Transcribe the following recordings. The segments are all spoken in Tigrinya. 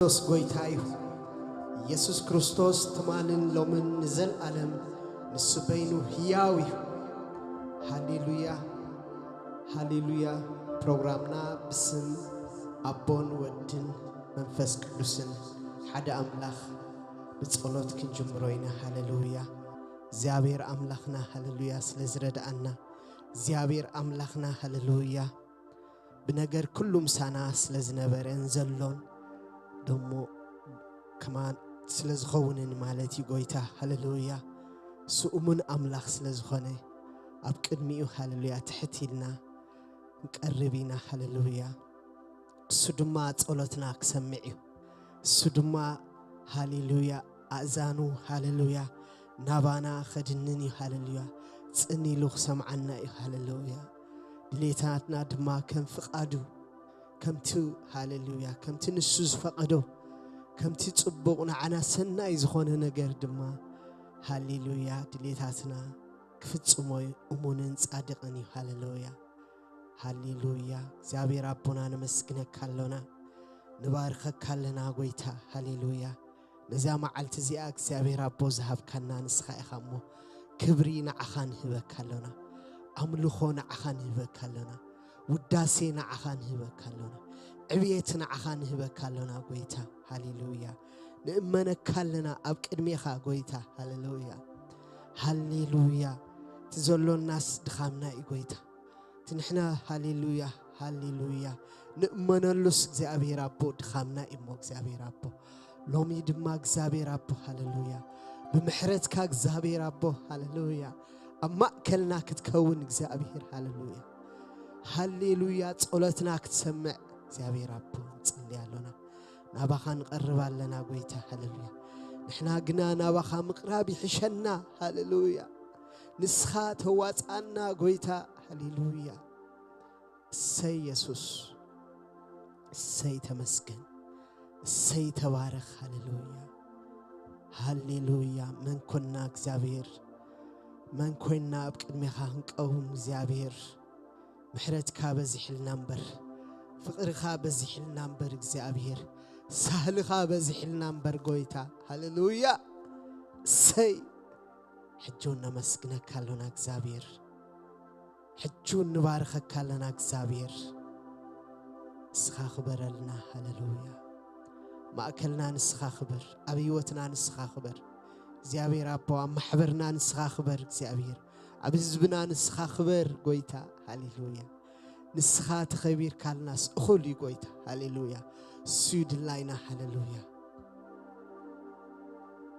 ክርስቶስ ጎይታ እዩ። ኢየሱስ ክርስቶስ ትማልን ሎምን ንዘልኣለም ንሱ በይኑ ህያው እዩ። ሃሌሉያ፣ ሃሌሉያ። ፕሮግራምና ብስም ኣቦን ወድን መንፈስ ቅዱስን ሓደ ኣምላኽ ብጸሎት ክንጅምሮ ኢና። ሃሌሉያ። እግዚኣብሔር ኣምላኽና ሃሌሉያ ስለ ዝረድኣና፣ እግዚኣብሔር ኣምላኽና ሃሌሉያ ብነገር ኩሉ ምሳና ስለ ዝነበረን ዘሎን ደሞ ከማን ስለ ዝኸውንን ማለት እዩ። ጎይታ ሃሌሉያ እሱ እሙን ኣምላኽ ስለ ዝኾነ ኣብ ቅድሚኡ ሃሌሉያ ትሕት ኢልና ንቀርብ ኢና። ሃሌሉያ እሱ ድማ ጸሎትና ክሰምዕ እዩ። እሱ ድማ ሃሌሉያ ኣእዛኑ ሃሌሉያ ናባና ኸድንን እዩ። ሃሌሉያ ጽን ኢሉ ክሰምዓና እዩ። ሃሌሉያ ድሌታትና ድማ ከም ፍቓዱ ከምቲ ሃሌሉያ ከምቲ ንሱ ዝፈቐዶ ከምቲ ጽቡቕ ንዓና ሰናይ ዝኾነ ነገር ድማ ሃሌሉያ ድሌታትና ክፍጽሞ እዩ። እሙንን ጻድቕን እዩ። ሃሌሉያ ሃሌሉያ እግዚኣብሔር ኣቦና ነመስግነካ ኣሎና፣ ንባርከካ ኣለና ጎይታ። ሃሌሉያ ነዛ መዓልቲ እዚኣ እግዚኣብሔር ኣቦ ዝሃብካና ንስኻ ኢኻ እሞ ክብሪ ንዓኻ ንህበካ ኣሎና፣ ኣምልኾ ንዓኻ ንህበካ ኣሎና፣ ውዳሴ ንዓኻ ንህበካ ኣሎና፣ ዕብየት ንዓኻ ንህበካ ኣሎና ጎይታ። ሃሌሉያ ንእመነካ ኣለና ኣብ ቅድሜኻ ጎይታ። ሃሌሉያ ሃሌሉያ እቲ ዘሎናስ ድኻምና እዩ ጎይታ። እቲ ንሕና ሃሌሉያ ሃሌሉያ ንእመነሉስ እግዚኣብሔር ኣቦ ድኻምና እዩ እሞ እግዚኣብሔር ኣቦ ሎሚ ድማ እግዚኣብሔር ኣቦ ሃሌሉያ ብምሕረትካ እግዚኣብሔር ኣቦ ሃሌሉያ ኣብ ማእከልና ክትከውን እግዚኣብሔር ሃሌሉያ ሃሌሉያ ጸሎትና ክትሰምዕ እግዚኣብሔር ኣቦ ንጽሊ ኣሎና። ናባኻ ንቐርብ ኣለና ጎይታ ሃሌሉያ። ንሕና ግና ናባኻ ምቕራብ ይሕሸና ሃሌሉያ። ንስኻ ተዋጻና ጎይታ ሃሌሉያ። እሰይ የሱስ እሰይ ተመስገን እሰይ ተባረኽ ሃሌሉያ ሃሌሉያ። መን ኮና እግዚኣብሔር መን ኮይና ኣብ ቅድሜኻ ክንቀውም እግዚኣብሔር ምሕረትካ በዚሕልና እምበር ፍቕርኻ በዚሕልና እምበር እግዚኣብሔር ሳህልኻ በዚሕልና እምበር ጎይታ ሃሌሉያ። እሰይ ሕጂ እውን ነመስግነካ ኣሎና እግዚኣብሔር ሕጂ እውን ንባርኸካ ኣለና እግዚኣብሔር። ንስኻ ክበረልና ሃሌሉያ። ማእከልና ንስኻ ክበር ኣብ ህይወትና ንስኻ ክበር እግዚኣብሔር ኣቦ ኣብ ማሕበርና ንስኻ ክበር እግዚኣብሔር ኣብ ህዝብና ንስኻ ክበር ጎይታ። ሃሌሉያ ንስኻ ተኸቢርካልናስ እኹል እዩ ጎይታ። ሃሌሉያ እሱ እዩ ድላይና። ሃሌሉያ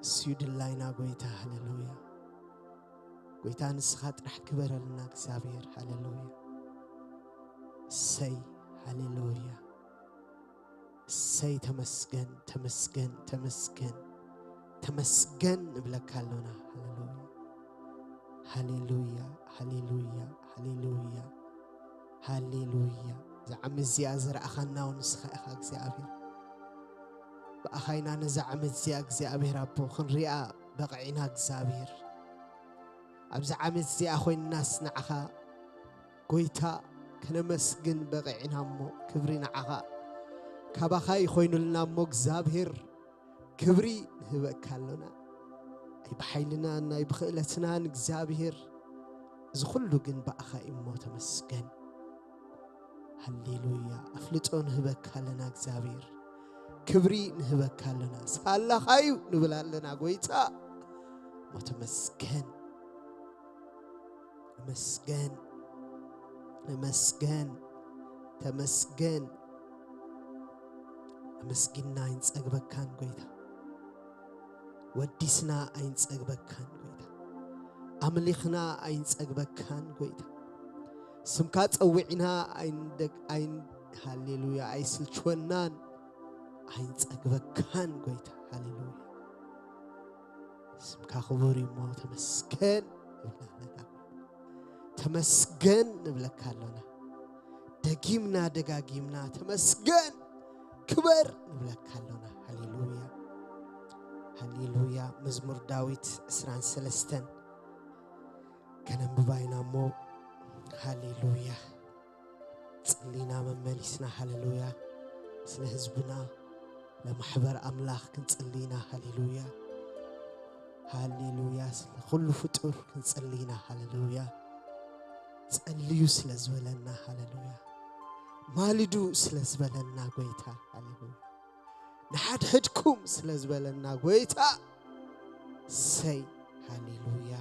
እሱ እዩ ድላይና ጎይታ። ሃሌሉያ ጎይታ ንስኻ ጥራሕ ክበረልና እግዚኣብሔር። ሃሌሉያ እሰይ ሃሌሉያ እሰይ ተመስገን ተመስገን ተመስገን ተመስገን ንብለካ ኣሎና። ሃሌሉያ ሃሌሉያ ሃሌሉያ ሃሌሉያ ሃሌሉያ እዛ ዓመት እዚኣ ዘረኣኻና እውን ንስኻ ኢኻ እግዚኣብሔር። ብኣኻ ኢና ነዛ ዓመት እዚኣ እግዚኣብሔር ኣቦ ክንሪኣ በቕዒና እግዚኣብሔር። ኣብዚ ዓመት እዚኣ ኮይንናስ ንዓኻ ጎይታ ከነመስግን በቒዕና እሞ ክብሪ ንዓኻ ካባኻ ይኾይኑልና እሞ እግዚኣብሔር ክብሪ ንህበካ ኣሎና። ኣይ ብሓይልናን ናይ ብኽእለትናን እግዚኣብሔር እዚ ኩሉ ግን ብኣኻ እሞ ተመስገን። ሃሌሉያ ኣፍልጦ ንህበካ ኣለና እግዚኣብሔር ክብሪ ንህበካ ኣለና ሳላኻ እዩ ንብል ኣለና ጎይታ። እሞ ተመስገን ተመስገን ተመስገን ተመስገን። ኣመስጊንና ኣይንጸግበካን ጎይታ። ወዲስና ኣይንጸግበካን ጎይታ። ኣምሊኽና ኣይንጸግበካን ጎይታ። ስምካ ጸዊዕና ኣይንደግ ኣይን ሃሌሉያ ኣይስልችወናን ኣይንጸግበካን ጎይታ። ሃሌሉያ ስምካ ክቡር እዩ እሞ ተመስገን ንብለካ ኣለና። ተመስገን ንብለካ ኣሎና። ደጊምና ደጋጊምና ተመስገን ክበር ንብለካ ኣሎና። ሃሌሉያ ሃሌሉያ። መዝሙር ዳዊት ዕስራን ሰለስተን ከነንብባ ኢና እሞ ሃሌሉያ ጸሊና መመሊስና ሃሌሉያ ስለ ህዝብና ለማሕበር ኣምላኽ ክንጽሊ ኢና። ሃሌሉያ፣ ሃሌሉያ። ስለ ኩሉ ፍጡር ክንጽሊ ኢና። ሃሌሉያ። ጸልዩ ስለ ዝበለና፣ ሃሌሉያ። ማልዱ ስለ ዝበለና ጎይታ፣ ሃሌሉያ። ንሓድሕድኩም ስለ ዝበለና ጎይታ፣ ሰይ፣ ሃሌሉያ፣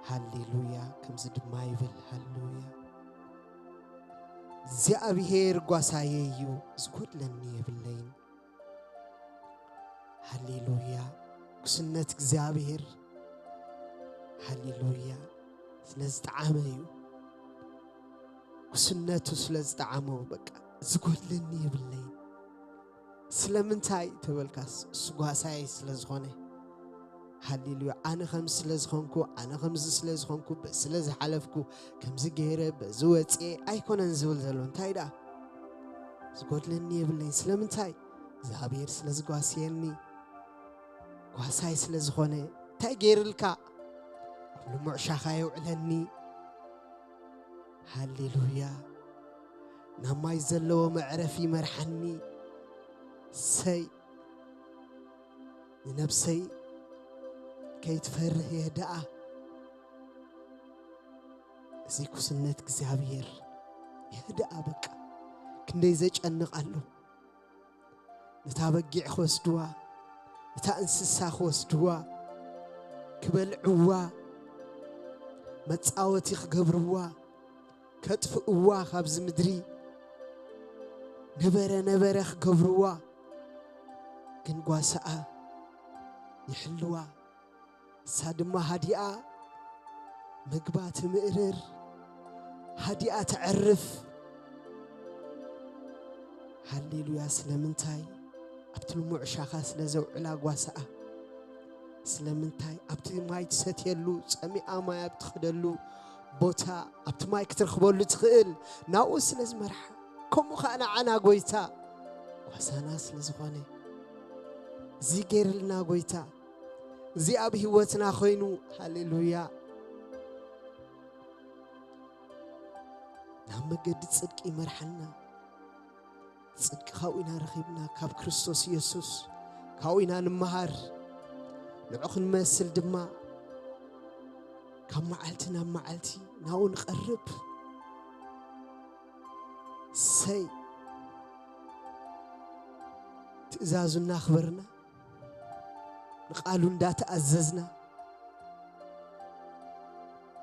ሃሌሉያ። ከምዚ ድማ ይብል፣ ሃሌሉያ። እግዚኣብሔር ጓሳየ እዩ፣ ዝጎድለኒ የብለይን። ሃሌሉያ። ጉስነት እግዚኣብሔር፣ ሃሌሉያ፣ ስለ ዝጠዓመ እዩ። ጉስነቱ ስለ ዝጠዓሞ፣ በቃ፣ ዝጎድለኒ የብለይን። ስለምንታይ ተበልካስ፣ እሱ ጓሳይ ስለ ዝኾነ። ሃሌሉያ። ኣነ ከምዚ ስለ ዝኾንኩ፣ ኣነ ከምዚ ስለ ዝኾንኩ፣ በዚ ስለ ዝሓለፍኩ፣ ከምዚ ገይረ፣ በዚ ወፅኤ ኣይኮነን ዝብል ዘሎ። እንታይ ደኣ? ዝጎድለኒ የብለይን። ስለምንታይ? እግዚኣብሔር ስለ ዝጓስየኒ፣ ጓሳይ ስለ ዝኾነ። እንታይ ገይርልካ? ኣብ ልሙዕ ሻኻ የውዕለኒ። ሃሌሉያ። ናብ ማይ ዘለዎ መዕረፊ ይመርሓኒ። ሰይ፣ ንነብሰይ ከይትፈርህ የህድኣ። እዚ ኩስነት እግዚኣብሔር የህድኣ። በቃ፣ ክንደይ ዘጨንቕ ኣሎ። ነታ በጊዕ ክወስድዋ፣ ነታ እንስሳ ክወስድዋ፣ ክበልዕዋ፣ መጻወቲ ክገብርዋ፣ ከጥፍእዋ ካብዚ ምድሪ፣ ነበረ ነበረ ክገብርዋ፣ ግን ጓሳኣ ይሕልዋ። ንሳ ድማ ሃዲኣ ምግባ ትምእርር፣ ሃዲኣ ተዕርፍ። ሃሌሉያ። ስለምንታይ? ኣብቲ ልሙዕ ሻኻ ስለ ዘውዕላ ጓሳኣ። ስለምንታይ? ኣብቲ ማይ ትሰትየሉ፣ ጸሚኣ ማይ ኣብ ትኸደሉ ቦታ፣ ኣብቲ ማይ ክትረኽበሉ ትኽእል፣ ናብኡ ስለ ዝመርሓ። ከምኡ ኸኣ ንዓና ጎይታ ጓሳና ስለ ዝኾነ፣ እዚ ገይርልና ጎይታ፣ እዚ ኣብ ህይወትና ኾይኑ፣ ሃሌሉያ፣ ናብ መገዲ ጽድቂ ይመርሓና። ጽድቂ ካብኡ ኢና ረኺብና፣ ካብ ክርስቶስ ኢየሱስ ካብኡ ኢና ንመሃር። ንዑ ክንመስል ድማ ካብ መዓልቲ ናብ መዓልቲ ናብኡ ንቐርብ። ሰይ፣ ትእዛዙ እናኽበርና፣ ንቓሉ እንዳተኣዘዝና፣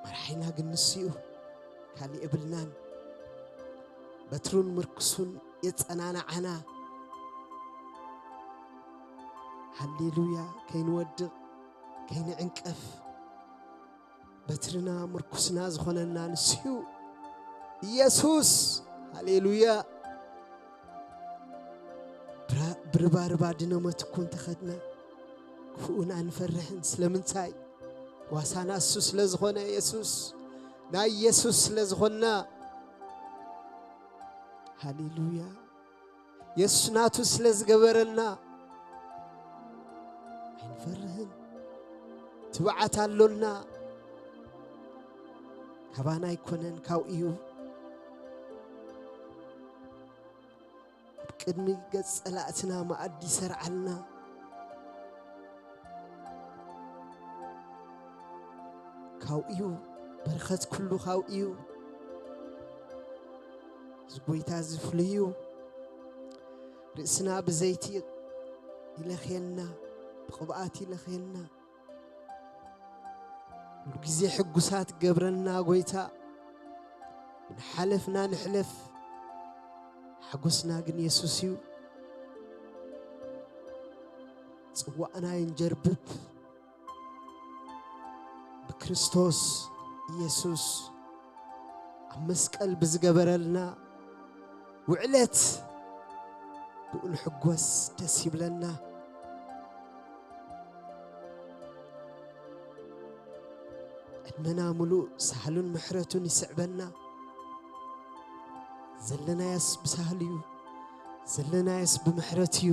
መራሒና ግን ንሱ እዩ፣ ካልእ የብልናን። በትሩን ምርኩሱን የጸናንዓና። ሃሌሉያ። ከይንወድቕ፣ ከይንዕንቀፍ፣ በትርና ምርኩስና ዝኾነና ንሱ እዩ። ኢየሱስ። ሃሌሉያ። ብራ-፣ ብርባርባ ድነመት እኮ እንተኸድና፣ ክፉእን ኣንፈርሕን። ስለምንታይ? ጓሳና እሱ ስለ ዝኾነ፣ የሱስ፣ ናይ የሱስ ስለ ዝኾንና። ሃሌሉያ። የሱስ ናቱ ስለ ዝገበረልና ኣይንፈርህን። ትብዓት ኣሎና። ካባና ኣይኮነን፣ ካብኡ እዩ። ኣብ ቅድሚ ገጽ ጸላእትና መኣዲ ይሰርዓልና። ካብኡ እዩ፣ በረኸት ኩሉ ካብኡ እዩ። እዚ ጎይታ እዚ ፍሉይ እዩ። ርእስና ብዘይቲ ይለኽየና፣ ብቕብኣት ይለኽየና። ኩሉ ግዜ ሕጉሳት ገብረና ጎይታ። ንሓለፍና ንሕለፍ፣ ሓጎስና ግን የሱስ እዩ። ጽዋእና ይንጀርብብ። ብክርስቶስ ኢየሱስ ኣብ መስቀል ብዝገበረልና ውዕለት ብኡ ንሕጎስ፣ ደስ ይብለና። ዕድመና ምሉእ ሳህሉን ምሕረቱን ይስዕበና። ዘለናዮስ ብሳህሉ እዩ፣ ዘለናዮስ ብምሕረት እዩ።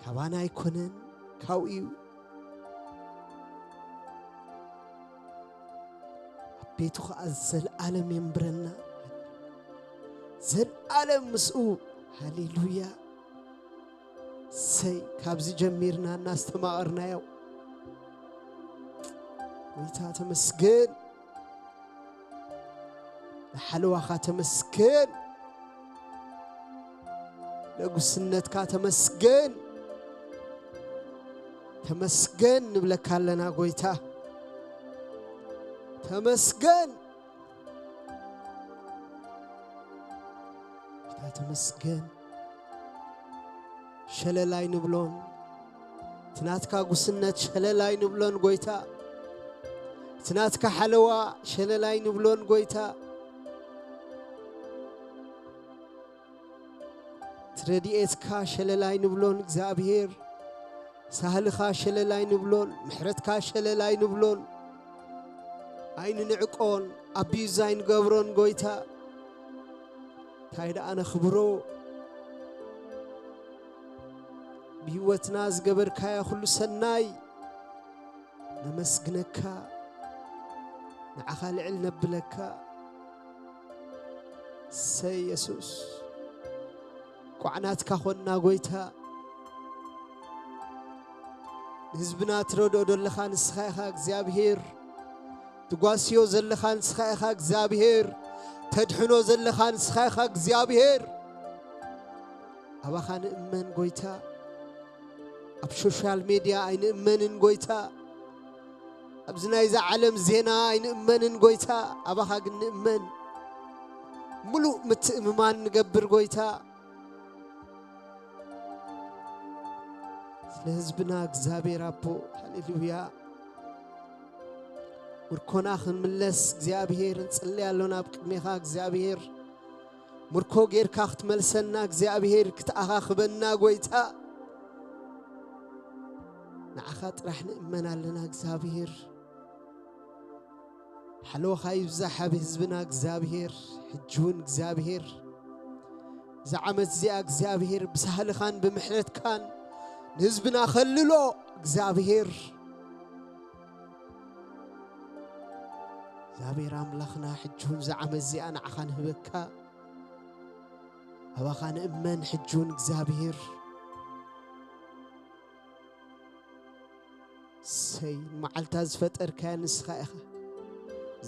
ካባና ኣይኮነን፣ ካብኡ እዩ። ኣብ ቤቱ ኸዓ ዘለዓለም የንብረና፣ ዘለዓለም ምስኡ። ሃሌሉያ። ሰይ ካብዚ ጀሚርና እናስተማቐርናዮ። ጎይታ ተመስገን። ንሓለዋኻ ተመስገን። ንጉስነትካ ተመስገን። ተመስገን ንብለካ ኣለና ጎይታ። ተመስገን። ጎይታ ተመስገን። ሸለል ኣይንብሎን። እቲ ናትካ ጉስነት ሸለል ኣይንብሎን ጎይታ። እቲ ናትካ ሓለዋ ሸለል ኣይንብሎን ጎይታ። እቲ ረድኤትካ ሸለል ኣይንብሎን እግዚኣብሔር። ሳህልኻ ሸለል ኣይንብሎን፣ ምሕረትካ ሸለል ኣይንብሎን። ኣይንንዕቆን፣ ኣቢዩዝ ኣይንገብሮን ጎይታ። እንታይ ደኣ ነኽብሮ? ብህይወትና ዝገበርካዮ ኩሉ ሰናይ ነመስግነካ፣ ንዓኻ ልዕል ነብለካ። ሰይ የሱስ፣ ቋዕ ናትካ ኾንና ጎይታ። ንህዝብና ትረድኦ ዘለኻ ንስኻ ኢኻ እግዚኣብሔር። ትጓስዮ ዘለኻ ንስኻ ኢኻ እግዚኣብሔር። ተድሕኖ ዘለኻ ንስኻ ኢኻ እግዚኣብሔር። ኣባኻ ንእመን ጎይታ። ኣብ ሶሻል ሜድያ ኣይንእመንን ጎይታ። ኣብዚ ናይዛ ዓለም ዜና ኣይንእመንን ጎይታ። ኣባኻ ግን ንእመን። ምሉእ ምትእምማን ንገብር ጎይታ። ስለ ህዝብና እግዚኣብሔር ኣቦ፣ ሃሌሉያ። ምርኮና ክንምለስ እግዚኣብሔር ንጽሊ ኣሎና ኣብ ቅድሜኻ እግዚኣብሔር። ምርኮ ጌርካ ክትመልሰና እግዚኣብሔር፣ ክትኣኻኽበና ጎይታ። ንዓኻ ጥራሕ ንእመን ኣለና እግዚኣብሔር። ሓለዋኻ ይብዛሕ ኣብ ህዝብና እግዚኣብሔር። ሕጂ እውን እግዚኣብሔር፣ እዛ ዓመት እዚኣ እግዚኣብሔር ብሳህልኻን ብምሕረትካን ንህዝብና ኸልሎ እግዚኣብሔር። እግዚኣብሔር ኣምላኽና፣ ሕጂ እውን እዛ ዓመት እዚኣ ንዓኻ ንህበካ። ኣባኻ ንእመን። ሕጂ እውን እግዚኣብሔር ሰይ፣ መዓልታት ዝፈጠርካያ ንስኻ ኢኻ።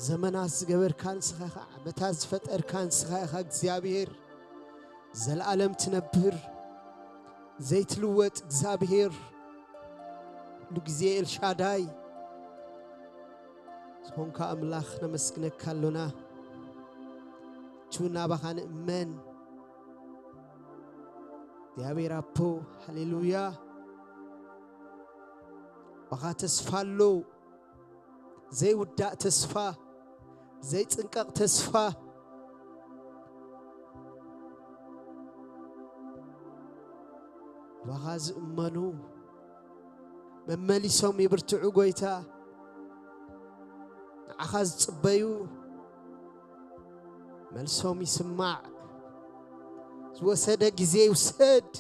ዘመናት ዝገበርካ ንስኻ ኢኻ። ዓመታት ዝፈጠርካ ንስኻ ኢኻ እግዚኣብሔር። ዘለኣለም ትነብር፣ ዘይትልወጥ እግዚኣብሔር፣ ኩሉ ግዜ ኤልሻዳይ ዝኾንካ ኣምላኽ ነመስግነካ ኣሎና። እቹ ናባኻ ንእመን። እግዚኣብሔር ኣቦ፣ ሃሌሉያ። ባኻ ተስፋ ኣሎ፣ ዘይውዳእ ተስፋ፣ ዘይጽንቀቕ ተስፋ። ባኻ ዝእመኑ መመሊሶም ይብርትዑ ጎይታ። ንዓኻ ዝጽበዩ መልሶም ይስማዕ። ዝወሰደ ግዜ ይውሰድ።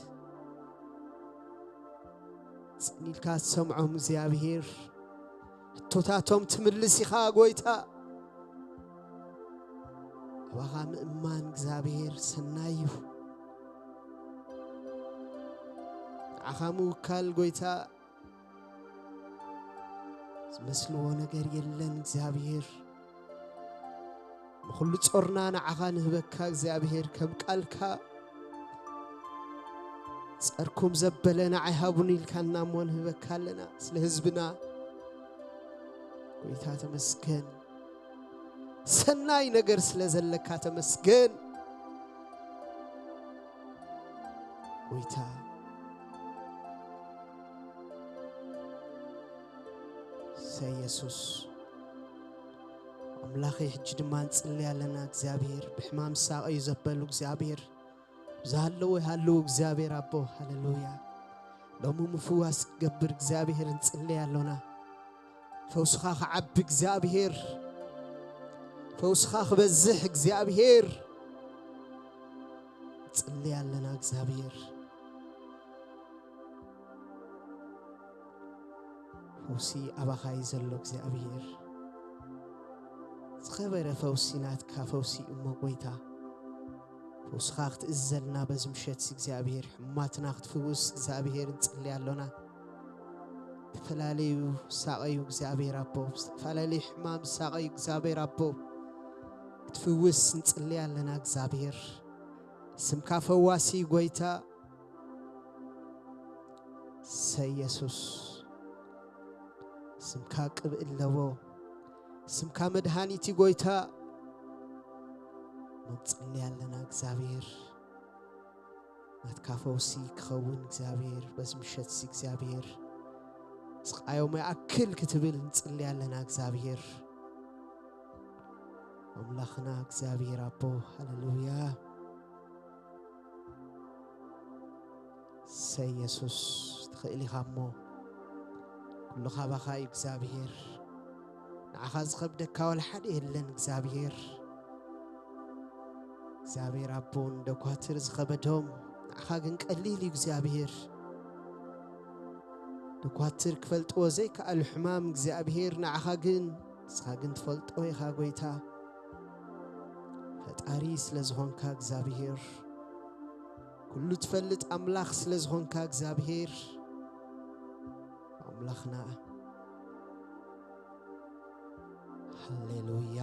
ጽን ኢልካ ትሰምዖም እግዚኣብሔር። ሕቶታቶም ትምልስ ኢኻ ጎይታ። ኣባኻ ምእማን እግዚኣብሔር ሰናይ እዩ። ንዓኻ ምውካል ጎይታ ዝመስልዎ ነገር የለን እግዚኣብሔር። ንኹሉ ጾርና ንዓኻ ንህበካ እግዚኣብሔር፣ ከም ቃልካ ጸርኩም ዘበለ ንዓይ ሃቡኒ ኢልካና እሞ ንህበካ ኣለና። ስለ ህዝብና ጎይታ ተመስገን። ሰናይ ነገር ስለ ዘለካ ተመስገን ጎይታ። ሰይ የሱስ ኣምላኸይ፣ ሕጂ ድማ ንጽሊ ኣለና እግዚኣብሔር። ብሕማም ዝሳቐዩ ዘበሉ እግዚኣብሔር፣ ብዝሃለዉ ይሃለዉ እግዚኣብሔር ኣቦ፣ ሃሌሉያ። ሎሚ ምፍዋስ ክገብር እግዚኣብሔር ንጽሊ ኣሎና። ፈውስኻ ክዓቢ እግዚኣብሔር፣ ፈውስኻ ክበዝሕ እግዚኣብሔር ንጽሊ ኣለና እግዚኣብሔር። ፈውሲ ኣባኻ እዩ ዘሎ እግዚኣብሔር። ዝኸበረ ፈውሲ ናትካ ፈውሲ እሞ ጎይታ። ፈውስኻ ክትእዝዘልና በዚ ምሸት እግዚኣብሔር፣ ሕማማትና ክትፍውስ እግዚኣብሔር ንጽሊ ኣሎና። ዝተፈላለዩ ሳቐዩ እግዚኣብሔር ኣቦ፣ ዝተፈላለዩ ሕማም ሳቐዩ እግዚኣብሔር ኣቦ፣ ክትፍውስ ንጽሊ ኣለና እግዚኣብሔር። ስምካ ፈዋሲ ጎይታ፣ ሰ የሱስ፣ ስምካ ቅብእ ኣለዎ። ስምካ መድሃኒት እዩ ጎይታ። ንጽሊ ኣለና እግዚኣብሔር። ናትካ ፈውሲ ክኸውን እግዚኣብሔር፣ በዚ ምሸት እዚ እግዚኣብሔር፣ ስቃዮም ይኣክል ክትብል ንጽሊ ኣለና እግዚኣብሔር። ኣምላኽና እግዚኣብሔር ኣቦ፣ ሃሌሉያ። ሰይ የሱስ፣ ትኽእል ኢኻ እሞ፣ ኩሉ ካባኻ እዩ እግዚኣብሔር። ንዓኻ ዝኸብደካ ዋላ ሓደ የለን እግዚኣብሔር። እግዚኣብሔር ኣቦ፣ ንደኳትር ዝኸበዶም ንዓኻ ግን ቀሊል እዩ እግዚኣብሔር። ደኳትር ክፈልጥዎ ዘይከኣሉ ሕማም እግዚኣብሔር ንዓኻ ግን፣ ንስኻ ግን ትፈልጦ ኢኻ ጎይታ። ፈጣሪ ስለ ዝኾንካ እግዚኣብሔር፣ ኩሉ ትፈልጥ ኣምላኽ ስለ ዝኾንካ እግዚኣብሔር፣ ኣምላኽና። ሃሌሉያ።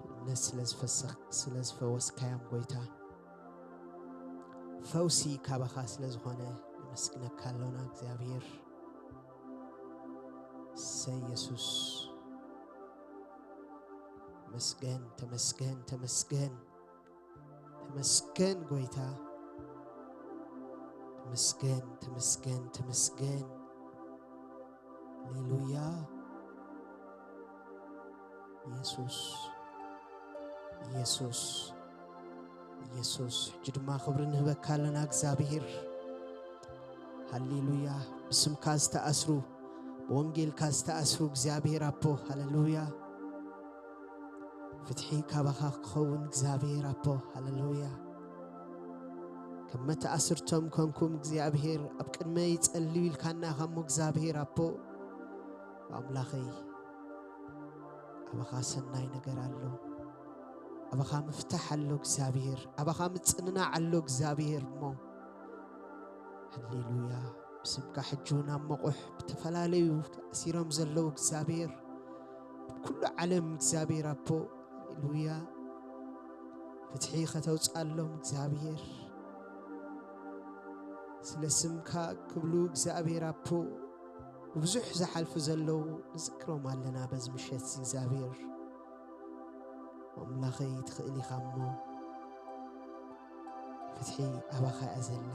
እምነት ስለ ዝፈሰኽ-፣ ስለ ዝፈወስካዮም ጎይታ፣ ፈውሲ ካባኻ ስለ ዝኾነ ነመስግነካ ኣሎና እግዚኣብሔር። ሰይ የሱስ፣ ተመስገን፣ ተመስገን፣ ተመስገን፣ ተመስገን ጎይታ፣ ተመስገን፣ ተመስገን፣ ተመስገን። ሃሌሉያ። የሱስ፣ የሱስ፣ የሱስ። ሕጂ ድማ ክብሪ ንህበካ ኣለና እግዚኣብሔር። ሃሌሉያ። ብስምካ ዝተኣስሩ፣ ብወንጌልካ ዝተኣስሩ እግዚኣብሔር ኣቦ፣ ሃሌሉያ። ፍትሒ ካባኻ ክኸውን እግዚኣብሔር ኣቦ፣ ሃሌሉያ። ከም መተኣስርቶም ኮንኩም እግዚኣብሔር ኣብ ቅድመይ ጸልዩ ኢልካና እሞ እግዚኣብሔር ኣቦ፣ ኣምላኸይ፣ ኣባኻ ሰናይ ነገር ኣሎ። ኣባኻ ምፍታሕ ኣሎ እግዚኣብሔር። ኣባኻ ምጽንናዕ ኣሎ እግዚኣብሔር እሞ። ሃሌሉያ። ብስምካ ሕጂ እውን ኣብ መቑሕ ብተፈላለዩ ተኣሲሮም ዘለዉ እግዚኣብሔር፣ ብኩሉ ዓለም እግዚኣብሔር ኣቦ፣ ሃሌሉያ። ፍትሒ ከተውፅኣሎም እግዚኣብሔር። ስለ ስምካ ክብሉ እግዚኣብሔር ኣቦ፣ ብብዙሕ ዝሓልፉ ዘለዉ ንዝክሮም ኣለና በዚ ምሸት እዚ እግዚኣብሔር። ኣምላኸይ ትኽእል ኢኻ እሞ፣ ፍትሒ ኣባኻ እያ ዘላ።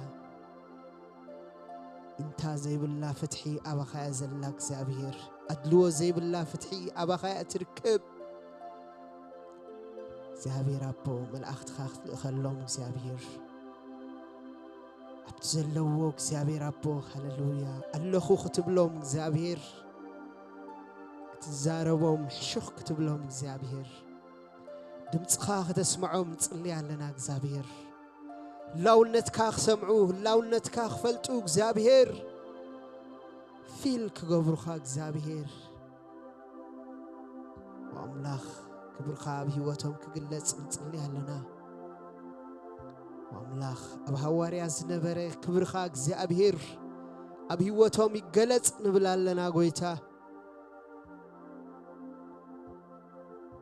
እንታ ዘይብላ ፍትሒ ኣባኻ እያ ዘላ እግዚኣብሔር። ኣድልዎ ዘይብላ ፍትሒ ኣባኻ እያ ትርከብ። እግዚኣብሔር ኣቦ፣ መላእኽትኻ ክትልእኸሎም እግዚኣብሔር፣ ኣብቲ ዘለዎ እግዚኣብሔር ኣቦ፣ ሃሌሉያ፣ ኣለኹ ክትብሎም እግዚኣብሔር፣ ክትዛረቦም ሕሹኽ ክትብሎም እግዚኣብሔር፣ ድምፅኻ ከተስምዖም ንጽሊ ኣለና እግዚኣብሔር። ህላውነትካ ክሰምዑ፣ ህላውነትካ ክፈልጡ እግዚኣብሔር፣ ፊል ክገብሩኻ እግዚኣብሔር፣ ኣምላኽ ክብርኻ ኣብ ህይወቶም ክግለጽ ንጽሊ ኣለና። ኣምላኽ ኣብ ሃዋርያ ዝነበረ ክብርኻ እግዚኣብሔር ኣብ ህይወቶም ይገለጽ ንብል ኣለና ጎይታ።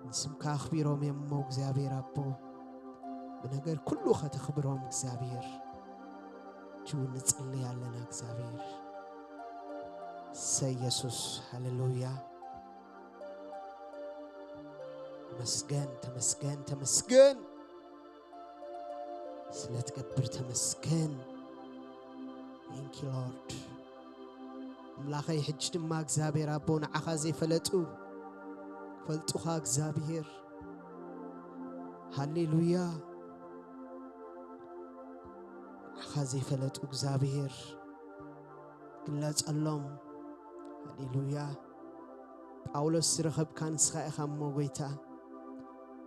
ንስምካ ኣኽቢሮም እዮም እሞ እግዚኣብሔር ኣቦ፣ ብነገር ኩሉ ከተኽብሮም እግዚኣብሔር። ጅው ንጽሊ ኣለና እግዚኣብሔር። ሰይ የሱስ፣ ሃሌሉያ። ተመስገን፣ ተመስገን፣ ተመስገን። ስለ ትገብር ተመስገን። Thank you Lord። ኣምላኸይ፣ ሕጂ ድማ እግዚኣብሔር ኣቦ፣ ንዓኻ ዘይፈለጡ ክፈልጡኻ እግዚኣብሔር። ሃሌሉያ። ንዓኻ ዘይፈለጡ እግዚኣብሔር ግለጸሎም። ሃሌሉያ። ጳውሎስ ዝረኸብካ ንስኻ ኢኻ እሞ ጎይታ፣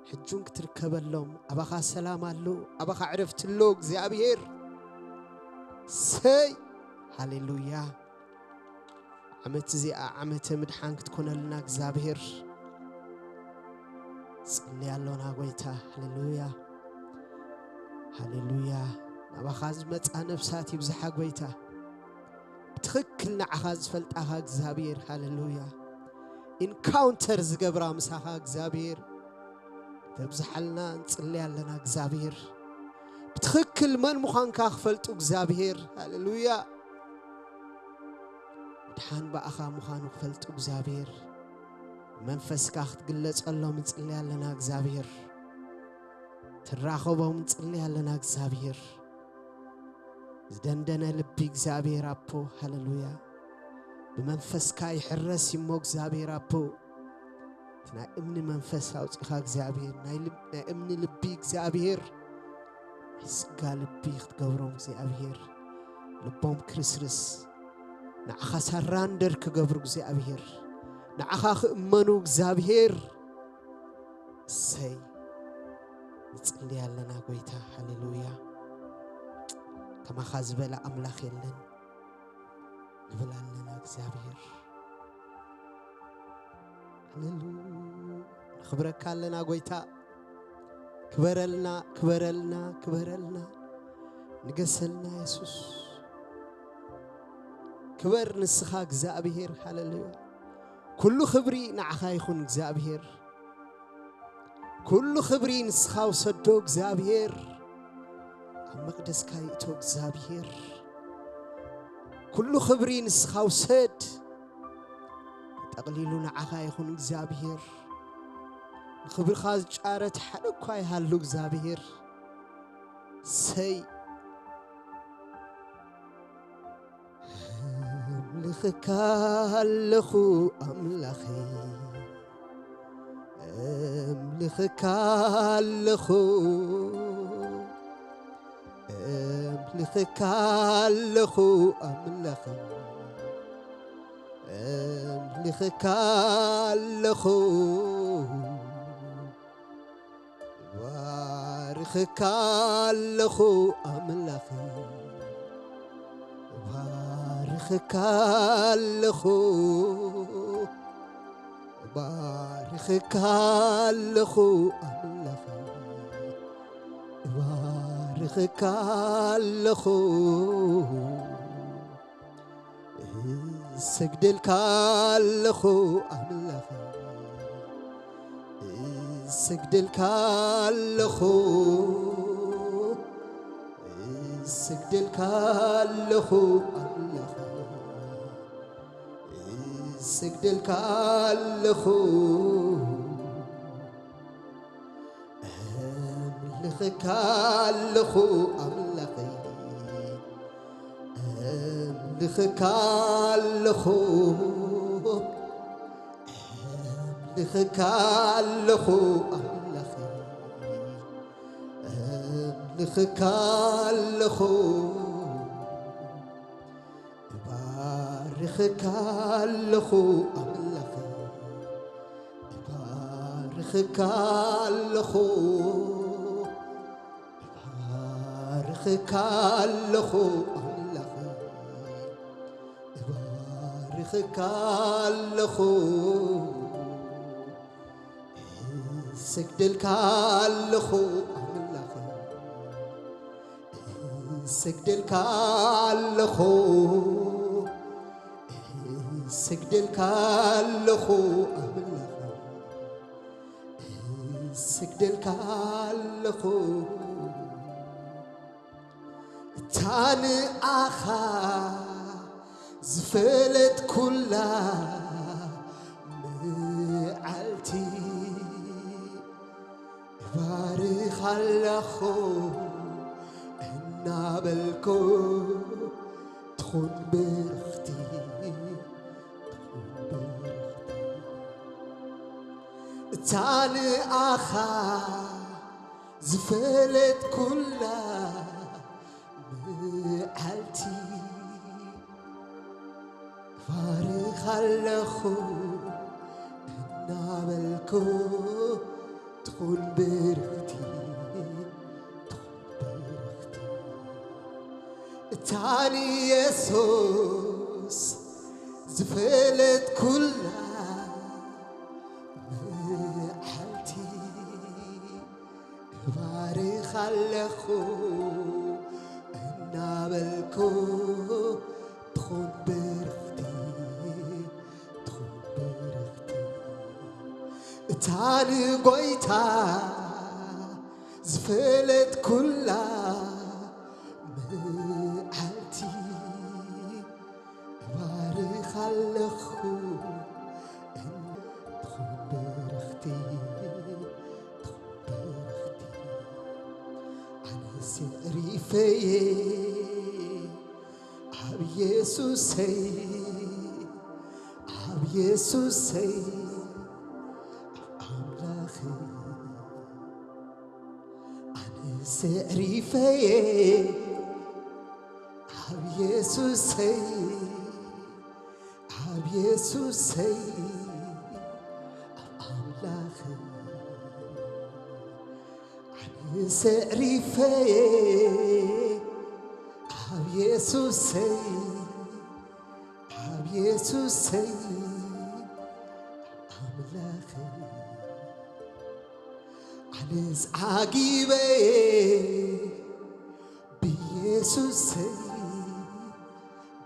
ሕጁን ክትርከበሎም። ኣባኻ ሰላም ኣሎ፣ ኣባኻ ዕረፍቲ ኣሎ እግዚኣብሔር። ሰይ፣ ሃሌሉያ። ዓመት እዚኣ ዓመተ ምድሓን ክትኮነልና እግዚኣብሔር። ጽሊ ኣሎና ጎይታ። ሃሌሉያ፣ ሃሌሉያ። ናባኻ ዝመጻ ነፍሳት ይብዝሓ ጎይታ። ብትኽክል ንዓኻ ዝፈልጣኻ እግዚኣብሔር። ሃሌሉያ። ኢንካውንተር ዝገብራ ምሳኻ እግዚኣብሔር ተብዝሓልና ንጽሊ ኣለና እግዚኣብሔር። ብትኽክል መን ምዃንካ ክፈልጡ እግዚኣብሔር። ሃሌሉያ። ድሓን ብኣኻ ምዃኑ ክፈልጡ እግዚኣብሔር። መንፈስካ ክትግለጸሎም ንጽሊ ኣለና እግዚኣብሔር። ትራኸቦም ንጽሊ ኣለና እግዚኣብሔር። ዝደንደነ ልቢ እግዚኣብሔር ኣቦ። ሃሌሉያ። ብመንፈስካ ይሕረስ እሞ እግዚኣብሔር ኣቦ። እቲ ናይ እምኒ መንፈስ ኣውጺኻ እግዚኣብሔር፣ ናይ ልብ-፣ ናይ እምኒ ልቢ እግዚኣብሔር፣ ናይ ስጋ ልቢ ክትገብሮም እግዚኣብሔር። ልቦም ክርስርስ፣ ንዓኻ ሳራንደር ክገብሩ እግዚኣብሔር፣ ንዓኻ ክእመኑ እግዚኣብሔር። እሰይ፣ ንጽሊ ኣለና ጎይታ። ሃሌሉያ። ከማኻ ዝበለ ኣምላኽ የለን ንብል ኣለና እግዚኣብሔር። ሃሌሉያ። ንኽብረካ ኣለና ጎይታ። ክበረልና፣ ክበረልና፣ ክበረልና። ንገሰልና የሱስ። ክበር ንስኻ እግዚኣብሔር። ሃሌሉያ። ኩሉ ክብሪ ንዓኻ ይኹን እግዚኣብሔር። ኩሉ ክብሪ ንስኻ ውሰዶ እግዚኣብሔር። ኣብ መቕደስካ ይእቶ እግዚኣብሔር። ኩሉ ክብሪ ንስኻ ውሰድ። ተጠቕሊሉ ንዓኻ ይኹን እግዚኣብሔር። ንኽብርኻ ዝጫረት ሓደ እኳ ይሃሉ እግዚኣብሔር። ሰይ ኣምልኽካ ኣለኹ ኣምላኸይ፣ ኣምልኽካ ኣለኹ፣ ኣምልኽካ ኣለኹ ኣምላኸይ፣ ኣምልኽካ ኣለኹ። እባርኽካ ኣለኹ ኣምላኸይ፣ እባርኽካ ኣለኹ፣ እባርኽካ ኣለኹ ኣምላኸይ፣ እባርኽካ ኣለኹ። እሰግደልካ ኣለኹ ኣምላኸይ፣ እሰግደልካ ኣለኹ፣ እሰግደልካ ኣለኹ ኣምላኸይ፣ እሰግደልካ ኣለኹ። ኣምልኽካ ኣለኹ ኣምላኸይ፣ ኣምልኽካ ኣለኹ፣ ኣምልኽካ ኣለኹ ኣምላኸይ፣ ኣምልኽካ ኣለኹ። እባርኽካ ኣለኹ ኣምላኸይ፣ እባርኽካ ኣለኹ፣ እባርኽካ ኣለኹ ኣምላኸይ፣ እባርኽካ ኣለኹ። እሰግደልካ ኣለኹ ኣምላኸይ፣ እሰግደልካ ኣለኹ፣ እሰግደልካ ኣለኹ ኣምላኸይ፣ እሰግደልካ ኣለኹ። እታ ንኣኻ ዝፈለጥኩላ መዓልቲ እባርኻ ኣለኹ እናበልኩ ትኹን ብርኽቲ፣ ትኹን ብርኽቲ። እታ ንኣኻ ዝፈለጥኩላ መዓልቲ እባርኻ ኣለኹ እናበልኩ ትኹን ብርኽቲ፣ ትኹን ብርኽቲ። እታ ንየሱስ ዝፈለጥኩላ መዓልቲ እናበልኩ ትኹን ብርኽቲ፣ ትኹን ብርኽቲ፣ እታ ንጎይታ ዝፈለጥኩላ መዓልቲ እባርኻ ኣለኹ። ትኹን ብርኽቲ፣ ትኹን ብርኽቲ፣ ኣነስ ኣዕሪፈየ ኣብ የሱሰይ፣ ኣብ የሱሰይ፣ ኣብ ኣምላኸይ። ኣነስ ኣዕሪፈየ ኣብ የሱሰይ፣ ኣብ የሱሰይ፣ ኣብ ኣምላኸይ። ኣነስ ኣዕሪፈየ ኣብ የሱሰይ፣ ኣብ የሱሰይ፣ ኣብ ኣምላኸይ። ኣነስ ዓጊበየ ብየሱሰይ፣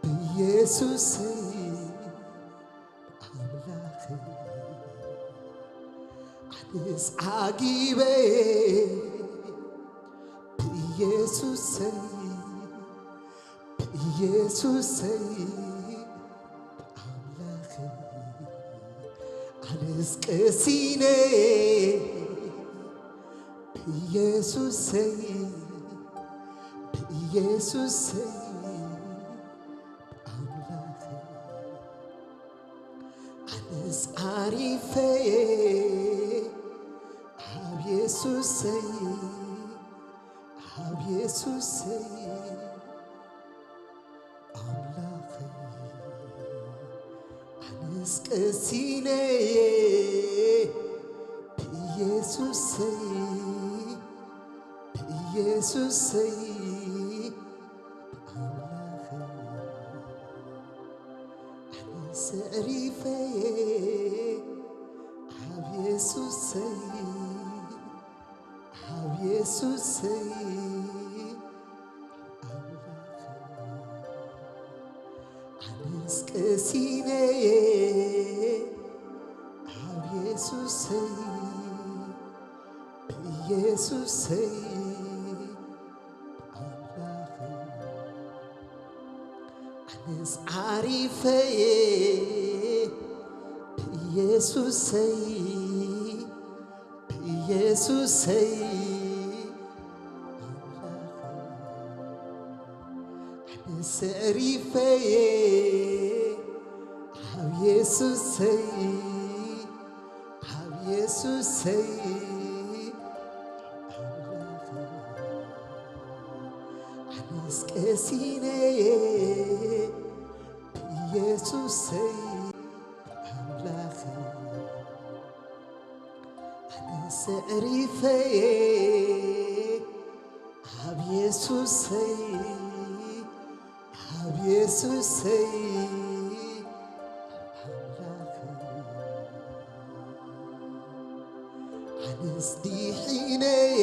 ብየሱሰይ፣ ኣምላኸይ። ኣነስ ዓጊበየ ብየሱሰይ፣ ብየሱሰይ፣ ኣምላኸይ። ኣነስ ቀሲነ ብየሱሰይ፣ ብየሱሰይ፣ ኣምላኸይ። ኣነስ ዓሪፈየ ኣብ የሱሰይ፣ ኣብ የሱሰይ፣ ኣምላኸይ። ኣነስ ቀሲነየ ብየሱሰይ፣ ብየሱሰይ፣ ኣምላኸይ። ኣነስ ኣዕሪፈየ ኣብ የሱሰይ፣ ኣብ የሱሰይ፣ ኣምላኸይ። ኣነስ ቀሲነየ ኣብ የሱሰይ፣ ብየሱሰይ፣ ኣምላኸይ። ኣነስ ዓሪፈየ ብየሱሰይ፣ ብየሱሰይ፣ ኣምላኸይ። ኣነስ ኣዕሪፈየ ኣብ የሱሰይ፣ ኣብ የሱሰይ፣ ኣምላኸይ። ኣነስ ቀሲነየ ብየሱሰይ፣ ኣምላኸይ። ኣነስ ኣዕሪፈየ ኣብ የሱሰይ፣ ኣብ የሱሰይ፣ ኣምላኸይ። ኣነስ ድሒነየ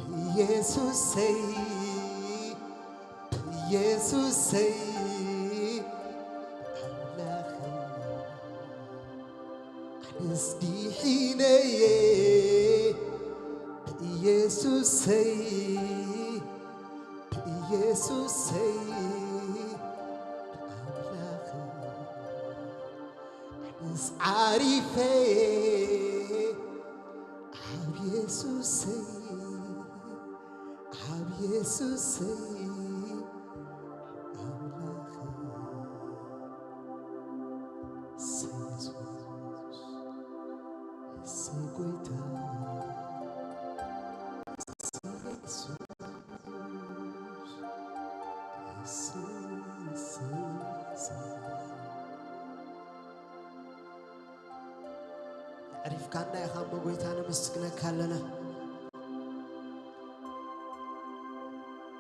ብየሱሰይ፣ ብየሱሰይ፣ ኣምላኸይ። ኣነስ ድሒነየ ብየሱሰይ፣ ብየሱሰይ፣ ኣምላኸይ። ኣነስ ዓሪፈየ ኣብ የሱሰይ፣ ኣብ የሱሰይ፣ ኣምላኸይ። እሰይ የሱስ፣ እሰይ ጎይታ፣ እሰይ የሱስ፣ እሰይ፣ እሰይ፣ እሰይ። ኣዕሪፍካና ኢኻ እሞ ጎይታ፣ ነመስግነካ ኣለና።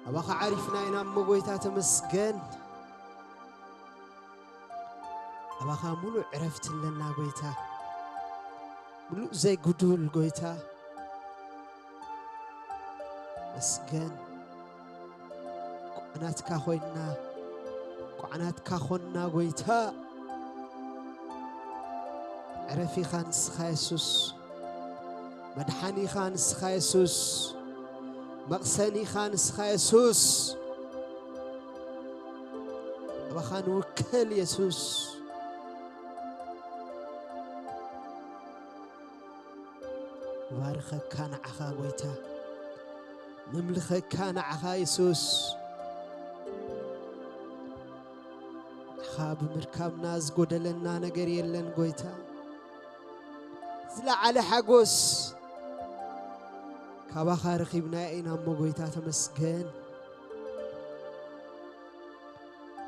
ኣባኻ ዓሪፍና ኢና እሞ ጎይታ፣ ተመስገን። ኣባኻ ሙሉእ ዕረፍቲ ኣለና ጎይታ፣ ሙሉእ ዘይጉዱል ጎይታ። መስገን። ቋዕናትካ ኮይንና፣ ቋዕናትካ ኾንና ጎይታ። ዕረፊኻ ንስኻ የሱስ፣ መድሓኒኻ ንስኻ የሱስ፣ መቕሰኒኻ ንስኻ የሱስ። ኣባኻ ንውከል የሱስ። ንባርኸካ ንዓኻ ጎይታ፣ ነምልኸካ ንዓኻ የሱስ። ንዓኻ ብምርካብና ዝጎደለና ነገር የለን ጎይታ። ዝለዓለ ሓጎስ ካባኻ ረኺብና ኢና እሞ ጎይታ ተመስገን።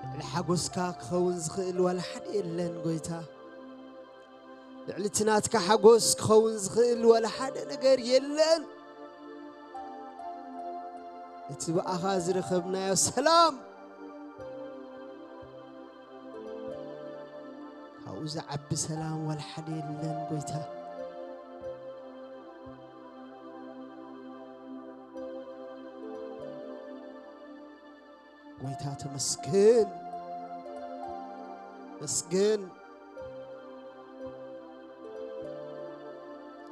ልዕሊ ሓጎስካ ክኸውን ዝኽእል ዋላ ሓደ የለን ጎይታ። ልዕሊ እቲ ናትካ ሓጎስ ክኸውን ዝኽእል ዋላ ሓደ ነገር የለን። እቲ ብኣኻ ዝረኸብናዮ ሰላም፣ ካብኡ ዝዓቢ ሰላም ዋላ ሓደ የለን ጎይታ። ጎይታ ተመስገን፣ መስገን።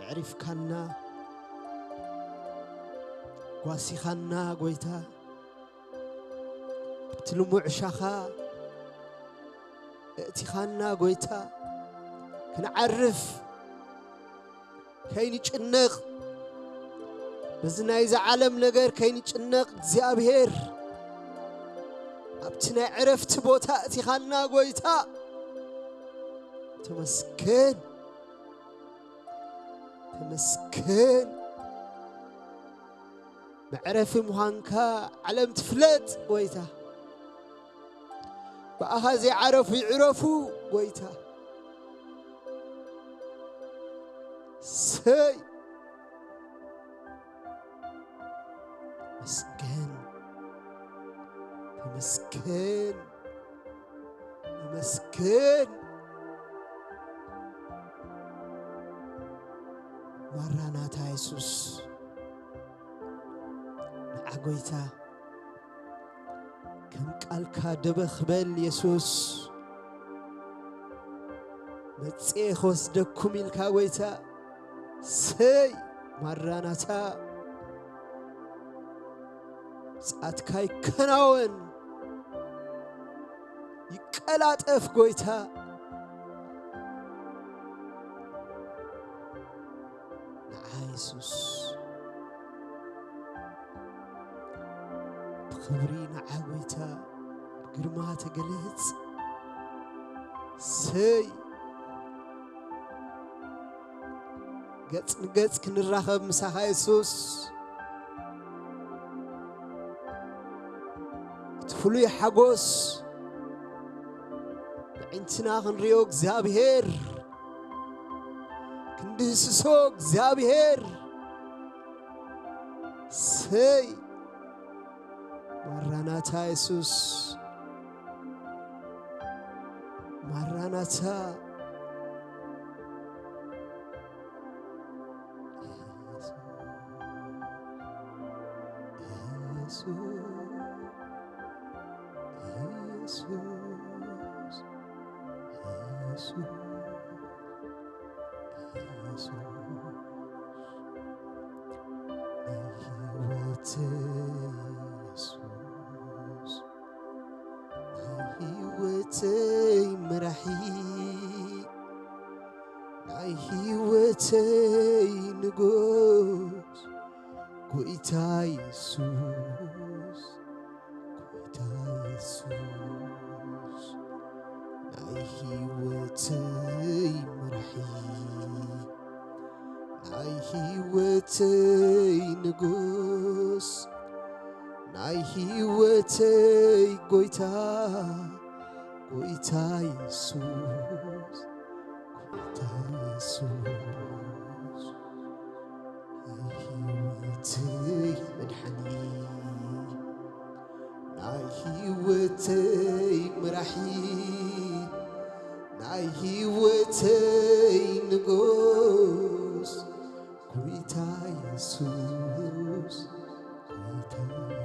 ኣዕሪፍካና፣ ጓሲኻና ጎይታ፣ ብቲ ልሙዕ ሻኻ እእቲኻና ጎይታ፣ ክንዓርፍ ከይንጭነቕ፣ በዚ ናይዚ ዓለም ነገር ከይንጭነቕ፣ እግዚኣብሔር ኣብቲ ናይ ዕረፍቲ ቦታ እቲኻና ጎይታ። ተመስገን፣ ተመስገን። መዕረፊ ምዃንካ ዓለም ትፍለጥ ጎይታ። ብኣኻ ዘይዓረፉ ይዕረፉ ጎይታ። ሰይ መስገን፣ ተመስገን፣ ተመስገን። ማራናታ የሱስ፣ ንዓ ጎይታ፣ ከም ቃልካ ደበኽ በል የሱስ። መጽኤ ክወስደኩም ኢልካ ጎይታ፣ ሰይ ማራናታ፣ ጻትካ ይከናወን፣ ይቀላጠፍ ጎይታ። ንዓ የሱስ፣ ብኽብሪ ንዓ ጎይታ፣ ብግርማ ተገለጽ። ሰይ ገጽ ንገጽ ክንራኸብ ምሳኻ የሱስ፣ እቲ ፍሉይ ሓጎስ ብዕንትና ክንሪኦ እግዚኣብሔር፣ ክንድህስሶ እግዚኣብሔር። ሰይ ማራናታ የሱስ፣ ማራናታ። የሱስ፣ የሱስ፣ የሱስ፣ የሱስ፣ ናይ ህይወት የሱስ፣ ናይ ህይወተይ መራሒ፣ ናይ ህይወተይ ንጉስ፣ ጎይታ የሱስ፣ ጎይታ የሱስ፣ ናይ ህይወተይ መራሒ፣ ናይ ህይወተይ ንጉስ፣ ናይ ህይወተይ ጎይታ፣ ጎይታ የሱስ፣ ጎይታ የሱስ፣ ናይ ህይወተይ መድሓኒ፣ ናይ ህይወተይ መራሒ፣ ናይ ህይወተይ ንጉስ፣ ጎይታ የሱስ፣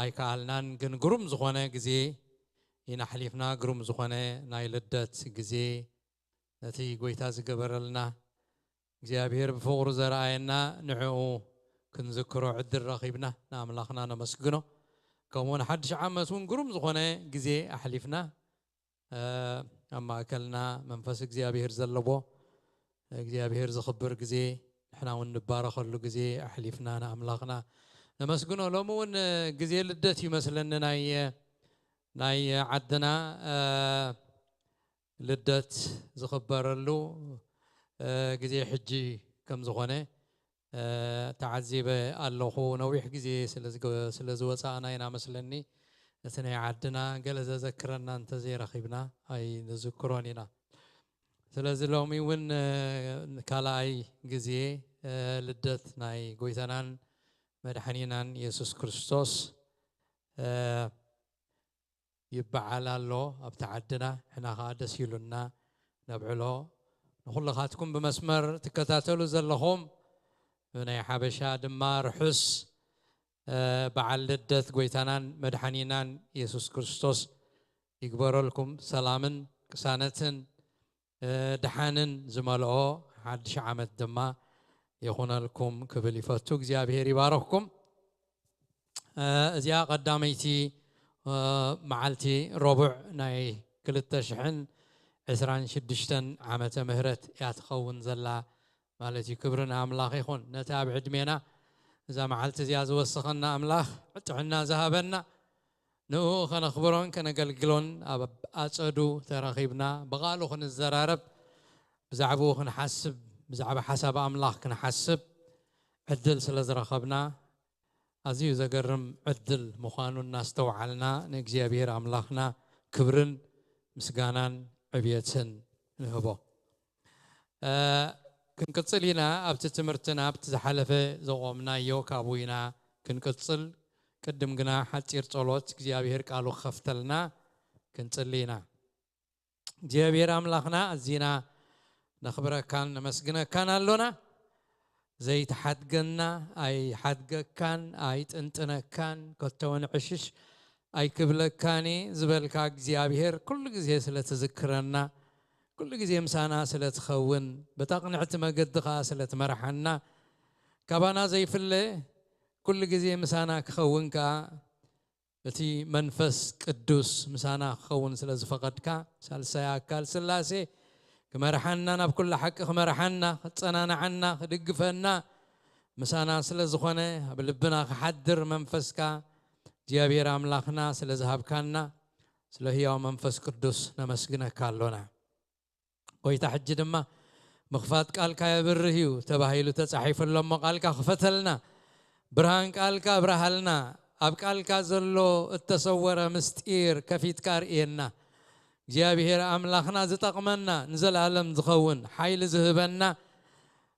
ኣይከኣልናን። ግን ግሩም ዝኾነ ግዜ ኢና ኣሕሊፍና። ግሩም ዝኾነ ናይ ልደት ግዜ፣ ነቲ ጎይታ ዝገበረልና፣ እግዚኣብሔር ብፍቕሩ ዘረኣየና፣ ንዕኡ ክንዝክሮ ዕድል ረኺብና፣ ንኣምላኽና ነመስግኖ። ከምኡውን ሓድሽ ዓመት እውን ግሩም ዝኾነ ግዜ ኣሕሊፍና። ኣብ ማእከልና መንፈስ እግዚኣብሔር ዘለዎ፣ እግዚኣብሔር ዝኽብር ግዜ፣ ንሕና እውን ንባረኸሉ ግዜ ኣሕሊፍና ንኣምላኽና ነመስግኖ። ሎሚ እውን ግዜ ልደት ይመስለኒ፣ ናይ ናይ ዓድና ልደት ዝኽበረሉ ግዜ ሕጂ ከም ዝኾነ ተዓዚበ ኣለኹ። ነዊሕ ግዜ ስለ ዝወፃእና ኢና መስለኒ፣ እቲ ናይ ዓድና ገለ ዘዘክረና እንተዘይረኺብና ኣይንዝክሮን ኢና። ስለዚ ሎሚ እውን ካልኣይ ግዜ ልደት ናይ ጎይታናን መድሓኒናን የሱስ ክርስቶስ ይበዓል ኣሎ ኣብቲ ዓድና። ሕና ኸዓ ደስ ኢሉና ነብዕሎ። ንኹልኻትኩም ብመስመር ትከታተሉ ዘለኹም፣ ብናይ ሓበሻ ድማ ርሑስ በዓል ልደት ጎይታናን መድሓኒናን የሱስ ክርስቶስ ይግበረልኩም። ሰላምን ቅሳነትን ደሓንን ዝመልኦ ሓድሽ ዓመት ድማ ይኹነልኩም ክብል ይፈቱ። እግዚኣብሔር ይባረኽኩም። እዚኣ ቀዳመይቲ መዓልቲ ረቡዕ ናይ ክልተ ሽሕን ዕስራን ሽዱሽተን ዓመተ ምህረት እያ ትኸውን ዘላ ማለት እዩ። ክብሪ ንኣምላኽ ይኹን። ነቲ ኣብ ዕድሜና እዛ መዓልቲ እዚኣ ዝወሰኸና ኣምላኽ ጥዕና ዝሃበና፣ ንኡ ከነኽብሮን ከነገልግሎን ኣብ ኣጸዱ ተረኺብና ብቓሉ ክንዘራረብ፣ ብዛዕባኡ ክንሓስብ፣ ብዛዕባ ሓሳብ ኣምላኽ ክንሓስብ ዕድል ስለ ዝረኸብና፣ ኣዝዩ ዘገርም ዕድል ምዃኑ እናስተውዓልና ንእግዚኣብሔር ኣምላኽና ክብርን ምስጋናን ዕብየትን ንህቦ። ክንቅጽል ኢና ኣብቲ ትምህርትና፣ ኣብቲ ዝሓለፈ ዘቖምናዮ ካብኡ ኢና ክንቅጽል። ቅድም ግና ሓጺር ጸሎት እግዚኣብሔር ቃሉ ክኸፍተልና ክንጽሊ ኢና። እግዚኣብሔር ኣምላኽና ኣዚና ነኽብረካን ነመስግነካን ኣሎና። ዘይትሓድገና ኣይሓድገካን ኣይጥንጥነካን ከቶውን ዕሽሽ ኣይክብለካን ዝበልካ እግዚኣብሔር ኩሉ ግዜ ስለ ትዝክረና፣ ኩሉ ግዜ ምሳና ስለ ትኸውን፣ በታ ቅንዕቲ መገዲ ኸኣ ስለ ትመርሓና፣ ካባና ዘይፍለ ኩሉ ግዜ ምሳና ክኸውን ከኣ እቲ መንፈስ ቅዱስ ምሳና ክኸውን ስለ ዝፈቐድካ፣ ሳልሳይ ኣካል ስላሴ ክመርሓና፣ ናብ ኩሉ ሓቂ ክመርሓና፣ ክጸናንዓና፣ ክድግፈና ምሳና ስለ ዝኾነ፣ ኣብ ልብና ክሓድር መንፈስካ እግዚኣብሔር ኣምላኽና ስለ ዝሃብካና፣ ስለ ህያው መንፈስ ቅዱስ ነመስግነካ ኣሎና። ጎይታ ሕጂ ድማ ምኽፋት ቃልካ የብርህ እዩ ተባሂሉ ተጻሒፉ ኣሎ እሞ፣ ቃልካ ክፈተልና፣ ብርሃን ቃልካ ኣብርሃልና፣ ኣብ ቃልካ ዘሎ እተሰወረ ምስጢር ከፊትካ ርእየና። እግዚኣብሔር ኣምላኽና ዝጠቕመና፣ ንዘለኣለም ዝኸውን ሓይሊ ዝህበና፣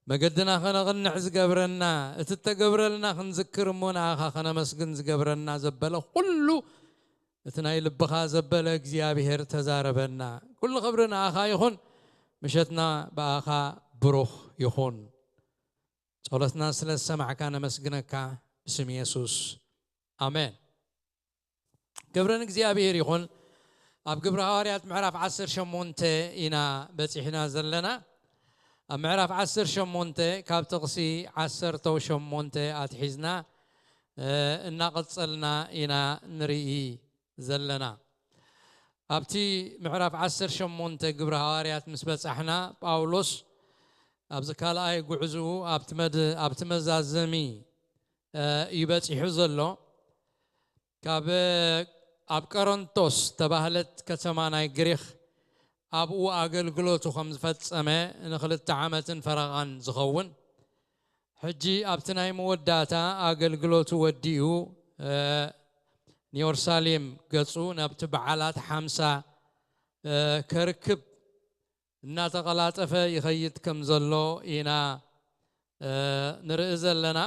መገድና ኸነቕንዕ ዝገብረና፣ እቲ እተገብረልና ክንዝክር እሞ ንኣኻ ኸነመስግን ዝገብረና ዘበለ ኹሉ፣ እቲ ናይ ልብኻ ዘበለ እግዚኣብሔር ተዛረበና። ኩሉ ኽብሪ ንኣኻ ይኹን። ምሸትና ብኣኻ ብሩኽ ይኹን። ጸሎትና ስለ ዝሰማዕካ ነመስግነካ ብስም የሱስ። ኣሜን። ክብሪ ንእግዚኣብሔር ይኹን። ኣብ ግብሪ ሃዋርያት ምዕራፍ ዓሰርተ ሸሞንተ ኢና በጺሕና ዘለና። ኣብ ምዕራፍ ዓሰርተ ሸሞንተ ካብ ጥቕሲ ዓሰርተ ሸሞንተ ኣትሒዝና፣ እ፣ እናቐጸልና ኢና ንርኢ ዘለና። ኣብቲ ምዕራፍ ዓሰርተ ሸሞንተ ግብሪ ሃዋርያት ምስ በጻሕና፣ ጳውሎስ ኣብዚ ካልኣይ ጉዕዝኡ ኣብቲ መድ-፣ ኣብቲ መዛዘሚ፣ እ፣ እዩ በጺሑ ዘሎ። ካብ፣ ኣብ ቀረንቶስ ተባህለት ከተማ ናይ ግሪኽ ኣብኡ ኣገልግሎቱ ከም ዝፈጸመ፣ ንኽልተ ዓመትን ፈረቓን ዝኸውን፣ ሕጂ ኣብቲ ናይ መወዳእታ ኣገልግሎቱ ወዲኡ፣ እ፣ ንየሩሳሌም ገጹ ናብቲ በዓላት ሓምሳ፣ እ፣ ከርክብ እናተቐላጠፈ ይኸይድ ከም ዘሎ ኢና፣ እ፣ ንርኢ ዘለና።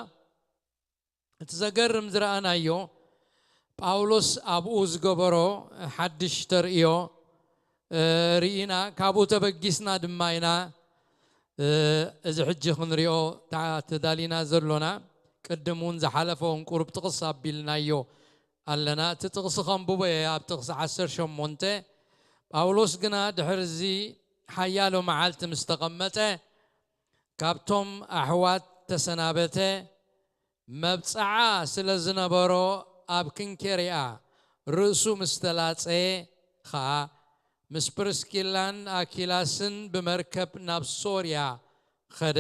እቲ ዘገርም ዝረኣናዮ፣ ጳውሎስ ኣብኡ ዝገበሮ ሓድሽ ተርእዮ፣ እ፣ ርኢና፣ ካብኡ ተበጊስና ድማ ኢና፣ እ፣ እዚ ሕጂ ክንሪኦ ተዓ-፣ ተዳሊና ዘሎና። ቅድም እውን ዝሓለፈ እውን ቁሩብ ጥቕስ ኣቢልናዮ ኣለና። እቲ ጥቕሲ ከንብቦ እየ። ኣብ ጥቕሲ ዓሰርተ ሸሞንተ፣ ጳውሎስ ግና ድሕሪ እዚ ሓያሎ መዓልቲ ምስ ተቐመጠ፣ ካብቶም ኣሕዋት ተሰናበተ። መብጽዓ ስለ ዝነበሮ፣ ኣብ ክንኬርያ ርእሱ ምስ ተላጸየ ኸኣ፣ ምስ ፕርስኪላን ኣኪላስን ብመርከብ ናብ ሶርያ ኸደ።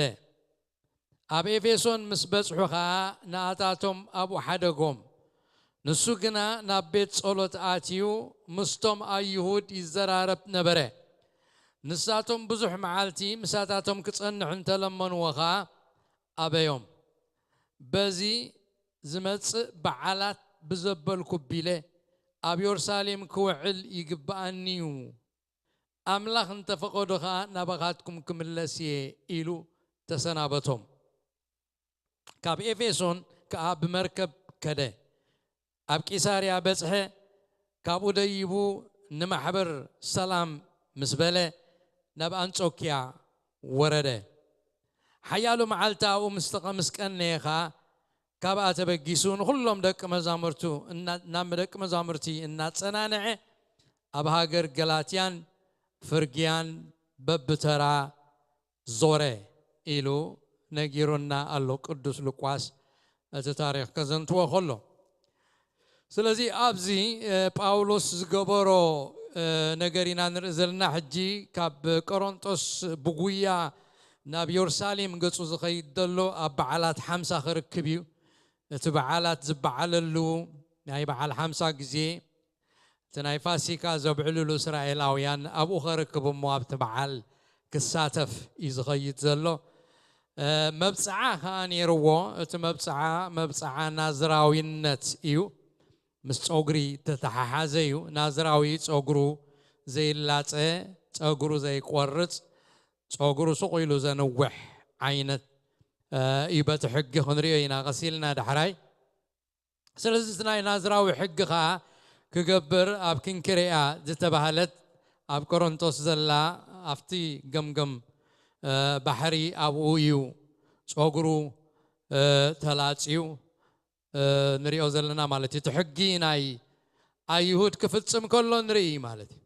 ኣብ ኤፌሶን ምስ በጽሑ ኸኣ፣ ንኣታቶም ኣብኡ ሓደጎም። ንሱ ግና ናብ ቤት ጸሎት ኣትዩ፣ ምስቶም ኣይሁድ ይዘራረብ ነበረ። ንሳቶም ብዙሕ መዓልቲ ምሳታቶም ክጸንሕ እንተለመንዎ ኸኣ፣ ኣበዮም። በዚ ዝመጽእ በዓላት ብዘበልኩ ቢለ፣ ኣብ የሩሳሌም ክውዕል ይግብኣኒ እዩ። ኣምላኽ እንተፈቐዶ ኸኣ፣ ናባኻትኩም ክምለስ እየ፣ ኢሉ ተሰናበቶም። ካብ ኤፌሶን ከኣ ብመርከብ ከደ። ኣብ ቂሳርያ በጽሐ። ካብኡ ደይቡ ንማሕበር ሰላም ምስ በለ፣ ናብ ኣንጾክያ ወረደ። ሓያሎ መዓልቲ ኣብኡ ምስ ተቐ-፣ ምስ ቀነየ ኸኣ፣ ካብኣ ተበጊሱ ንኹሎም ደቂ መዛሙርቱ እና-፣ ናብ ደቂ መዛሙርቲ እናጸናንዐ፣ ኣብ ሃገር ገላትያን ፍርግያን በብተራ ዞረ ኢሉ ነጊሩና ኣሎ ቅዱስ ሉቃስ፣ እቲ ታሪኽ ከዘንትዎ ከሎ። ስለዚ ኣብዚ፣ እ፣ ጳውሎስ ዝገበሮ፣ እ፣ ነገር ኢና ንርኢ ዘለና። ሕጂ ካብ ቆሮንጦስ ብጉያ ናብ የሩሳሌም ገጹ ዝኸይድ ዘሎ ኣብ በዓላት ሓምሳ ክርክብ እዩ። እቲ በዓላት ዝበዓለሉ ናይ በዓል ሓምሳ ግዜ፣ እቲ ናይ ፋሲካ ዘብዕልሉ እስራኤላውያን ኣብኡ ኸርክብ እሞ ኣብቲ በዓል ክሳተፍ እዩ ዝኸይድ ዘሎ። እ፣ መብጽዓ ኸኣ ነይርዎ። እቲ መብጽዓ፣ መብጽዓ ናዝራዊነት እዩ። ምስ ጸጉሪ ተተሓሓዘ እዩ። ናዝራዊ ጸጉሩ ዘይላጸ፣ ጸጉሩ ዘይቆርጽ፣ ጸጉሩ ስቕ ኢሉ ዘንውሕ ዓይነት፣ እ፣ እዩ። በቲ ሕጊ ክንሪኦ ኢና ቀስ ኢልና ዳሕራይ። ስለዚ እቲ ናይ ናዝራዊ ሕጊ ኸኣ ክገብር ኣብ ክንክርያ ዝተባህለት ኣብ ቆሮንቶስ ዘላ፣ ኣብቲ ገምገም፣ እ፣ ባሕሪ ኣብኡ እዩ ጸጉሩ፣ እ፣ ተላጽዩ፣ እ፣ ንሪኦ ዘለና ማለት እዩ። እቲ ሕጊ ናይ ኣይሁድ ክፍጽም ከሎ ንርኢ ማለት እዩ።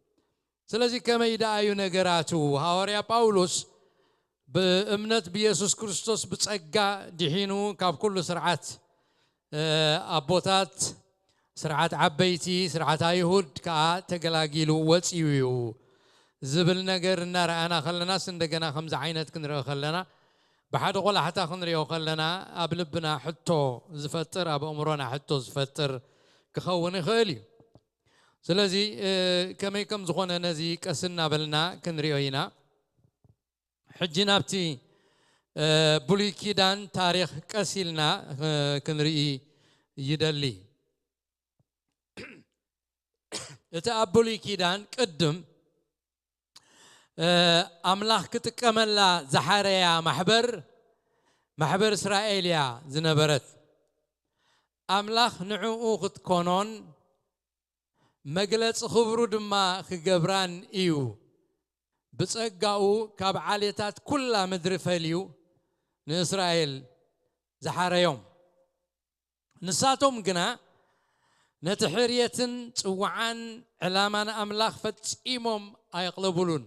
ስለዚ ከመይ ደኣ እዩ ነገራቱ? ሃዋርያ ጳውሎስ ብእምነት ብየሱስ ክርስቶስ ብጸጋ ድሒኑ፣ ካብ ኩሉ ስርዓት፣ እ፣ ኣቦታት፣ ስርዓት ዓበይቲ፣ ስርዓት ኣይሁድ ከኣ ተገላጊሉ ወጺኡ እዩ ዝብል ነገር እናረኣና ከለናስ፣ እንደገና ከምዚ ዓይነት ክንርኢ ከለና፣ ብሓደ ቆላሕታ ክንሪኦ ከለና፣ ኣብ ልብና ሕቶ ዝፈጥር፣ ኣብ ኣእምሮና ሕቶ ዝፈጥር ክኸውን ይኽእል እዩ። ስለዚ፣ እ፣ ከመይ ከም ዝኾነ ነዚ ቀስ እናበልና ክንሪኦ ኢና። ሕጂ ናብቲ፣ እ፣ ብሉይ ኪዳን ታሪኽ ቀስ ኢልና፣ እ፣ ክንርኢ ይደሊ። እቲ ኣብ ብሉይ ኪዳን ቅድም፣ እ፣ ኣምላኽ ክጥቀመላ ዝሓረያ ማሕበር፣ ማሕበር እስራኤል እያ ዝነበረት። ኣምላኽ ንዕኡ ክትኮኖን መግለጺ ክብሩ ድማ ክገብራን እዩ። ብጸጋኡ ካብ ዓሌታት ኩላ ምድሪ ፈልዩ ንእስራኤል ዝሓረዮም። ንሳቶም ግና ነቲ ሕርየትን ጽዋዓን ዕላማን ኣምላኽ ፈጺሞም ኣየቕለቡሉን።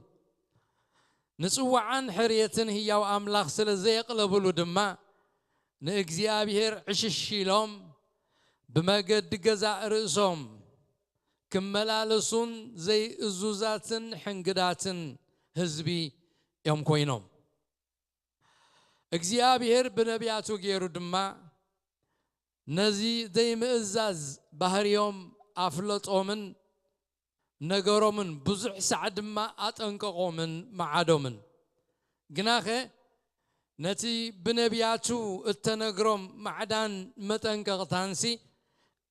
ንጽዋዓን ሕርየትን ህያው ኣምላኽ ስለ ዘየቕለቡሉ ድማ፣ ንእግዚኣብሔር ዕሽሽ ኢሎም፣ ብመገዲ ገዛእ ርእሶም ክመላለሱን ዘይእዙዛትን ሕንግዳትን ህዝቢ እዮም ኮይኖም። እግዚኣብሔር ብነቢያቱ ገይሩ ድማ ነዚ ዘይምእዛዝ ባህርዮም ኣፍለጦምን ነገሮምን ብዙሕ ሳዕ ድማ ኣጠንቀቖምን መዓዶምን። ግናኸ ነቲ ብነቢያቱ እተነግሮም ማዕዳን መጠንቀቕታንሲ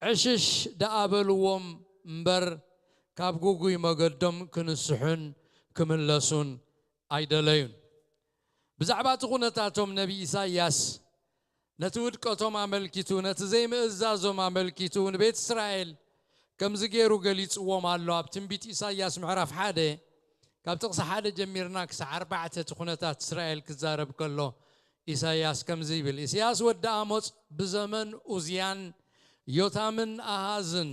ዕሽሽ ደኣ በልዎም እምበር፣ ካብ ግጉይ መገዶም ክንስሑን ክምለሱን ኣይደለዩን። ብዛዕባ እቲ ኩነታቶም ነቢ ኢሳይያስ ነቲ ውድቀቶም ኣመልኪቱ፣ ነቲ ዘይምእዛዞም ኣመልኪቱ ንቤት እስራኤል ከምዚ ገይሩ ገሊጽዎም ኣሎ። ኣብ ትንቢት ኢሳይያስ ምዕራፍ ሓደ፣ ካብ ጥቕሲ ሓደ ጀሚርና ክሳዕ ኣርባዕተ እቲ ኩነታት እስራኤል ክዛረብ ከሎ ኢሳይያስ ከምዚ ይብል፣ ኢሳይያስ ወዲ ኣሞጽ ብዘመን ኡዝያን ዮታምን ኣሃዝን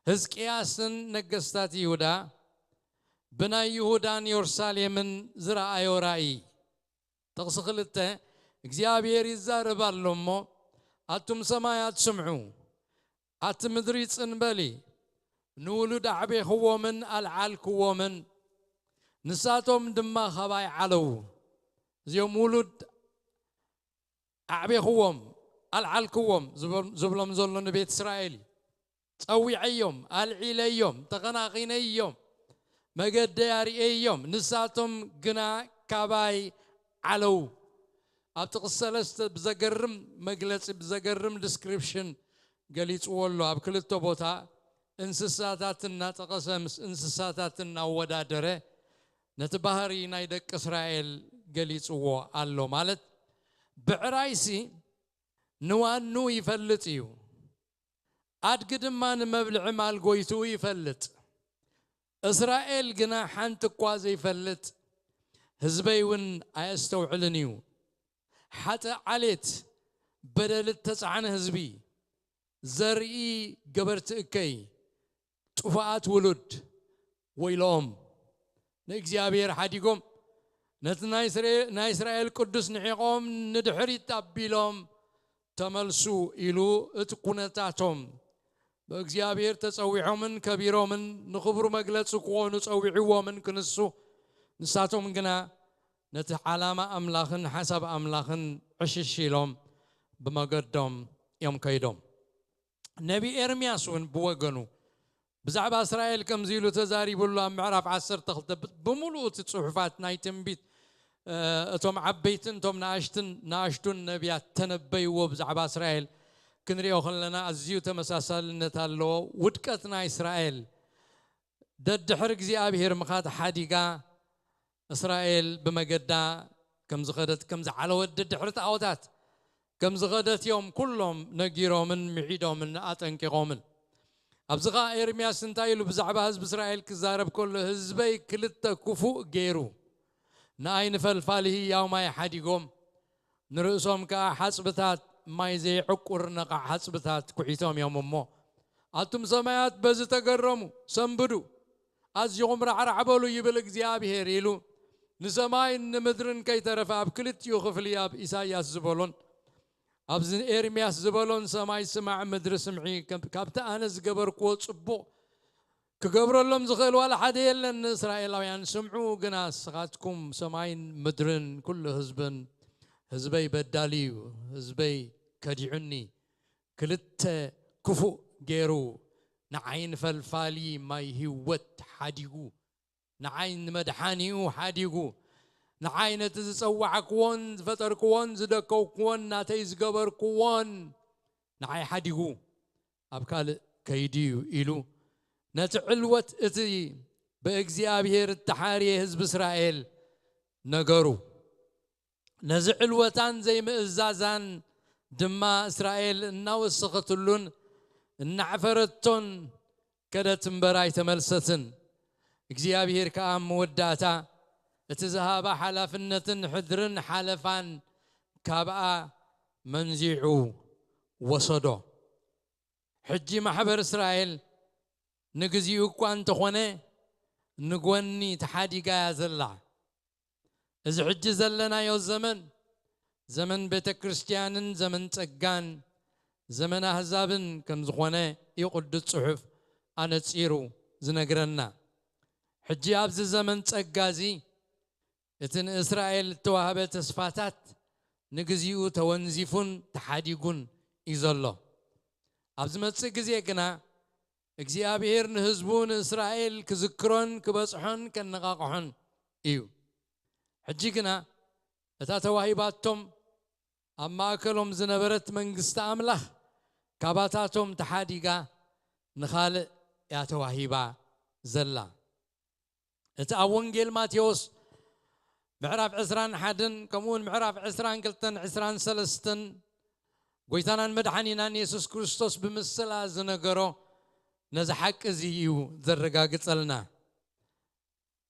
ህዝቅያስን ነገስታት ይሁዳ ብናይ ይሁዳን የሩሳሌምን ዝረኣዮ ራእይ። ጥቕሲ ክልተ እግዚኣብሔር ይዛረብ ኣሎ እሞ፣ ኣቱም ሰማያት ስምዑ፣ ኣቲ ምድሪ ጽን በሊ። ንውሉድ ኣዕቤኽዎምን ኣልዓልክዎምን፣ ንሳቶም ድማ ኻባይ ዓለዉ። እዚኦም ውሉድ ኣዕቤኽዎም ኣልዓልክዎም ዝበ- ዝብሎም ዘሎ ንቤት እስራኤል እዩ። ጸዊዐዮም፣ ኣልዒለዮም፣ ተኸናኺነዮም፣ መገደይ ኣርእየዮም፣ ንሳቶም ግና ካባይ ዓለዉ። ኣብ ጥቕሲ ሰለስተ ብዘገርም መግለጺ፣ ብዘገርም ዲስክሪፕሽን ገሊጽዎ ኣሎ። ኣብ ክልተ ቦታ እንስሳታት እናጠቐሰ፣ ምስ እንስሳታት እናወዳደረ ነቲ ባህሪ ናይ ደቂ እስራኤል ገሊጽዎ ኣሎ። ማለት ብዕራይሲ ንዋኑ ይፈልጥ እዩ፣ ኣድጊ ድማ ንመብልዒ ማል ጎይትኡ ይፈልጥ። እስራኤል ግና ሓንቲ እኳ ዘይፈልጥ፣ ህዝበይ እውን ኣየስተውዕልን እዩ። ሓጥእ ዓሌት፣ በደል እተጻዕነ ህዝቢ፣ ዘርኢ ገበርቲ እከይ፣ ጥፉኣት ውሉድ፣ ወይልኦም። ንእግዚኣብሔር ሓዲጎም፣ ነቲ ናይ እስራኤ- ናይ እስራኤል ቅዱስ ንዒቖም ንድሕሪት ኣቢሎም ተመልሱ ኢሉ፣ እቲ ኩነታቶም ብእግዚኣብሔር ተጸዊዖምን ከቢሮምን ንኽብሩ መግለጺ ክኾኑ ጸዊዕዎምን ክንሱ፣ ንሳቶም ግና ነቲ ዓላማ ኣምላኽን ሓሳብ ኣምላኽን ዕሽሽ ኢሎም ብመገዶም እዮም ከይዶም። ነቢ ኤርምያስ እውን ብወገኑ ብዛዕባ እስራኤል ከምዚ ኢሉ ተዛሪቡሉ። ኣብ ምዕራፍ ዓሰርተ ክልተ ብ- ብምሉኡ እቲ ጽሑፋት ናይ ትንቢት፣ እ፣ እቶም ዓበይትን እቶም ንኣሽትን ንኣሽቱን ነቢያት ተነበይዎ ብዛዕባ እስራኤል ክንሪኦ ከለና ኣዝዩ ተመሳሳልነት ኣለዎ። ውድቀት ናይ እስራኤል ደድሕሪ እግዚኣብሔር ምኻድ ሓዲጋ እስራኤል ብመገዳ ከም ዝኸደት፣ ከም ዝዓለወት፣ ደድሕሪ ጣዖታት ከም ዝኸደት እዮም ኩሎም ነጊሮምን ምዒዶምን ኣጠንቂቖምን። ኣብዚ ኸኣ ኤርምያስ እንታይ ኢሉ ብዛዕባ ህዝቢ እስራኤል ክዛረብ ከሎ፣ ህዝበይ ክልተ ክፉእ ገይሩ ንኣይ ንፈልፋሊ ህያው ማይ ሓዲጎም፣ ንርእሶም ከኣ ሓጽብታት ማይ ዘይዕቁር ነቓዕ ሓጽብታት ኩዒቶም እዮም እሞ፣ ኣቱም ሰማያት በዚ ተገረሙ፣ ሰንብዱ፣ ኣዚኹም ራዕራዕ በሉ ይብል እግዚኣብሔር ኢሉ፣ ንሰማይን ንምድርን ከይተረፈ ኣብ ክልቲኡ ክፍሊ ኣብ ኢሳይያስ ዝበሎን ኣብዚ ኤርምያስ ዝበሎን፣ ሰማይ ስማዕ ምድሪ ስምዒ፣ ከም- ካብቲ ኣነ ዝገበርክዎ ጽቡቕ ክገብረሎም ዝኽእል ዋላ ሓደ የለን። ንእስራኤላውያን ስምዑ፣ ግና ንስኻትኩም ሰማይን ምድርን ኩሉ ህዝብን፣ ህዝበይ በዳሊ እዩ፣ ህዝበይ ከዲዑኒ፣ ክልተ ክፉእ ገይሩ፣ ንዓይ ንፈልፋሊ ማይ ህይወት ሓዲጉ፣ ንዓይ ንመድሓኒኡ ሓዲጉ፣ ንዓይ ነቲ ዝጸዋዕክዎን ዝፈጠርክዎን ዝደከውክዎን ናተይ ዝገበርክዎን ንዓይ ሓዲጉ፣ ኣብ ካልእ ከይዱ እዩ ኢሉ ነቲ ዕልወት እቲ ብእግዚኣብሔር እተሓርየ ህዝቢ እስራኤል ነገሩ። ነዚ ዕልወታን ዘይምእዛዛን ድማ እስራኤል እናወሰኸትሉን እናዕፈረቶን ከደት እምበር ኣይተመልሰትን። እግዚኣብሔር ከኣ ኣብ መወዳእታ እቲ ዝሃባ ሓላፍነትን ሕድርን ሓለፋን ካብኣ መንዚዑ ወሰዶ። ሕጂ ማሕበር እስራኤል ንግዚኡ እኳ እንተኾነ ንጎኒ ተሓዲጋ እያ ዘላ። እዚ ሕጂ ዘለናዮ ዘመን፣ ዘመን ቤተ ክርስቲያንን ዘመን ጸጋን ዘመን ኣህዛብን ከም ዝኾነ እዩ ቅዱስ ጽሑፍ ኣነጺሩ ዝነግረና። ሕጂ ኣብዚ ዘመን ጸጋ እዚ እቲ ንእስራኤል እተዋህበ ተስፋታት ንግዚኡ ተወንዚፉን ተሓዲጉን እዩ ዘሎ። ኣብ ዝመጽእ ግዜ ግና እግዚኣብሔር ንህዝቡ ንእስራኤል ክዝክሮን ክበጽሖን ከነቓቕሖን እዩ። ሕጂ ግና እታ ተዋሂባቶም ኣብ ማእከሎም ዝነበረት መንግስቲ ኣምላኽ ካባታቶም ተሓዲጋ ንኻልእ እያ ተዋሂባ ዘላ። እቲ ኣብ ወንጌል ማቴዎስ ምዕራፍ ዕስራን ሓደን ከምኡውን ምዕራፍ ዕስራን ክልተን ዕስራን ሰለስተን ጎይታናን መድሓኒናን የሱስ ክርስቶስ ብምስላ ዝነገሮ ነዚ ሓቂ እዚ እዩ ዘረጋግጸልና።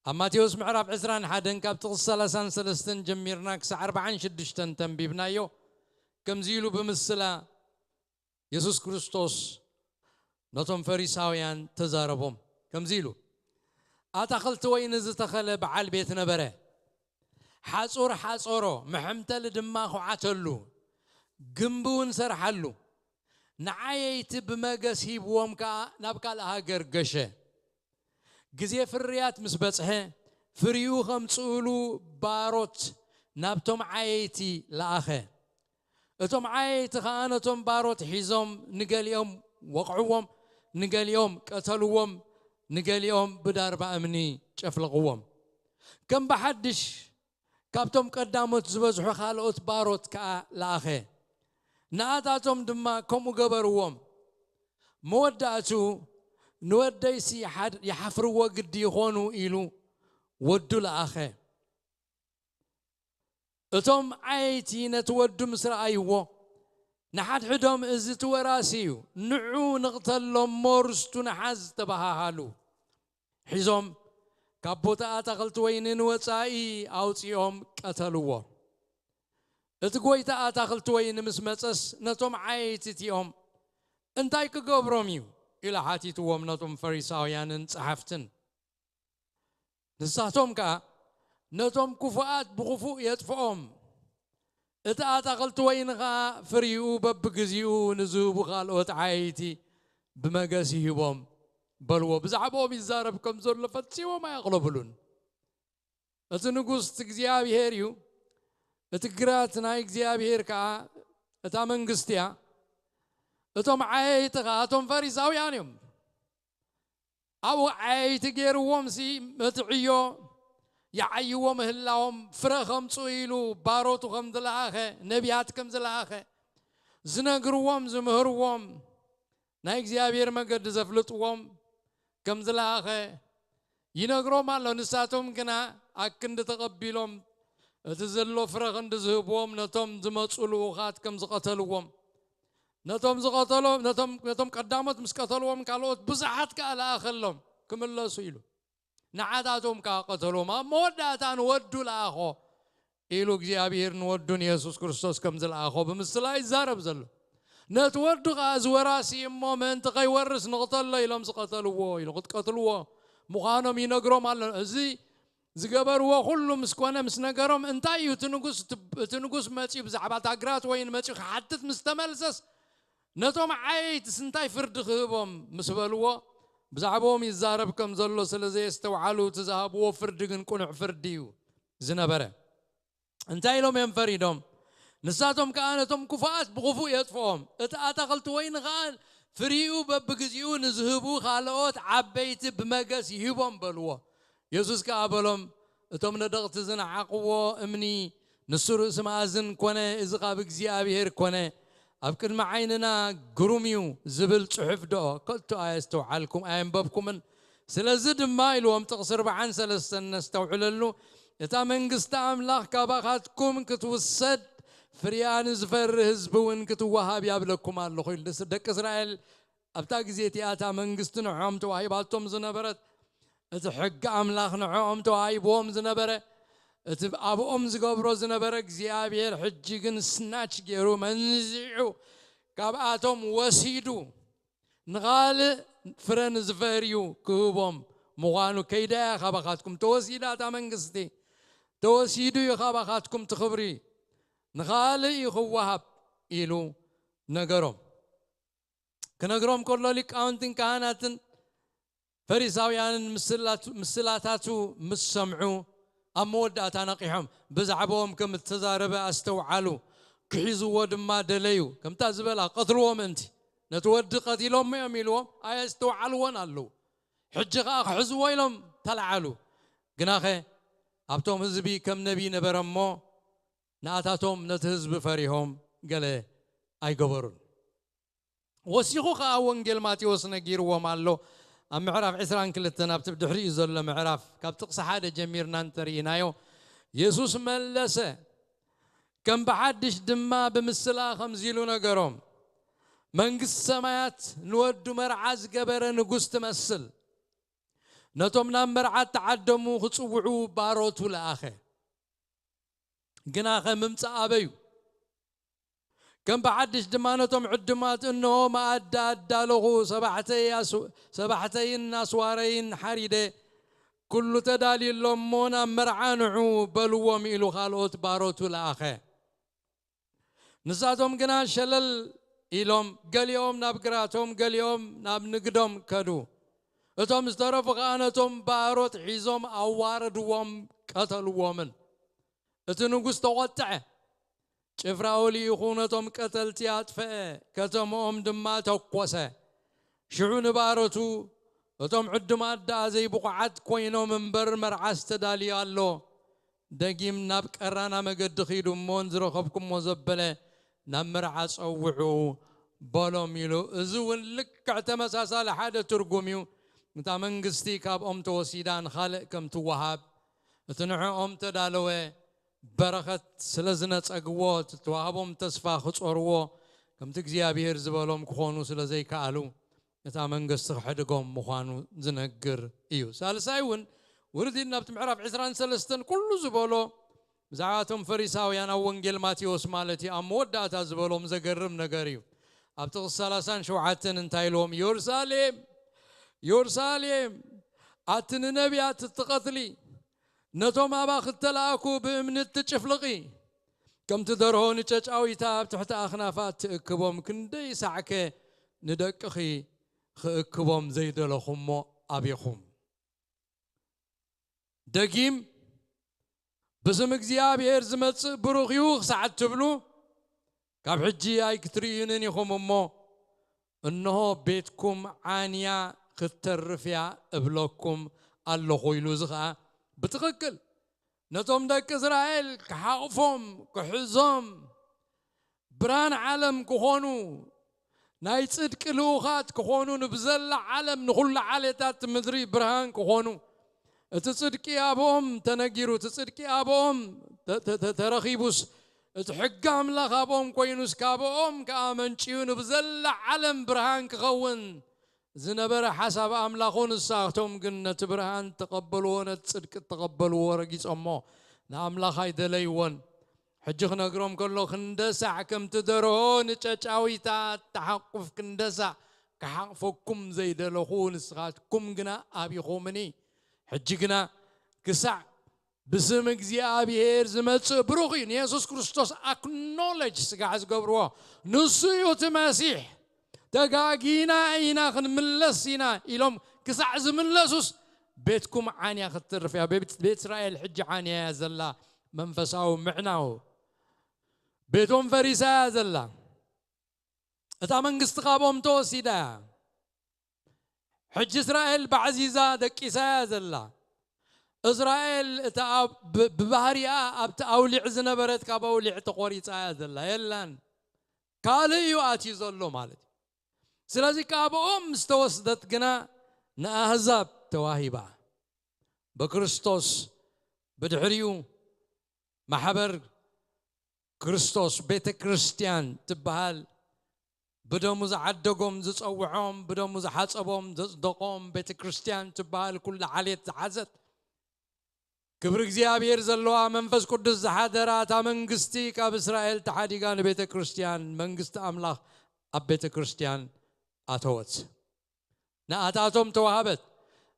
ኣብ ማቴዎስ ምዕራፍ ዕስራን ሓደን ካብ ጥቕሲ ሰላሳን ሰለስተን ጀሚርና ክሳዕ ኣርባዓን ሽዱሽተን ተንቢብናዮ። ከምዚ ኢሉ ብምስላ የሱስ ክርስቶስ ነቶም ፈሪሳውያን ተዛረቦም። ከምዚ ኢሉ፣ ኣታኽልቲ ወይኒ ዝተኸለ በዓል ቤት ነበረ። ሓጹር ሓጾሮ፣ መሐምተሊ ድማ ኹዓተሉ፣ ግምቢ እውን ሰርሓሉ። ንዓየይቲ ብመገስ ሂብዎም ከኣ ናብ ካልእ ሃገር ገሸ። ግዜ ፍርያት ምስ በጽሐ፣ ፍሪኡ ኸምጽኡሉ ባሮት ናብቶም ዓየይቲ ለኣኸ። እቶም ዓየይቲ ኸኣ ነቶም ባሮት ሒዞም፣ ንገሊኦም ወቕዕዎም፣ ንገሊኦም ቀተልዎም፣ ንገሊኦም ብዳርባ እምኒ ጨፍለቕዎም። ከም ብሓድሽ ካብቶም ቀዳሞት ዝበዝሑ ካልኦት ባሮት ከኣ ለኣኸ። ንኣታቶም ድማ ከምኡ ገበርዎም። መወዳእቱ፣ ንወደይሲ ሓድ-፣ ይሓፍርዎ ግዲ ይኾኑ ኢሉ ወዱ ለኣኸ። እቶም ዓየይቲ ነቲ ወዱ ምስ ረኣይዎ፣ ንሓድሕዶም፣ "እዚ እቲ ወራሲ እዩ፣ ንዑ ንቕተሎ እሞ ርስቱ ንሓዝ" ተበሃሃሉ። ሒዞም ካብ ቦታ ኣታኽልቲ ወይኒ ንወጻኢ ኣውጺኦም ቀተልዎ። እቲ ጐይታ ኣታኽልቲ ወይኒ ምስ መጸስ ነቶም ዓየይቲ እቲኦም፣ "እንታይ ክገብሮም እዩ?" ኢሉ ሓቲትዎም ነቶም ፈሪሳውያንን ጸሓፍትን። ንሳቶም ከኣ፣ "ነቶም ክፉኣት ብኽፉእ የጥፍኦም፣ እቲ ኣታኽልቲ ወይኒ ኸኣ ፍሪኡ በብግዜኡ ንዝህቡ ካልኦት ዓየይቲ ብመገስ ይህቦም" በልዎ። ብዛዕባኦም ይዛረብ ከም ዘሎ ፈጺሞም ኣየቕለብሉን። እቲ ንጉስ እቲ እግዚኣብሄር እዩ፣ እቲ ግራት ናይ እግዚኣብሄር ከኣ እታ መንግስቲ እያ። እቶም ዓየይቲ ኸኣ እቶም ፈሪሳውያን እዮም። ኣብኡ ዓየይቲ ገይርዎምሲ፣ መትዕዮ ይዓይዎ ምህላዎም፣ ፍረ ከምጽኡ ኢሉ ባሮቱ ከም ዝለኣኸ፣ ነቢያት ከም ዝለኣኸ፣ ዝነግርዎም፣ ዝምህርዎም፣ ናይ እግዚኣብሔር መገዲ ዘፍልጥዎም ከም ዝለኣኸ ይነግሮም ኣሎ። ንሳቶም ግና ኣክንዲ ተቐቢሎም፣ እቲ ዘሎ ፍረ ክንዲ ዝህብዎም፣ ነቶም ዝመጹ ልኡኻት ከም ዝቐተልዎም፣ ነቶም ዝቐተሎ-፣ ነቶም፣ ነቶም ቀዳሞት ምስ ቀተልዎም፣ ካልኦት ብዙሓት ከኣ ለኣኸሎም ክምለሱ ኢሉ። ንዓታቶም ከኣ ቀተልዎም። ኣብ መወዳእታ ንወዱ ለኣኾ ኢሉ እግዚኣብሔር ንወዱ ንየሱስ ክርስቶስ ከም ዝለኣኾ ብምስላ ይዛረብ ዘሎ። ነቲ ወዱ ከኣ፣ "እዚ ወራሲ እሞ ምእንቲ ከይወርስ ንቕተሎ" ኢሎም ዝቐተልዎ፣ ኢሉ ክትቀትልዎ ምዃኖም ይነግሮም ኣሎ። እዚ ዝገበርዎ ኩሉ ምስ ኮነ፣ ምስ ነገሮም፣ እንታይ እዩ እቲ ንጉስ፣ እቲ፣ እቲ ንጉስ መጺኡ ብዛዕባ እታ ግራት ወይኒ መጺኡ ክሓትት ምስ ተመልሰስ፣ ነቶም ዓየይትስ እንታይ ፍርዲ ክህቦም ምስ በልዎ፣ ብዛዕባኦም ይዛረብ ከም ዘሎ ስለ ዘየስተውዓሉ፣ እቲ ዝሃብዎ ፍርዲ ግን ቅኑዕ ፍርዲ እዩ ዝነበረ። እንታይ ኢሎም እዮም ፈሪዶም? ንሳቶም ከኣ ነቶም ክፉኣት ብኽፉእ የጥፍኦም፣ እቲ ኣታኽልቲ ወይኒ ከኣ ፍሪኡ በብግዜኡ ንዝህቡ ካልኦት ዓበይቲ ብመገስ ይህቦም በልዎ። የሱስ ከኣ በሎም፣ እቶም ነደቕቲ ዝነዓቕዎ እምኒ፣ ንሱ ርእሲ መኣዝን ኮነ፣ እዚ ካብ እግዚኣብሔር ኮነ፣ ኣብ ቅድሚ ዓይንና ግሩም እዩ ዝብል ጽሑፍ ደኦ ከቶ ኣየስተውዓልኩም፣ ኣየንበብኩምን? ስለዚ ድማ ኢልዎም፣ ጥቕሲ ኣርባዓን ሰለስተን ነስተውዕለሉ፣ እታ መንግስቲ ኣምላኽ ካባኻትኩም ክትውሰድ፣ ፍርያ ንዝፈሪ ህዝቢ እውን ክትወሃብ ያብለኩም ኣለኹ ኢሉ። ደቂ እስራኤል ኣብታ ግዜ እቲኣ እታ መንግስቲ ንዕኦም ተዋሂባቶም ዝነበረት፣ እቲ ሕጊ ኣምላኽ ንዕኦም ተዋሂብዎም ዝነበረ፣ እቲ ኣብኦም ዝገብሮ ዝነበረ እግዚኣብሔር ሕጂ ግን ስናች ገይሩ መንዚዑ ካብኣቶም ወሲዱ ንኻልእ ፍረ ንዝፈርዩ ክህቦም ምዃኑ ከይዳ እያ ካባኻትኩም ተወሲዳ እታ መንግስቲ፣ ተወሲዱ እዩ ካባኻትኩም እቲ ክብሪ፣ ንኻልእ እዩ ክወሃብ ኢሉ ነገሮም። ክነግሮም ከሎ ሊቃውንትን ካህናትን ፈሪሳውያንን ምስላቱ-፣ ምስላታቱ ምስ ሰምዑ ኣብ መወዳእታ ነቒሖም፣ ብዛዕባኦም ከም እተዛረበ ኣስተውዓሉ፣ ክሒዝዎ ድማ ደለዩ። ከምታ ዝበላ ቀትልዎ ምእንቲ፣ ነቲ ወዲ ቀቲሎሞ እዮም ኢልዎም ኣየስተውዓልዎን ኣለዉ። ሕጂ ኸኣ ክሕዝዎ ኢሎም ተለዓሉ። ግናኸ ኣብቶም ህዝቢ ከም ነቢይ ነበረ እሞ፣ ንኣታቶም ነቲ ህዝቢ ፈሪሆም ገለ ኣይገበሩን። ወሲኹ ኸኣ ወንጌል ማቴዎስ ነጊርዎም ኣሎ። ኣብ ምዕራፍ ዕስራን ክልተን ኣብቲ ብድሕሪኡ ዘሎ ምዕራፍ ካብ ጥቕሲ ሓደ ጀሚርና እንተርኢናዮ፣ የሱስ መለሰ፣ ከም ብሓድሽ ድማ ብምስላ ከምዚ ኢሉ ነገሮም፣ መንግስቲ ሰማያት ንወዱ መርዓ ዝገበረ ንጉስ ትመስል። ነቶም ናብ መርዓ እተዓደሙ ክጽውዑ ባሮቱ ለኣኸ። ግናኸ ምምጻእ ኣበዩ። ከም ብሓድሽ ድማ ነቶም ዕዱማት፣ "እንሆ መኣዲ ኣዳለኹ፣ ሰባሕተይ ኣስ-፣ ሰባሕተይን ኣስዋረይን ሓሪደ፣ ኩሉ ተዳልዩ ኣሎ እሞ ናብ መርዓ ንዑ በልዎም" ኢሉ ካልኦት ባሮቱ ለኣኸ። ንሳቶም ግና ሸለል ኢሎም፣ ገሊኦም ናብ ግራቶም፣ ገሊኦም ናብ ንግዶም ከዱ። እቶም ዝተረፉ ኸኣ ነቶም ባሮት ሒዞም ኣዋረድዎም፣ ቀተልዎምን። እቲ ንጉስ ተቖጥዐ። ጭፍራኡ ልኢኹ ነቶም ቀተልቲ ኣጥፍአ፣ ከተማኦም ድማ ተኮሰ። ሽዑ ንባሮቱ፣ "እቶም ዕዱማት ደኣ ዘይብቑዓት ኮይኖም እምበር፣ መርዓስ ተዳልዩ ኣሎ። ደጊም ናብ ቀራና መገዲ ኺዱ እሞ፣ ንዝረኸብኩሞ ዘበለ ናብ መርዓ ጸውዑ በሎም" ኢሉ። እዚ እውን ልክዕ ተመሳሳሊ ሓደ ትርጉም እዩ። እታ መንግስቲ ካብኦም ተወሲዳ ንኻልእ ከም ትወሃብ፣ እቲ ንዕኦም ተዳለወ በረኸት ስለ ዝነጸግዎ፣ እቲ ተዋህቦም ተስፋ ክጾርዎ፣ ከምቲ እግዚኣብሔር ዝበሎም ክኾኑ ስለ ዘይከኣሉ፣ እታ መንግስቲ ክሕድጎም ምዃኑ ዝነግር እዩ። ሳልሳይ እውን፣ ውርድ ኢልና ኣብቲ ምዕራፍ ዕስራን ሰለስተን ኩሉ ዝበሎ ብዛዕባ እቶም ፈሪሳውያን ኣብ ወንጌል ማቴዎስ ማለት እዩ፣ ኣብ መወዳእታ ዝበሎም ዘገርም ነገር እዩ። ኣብ ጥቕሲ ሰላሳን ሸውዓተን እንታይ ኢልዎም? "የሩሳሌም፣ የሩሳሌም፣ ኣቲ ንነቢያት እትቐትሊ፣ ነቶም ኣባኺ እተላእኩ ብእምኒ እትጭፍልቒ፣ ከምቲ ደርሆ ንጨጫዊታ ኣብ ትሕቲ ኣኽናፋ እትእክቦም ክንደይ ሳዕከ ንደቅኺ ክእክቦም ዘይደለኹሞ ኣቤኹም?" ደጊም፣ "ብስም እግዚኣብሔር ዝመጽእ ብሩኽ እዩ" ክሳዕ እትብሉ፣ ካብ ሕጂ ኣይክትርእዩንን ኢኹም እሞ፣ እንሆ ቤትኩም ዓንያ ክትተርፍ እያ እብለኩም ኣለኹ ኢሉ። እዚ ኸኣ ብትኽክል ነቶም ደቂ እስራኤል ክሓቕፎም፣ ክሕዞም፣ ብርሃን ዓለም ክኾኑ፣ ናይ ጽድቂ ልኡኻት ክኾኑ፣ ንብዘላ ዓለም፣ ንኹሉ ዓሌታት ምድሪ ብርሃን ክኾኑ፣ እቲ ጽድቂ ኣብኦም ተነጊሩ፣ እቲ ጽድቂ ኣብኦም ተ-፣ ተ-፣ ተ-፣ ተረኺቡስ፣ እቲ ሕጊ ኣምላኽ ኣብኦም ኮይኑስ፣ ካብኦም ከኣ መንጭዩ ንብዘላ ዓለም ብርሃን ክኸውን ዝነበረ ሓሳብ ኣምላኹ፣ ንሳቶም ግን ነቲ ብርሃን ተቐበልዎ፣ ነቲ ጽድቂ ተቐበልዎ፣ ረጊጾሞ፣ ንኣምላኽ ኣይደለይዎን። ሕጂ ክነግሮም ከሎ፣ ክንደሳዕ ከምቲ ደርሆ ንጨጫዊታ ተሓቁፍ ክንደሳዕ ክሓቕፈኩም ዘይደለኹ፣ ንስኻትኩም ግና ኣቢኹምኒ። ሕጂ ግና ክሳዕ ብስም እግዚኣብሔር ዝመጽእ ብሩኽ እዩ። ንየሱስ ክርስቶስ ኣክኖለጅ ስጋዕ ዝገብርዎ፣ ንሱ እዩ እቲ መሲሕ። ተጋጊና ኢና፣ ክንምለስ ኢና ኢሎም ክሳዕ ዝምለሱስ፣ ቤትኩም ዓንያ ክትተርፍ እያ። ቤት፣ ቤት እስራኤል ሕጂ ዓንያ እያ ዘላ። መንፈሳዊ ምዕናው ቤቶም ፈሪሳ እያ ዘላ። እታ መንግስቲ ካብኦም ተወሲዳ እያ። ሕጂ እስራኤል ባዕዚዛ ደቂሳ እያ ዘላ። እስራኤል እታ ኣብ፣ ብ-፣ ብባህሪኣ ኣብቲ ኣውሊዕ ዝነበረት፣ ካብ ኣውሊዕ ተቖሪጻ እያ ዘላ። የላን። ካልእ እዩ ኣትዩ ዘሎ ማለት እዩ። ስለዚ ካብኦም ምስ ተወስደት ግና ንኣህዛብ ተዋሂባ። ብክርስቶስ ብድሕሪኡ ማሕበር ክርስቶስ፣ ቤተ ክርስቲያን ትበሃል፣ ብደሙ ዝዓደጎም፣ ዝጸውዖም፣ ብደሙ ዝሓጸቦም፣ ዘጽደቖም፣ ቤተ ክርስቲያን ትበሃል ኩላ ዓሌት ዝሓዘት፣ ክብሪ እግዚኣብሔር ዘለዋ፣ መንፈስ ቅዱስ ዝሓደራ እታ መንግስቲ ካብ እስራኤል ተሓዲጋ ንቤተ ክርስቲያን፣ መንግስቲ ኣምላኽ ኣብ ቤተ ክርስቲያን ኣተወት። ንኣታቶም ተዋህበት።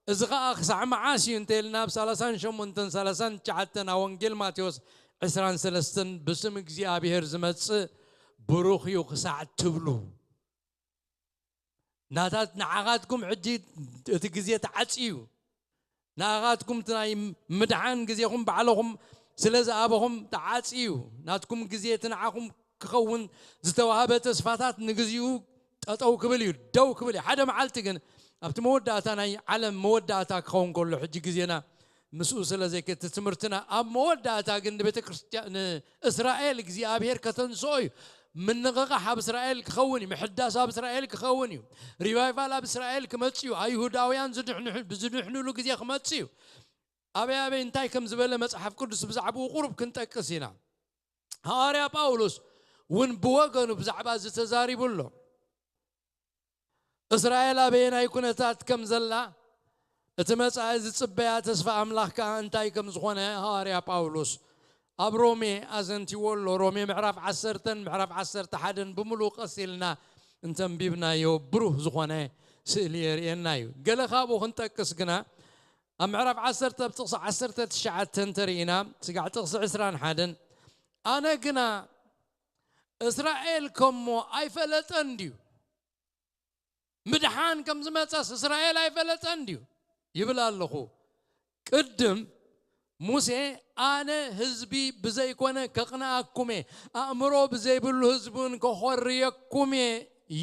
እዚ ኸኣ ክሳዕ መዓስ እዩ እንተ ኢልና፣ ኣብ ሰላሳን ሸሞንተን ሰላሳን ትሽዓተን ኣብ ወንጌል ማቴዎስ ዕስራን ሰለስተን፣ "ብስም እግዚኣብሔር ዝመጽእ ብሩኽ እዩ" ክሳዕ ትብሉ። ናታት ንዓኻትኩም ሕጂ እቲ ግዜ ተዓጽዩ እዩ። ንኣኻትኩም እቲ ናይ ምድሓን ግዜኹም ባዕለኹም ስለ ዝኣበኹም ተዓጽዩ እዩ። ናትኩም ግዜ እቲ ንዓኹም ክኸውን ዝተዋህበ ተስፋታት ንግዚኡ ጠጠው ክብል እዩ፣ ደው ክብል እዩ። ሓደ መዓልቲ ግን ኣብቲ መወዳእታ ናይ ዓለም መወዳእታ ክኸውን ከሎ፣ ሕጂ ግዜና ምስኡ ስለ ዘይከ-፣ እቲ ትምህርትና ኣብ መወዳእታ ግን ንቤተ ክርስቲያን፣ ንእስራኤል እግዚኣብሔር ከተንስኦ እዩ። ምንቕቓሕ ኣብ እስራኤል ክኸውን እዩ። ምሕዳስ ኣብ እስራኤል ክኸውን እዩ። ሪቫይቫል ኣብ እስራኤል ክመጽእ እዩ። ኣይሁዳውያን ዝድሕንሑ-፣ ዝድሕንሉ ግዜ ክመጽእ እዩ። ኣበይ ኣበይ እንታይ ከም ዝበለ መጽሓፍ ቅዱስ ብዛዕባኡ ቁሩብ ክንጠቅስ ኢና። ሃዋርያ ጳውሎስ እውን ብወገኑ ብዛዕባ እዚ ተዛሪቡ ኣሎ። እስራኤል ኣበየናይ ኩነታት ከም ዘላ፣ እቲ መጻኢ ዝጽበያ ተስፋ ኣምላኽ ከኣ እንታይ ከም ዝኾነ ሃዋርያ ጳውሎስ ኣብ ሮሜ ኣዘንቲዎ ኣሎ። ሮሜ ምዕራፍ ዓሰርተን ምዕራፍ ዓሰርተ ሓደን ብምሉእ ቀስ ኢልና እንተንቢብናዮ ብሩህ ዝኾነ ስእሊ የርእየና እዩ። ገለ ካብኡ ክንጠቅስ ግና ኣብ ምዕራፍ ዓሰርተ ኣብ ጥቕሲ ዓሰርተ ትሽዓተ እንተርኢና ስጋዕ ጥቕሲ ዕስራን ሓደን ኣነ ግና እስራኤል ከሞ ኣይፈለጠን ድዩ? ምድሓን ከም ዝመጸስ እስራኤል ኣይፈለጠን ድዩ? ይብል ኣለኹ። ቅድም ሙሴ ኣነ ህዝቢ ብዘይኮነ ከቕንኣኩም እየ፣ ኣእምሮ ብዘይብሉ ህዝቢ እውን ከኾርየኩም እየ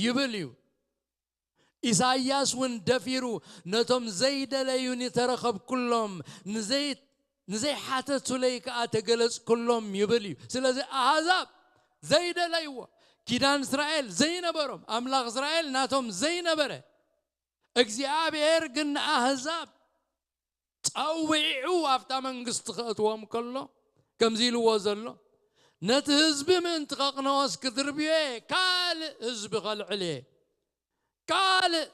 ይብል እዩ። ኢሳይያስ እውን ደፊሩ ነቶም ዘይደለዩ ንተረኸብኩሎም ንዘይ ንዘይሓተቱለይ ከኣ ተገለጽኩሎም ይብል እዩ። ስለዚ ኣህዛብ ዘይደለይዎ ኪዳን እስራኤል ዘይነበሮም ኣምላኽ እስራኤል ናቶም ዘይነበረ እግዚኣብሔር ግን ንኣህዛብ ጸዊዑ ኣብታ መንግስቲ ከእትዎም ከሎ ከምዚ ኢልዎ ዘሎ ነቲ ህዝቢ ምእንቲ ከቕንኦስ ክድርብዮ ካልእ ህዝቢ ከልዕል እየ ካልእ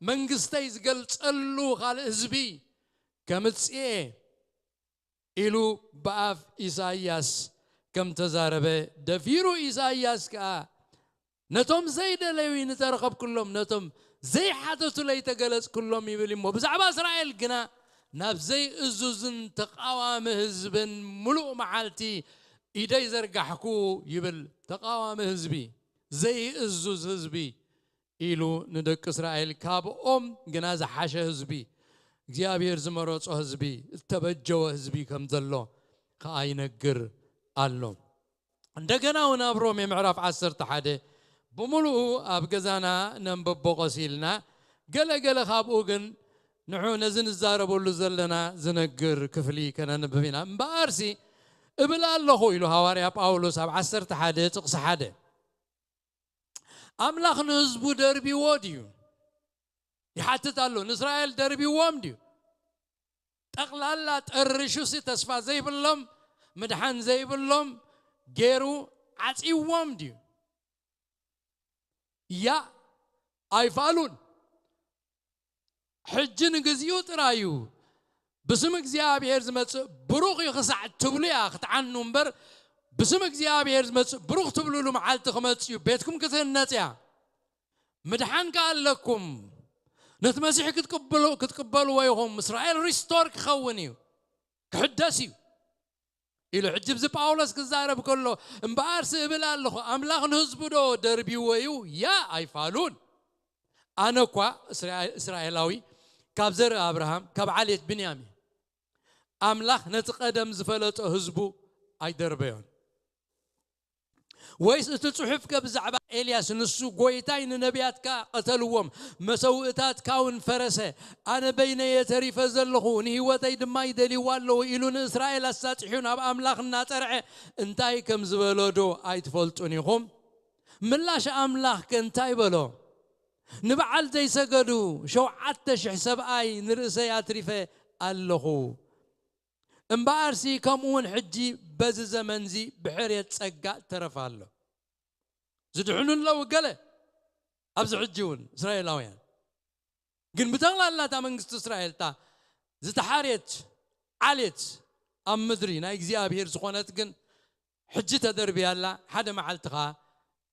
መንግስተይ ዝገልጸሉ ካልእ ህዝቢ ከምጽኤ ኢሉ ብኣፍ ኢሳይያስ ከም ተዛረበ ደፊሩ ኢሳይያስ ከኣ ነቶም ዘይደለዩ ንተረኸብኩሎም ነቶም ዘይሓተቱለይ ተገለጽኩሎም ይብል እሞ ብዛዕባ እስራኤል ግና ናብ ዘይእዙዝን ተቃዋሚ ህዝብን ምሉእ መዓልቲ ኢደይ ዘርጋሕኩ ይብል። ተቃዋሚ ህዝቢ ዘይእዙዝ ህዝቢ ኢሉ ንደቂ እስራኤል ካብኦም ግና ዝሓሸ ህዝቢ እግዚኣብሔር ዝመረጾ ህዝቢ እተበጀወ ህዝቢ ከም ዘሎ ከኣ ይነግር ኣሎ። እንደገና እውን ኣብ ሮሜ ምዕራፍ ዓሰርተ ሓደ ብምሉኡ ኣብ ገዛና ነንበቦ ቀስ ኢልና ገለ ገለ ካብኡ ግን ንዑ ነዚ ንዛረበሉ ዘለና ዝነግር ክፍሊ ከነንብብ ኢና። እምበኣርሲ እብል ኣለኹ ኢሉ ሃዋርያ ጳውሎስ ኣብ ዓሰርተ ሓደ ጥቕሲ ሓደ ኣምላኽ ንህዝቡ ደርቢዎ ድዩ? ይሓትት ኣሎ። ንእስራኤል ደርቢዎም ድዩ? ጠቕላላ ጠርሹሲ ተስፋ ዘይብሎም ምድሓን ዘይብሎም ገይሩ ዓጺዎም ድዩ? ያ ኣይፋሉን። ሕጂ ንግዚኡ ጥራዩ ብስም እግዚኣብሔር ዝመጽእ ብሩኽ እዩ ክሳዕ ትብሉ እያ ክትዓኑ እምበር ብስም እግዚኣብሔር ዝመጽእ ብሩኽ ትብሉሉ መዓልቲ ክመጽእ እዩ። ቤትኩም ክትህነጽ እያ። ምድሓን ከኣ ኣለኩም። ነቲ መሲሕ ክትቅበሉ ክትቅበልዎ ኢኹም። እስራኤል ሪስቶር ክኸውን እዩ፣ ክሕደስ እዩ ኢሉ ሕጂ ብዚ ጳውሎስ ክዛረብ ከሎ እምበኣርሲ እብል ኣለኹ ኣምላኽ ንህዝቡ ዶ ደርቢዎ እዩ? ያ ኣይፋሉን። ኣነ እኳ እስራኤላዊ ካብ ዘርኢ ኣብርሃም ካብ ዓሌት ብንያም እየ። ኣምላኽ ነቲ ቀደም ዝፈለጦ ህዝቡ ኣይደርበዮን። ወይስ እቲ ጽሑፍ ከ ብዛዕባ ኤልያስ ንሱ ጎይታይ ንነቢያትካ ቀተልዎም መሰውእታትካ እውን ፈረሰ ኣነ በይነየ ተሪፈ ዘለኹ ንህይወተይ ድማ ይደልይዋ ኣለዉ ኢሉ ንእስራኤል ኣሳጢሑ ናብ ኣምላኽ እናጸርዐ እንታይ ከም ዝበሎ ዶ ኣይትፈልጡን ኢኹም? ምላሽ ኣምላኽ ከ እንታይ በሎ? ንበዓል ዘይሰገዱ ሸውዓተ ሽሕ ሰብኣይ ንርእሰይ ኣትሪፈ ኣለኹ። እምበኣርሲ ከምኡ እውን ሕጂ በዚ ዘመንዚ ብሕርየት ጸጋ ተረፍ ኣሎ። ዝድሕኑ ኣለዉ ገለ ኣብዚ ሕጂ እውን እስራኤላውያን ግን ብጠቕላላ እታ መንግስቲ እስራኤል እታ ዝተሓርየት ዓሌት ኣብ ምድሪ ናይ እግዚኣብሔር ዝኾነት ግን ሕጂ ተደርብያ ኣላ። ሓደ መዓልቲ ኸኣ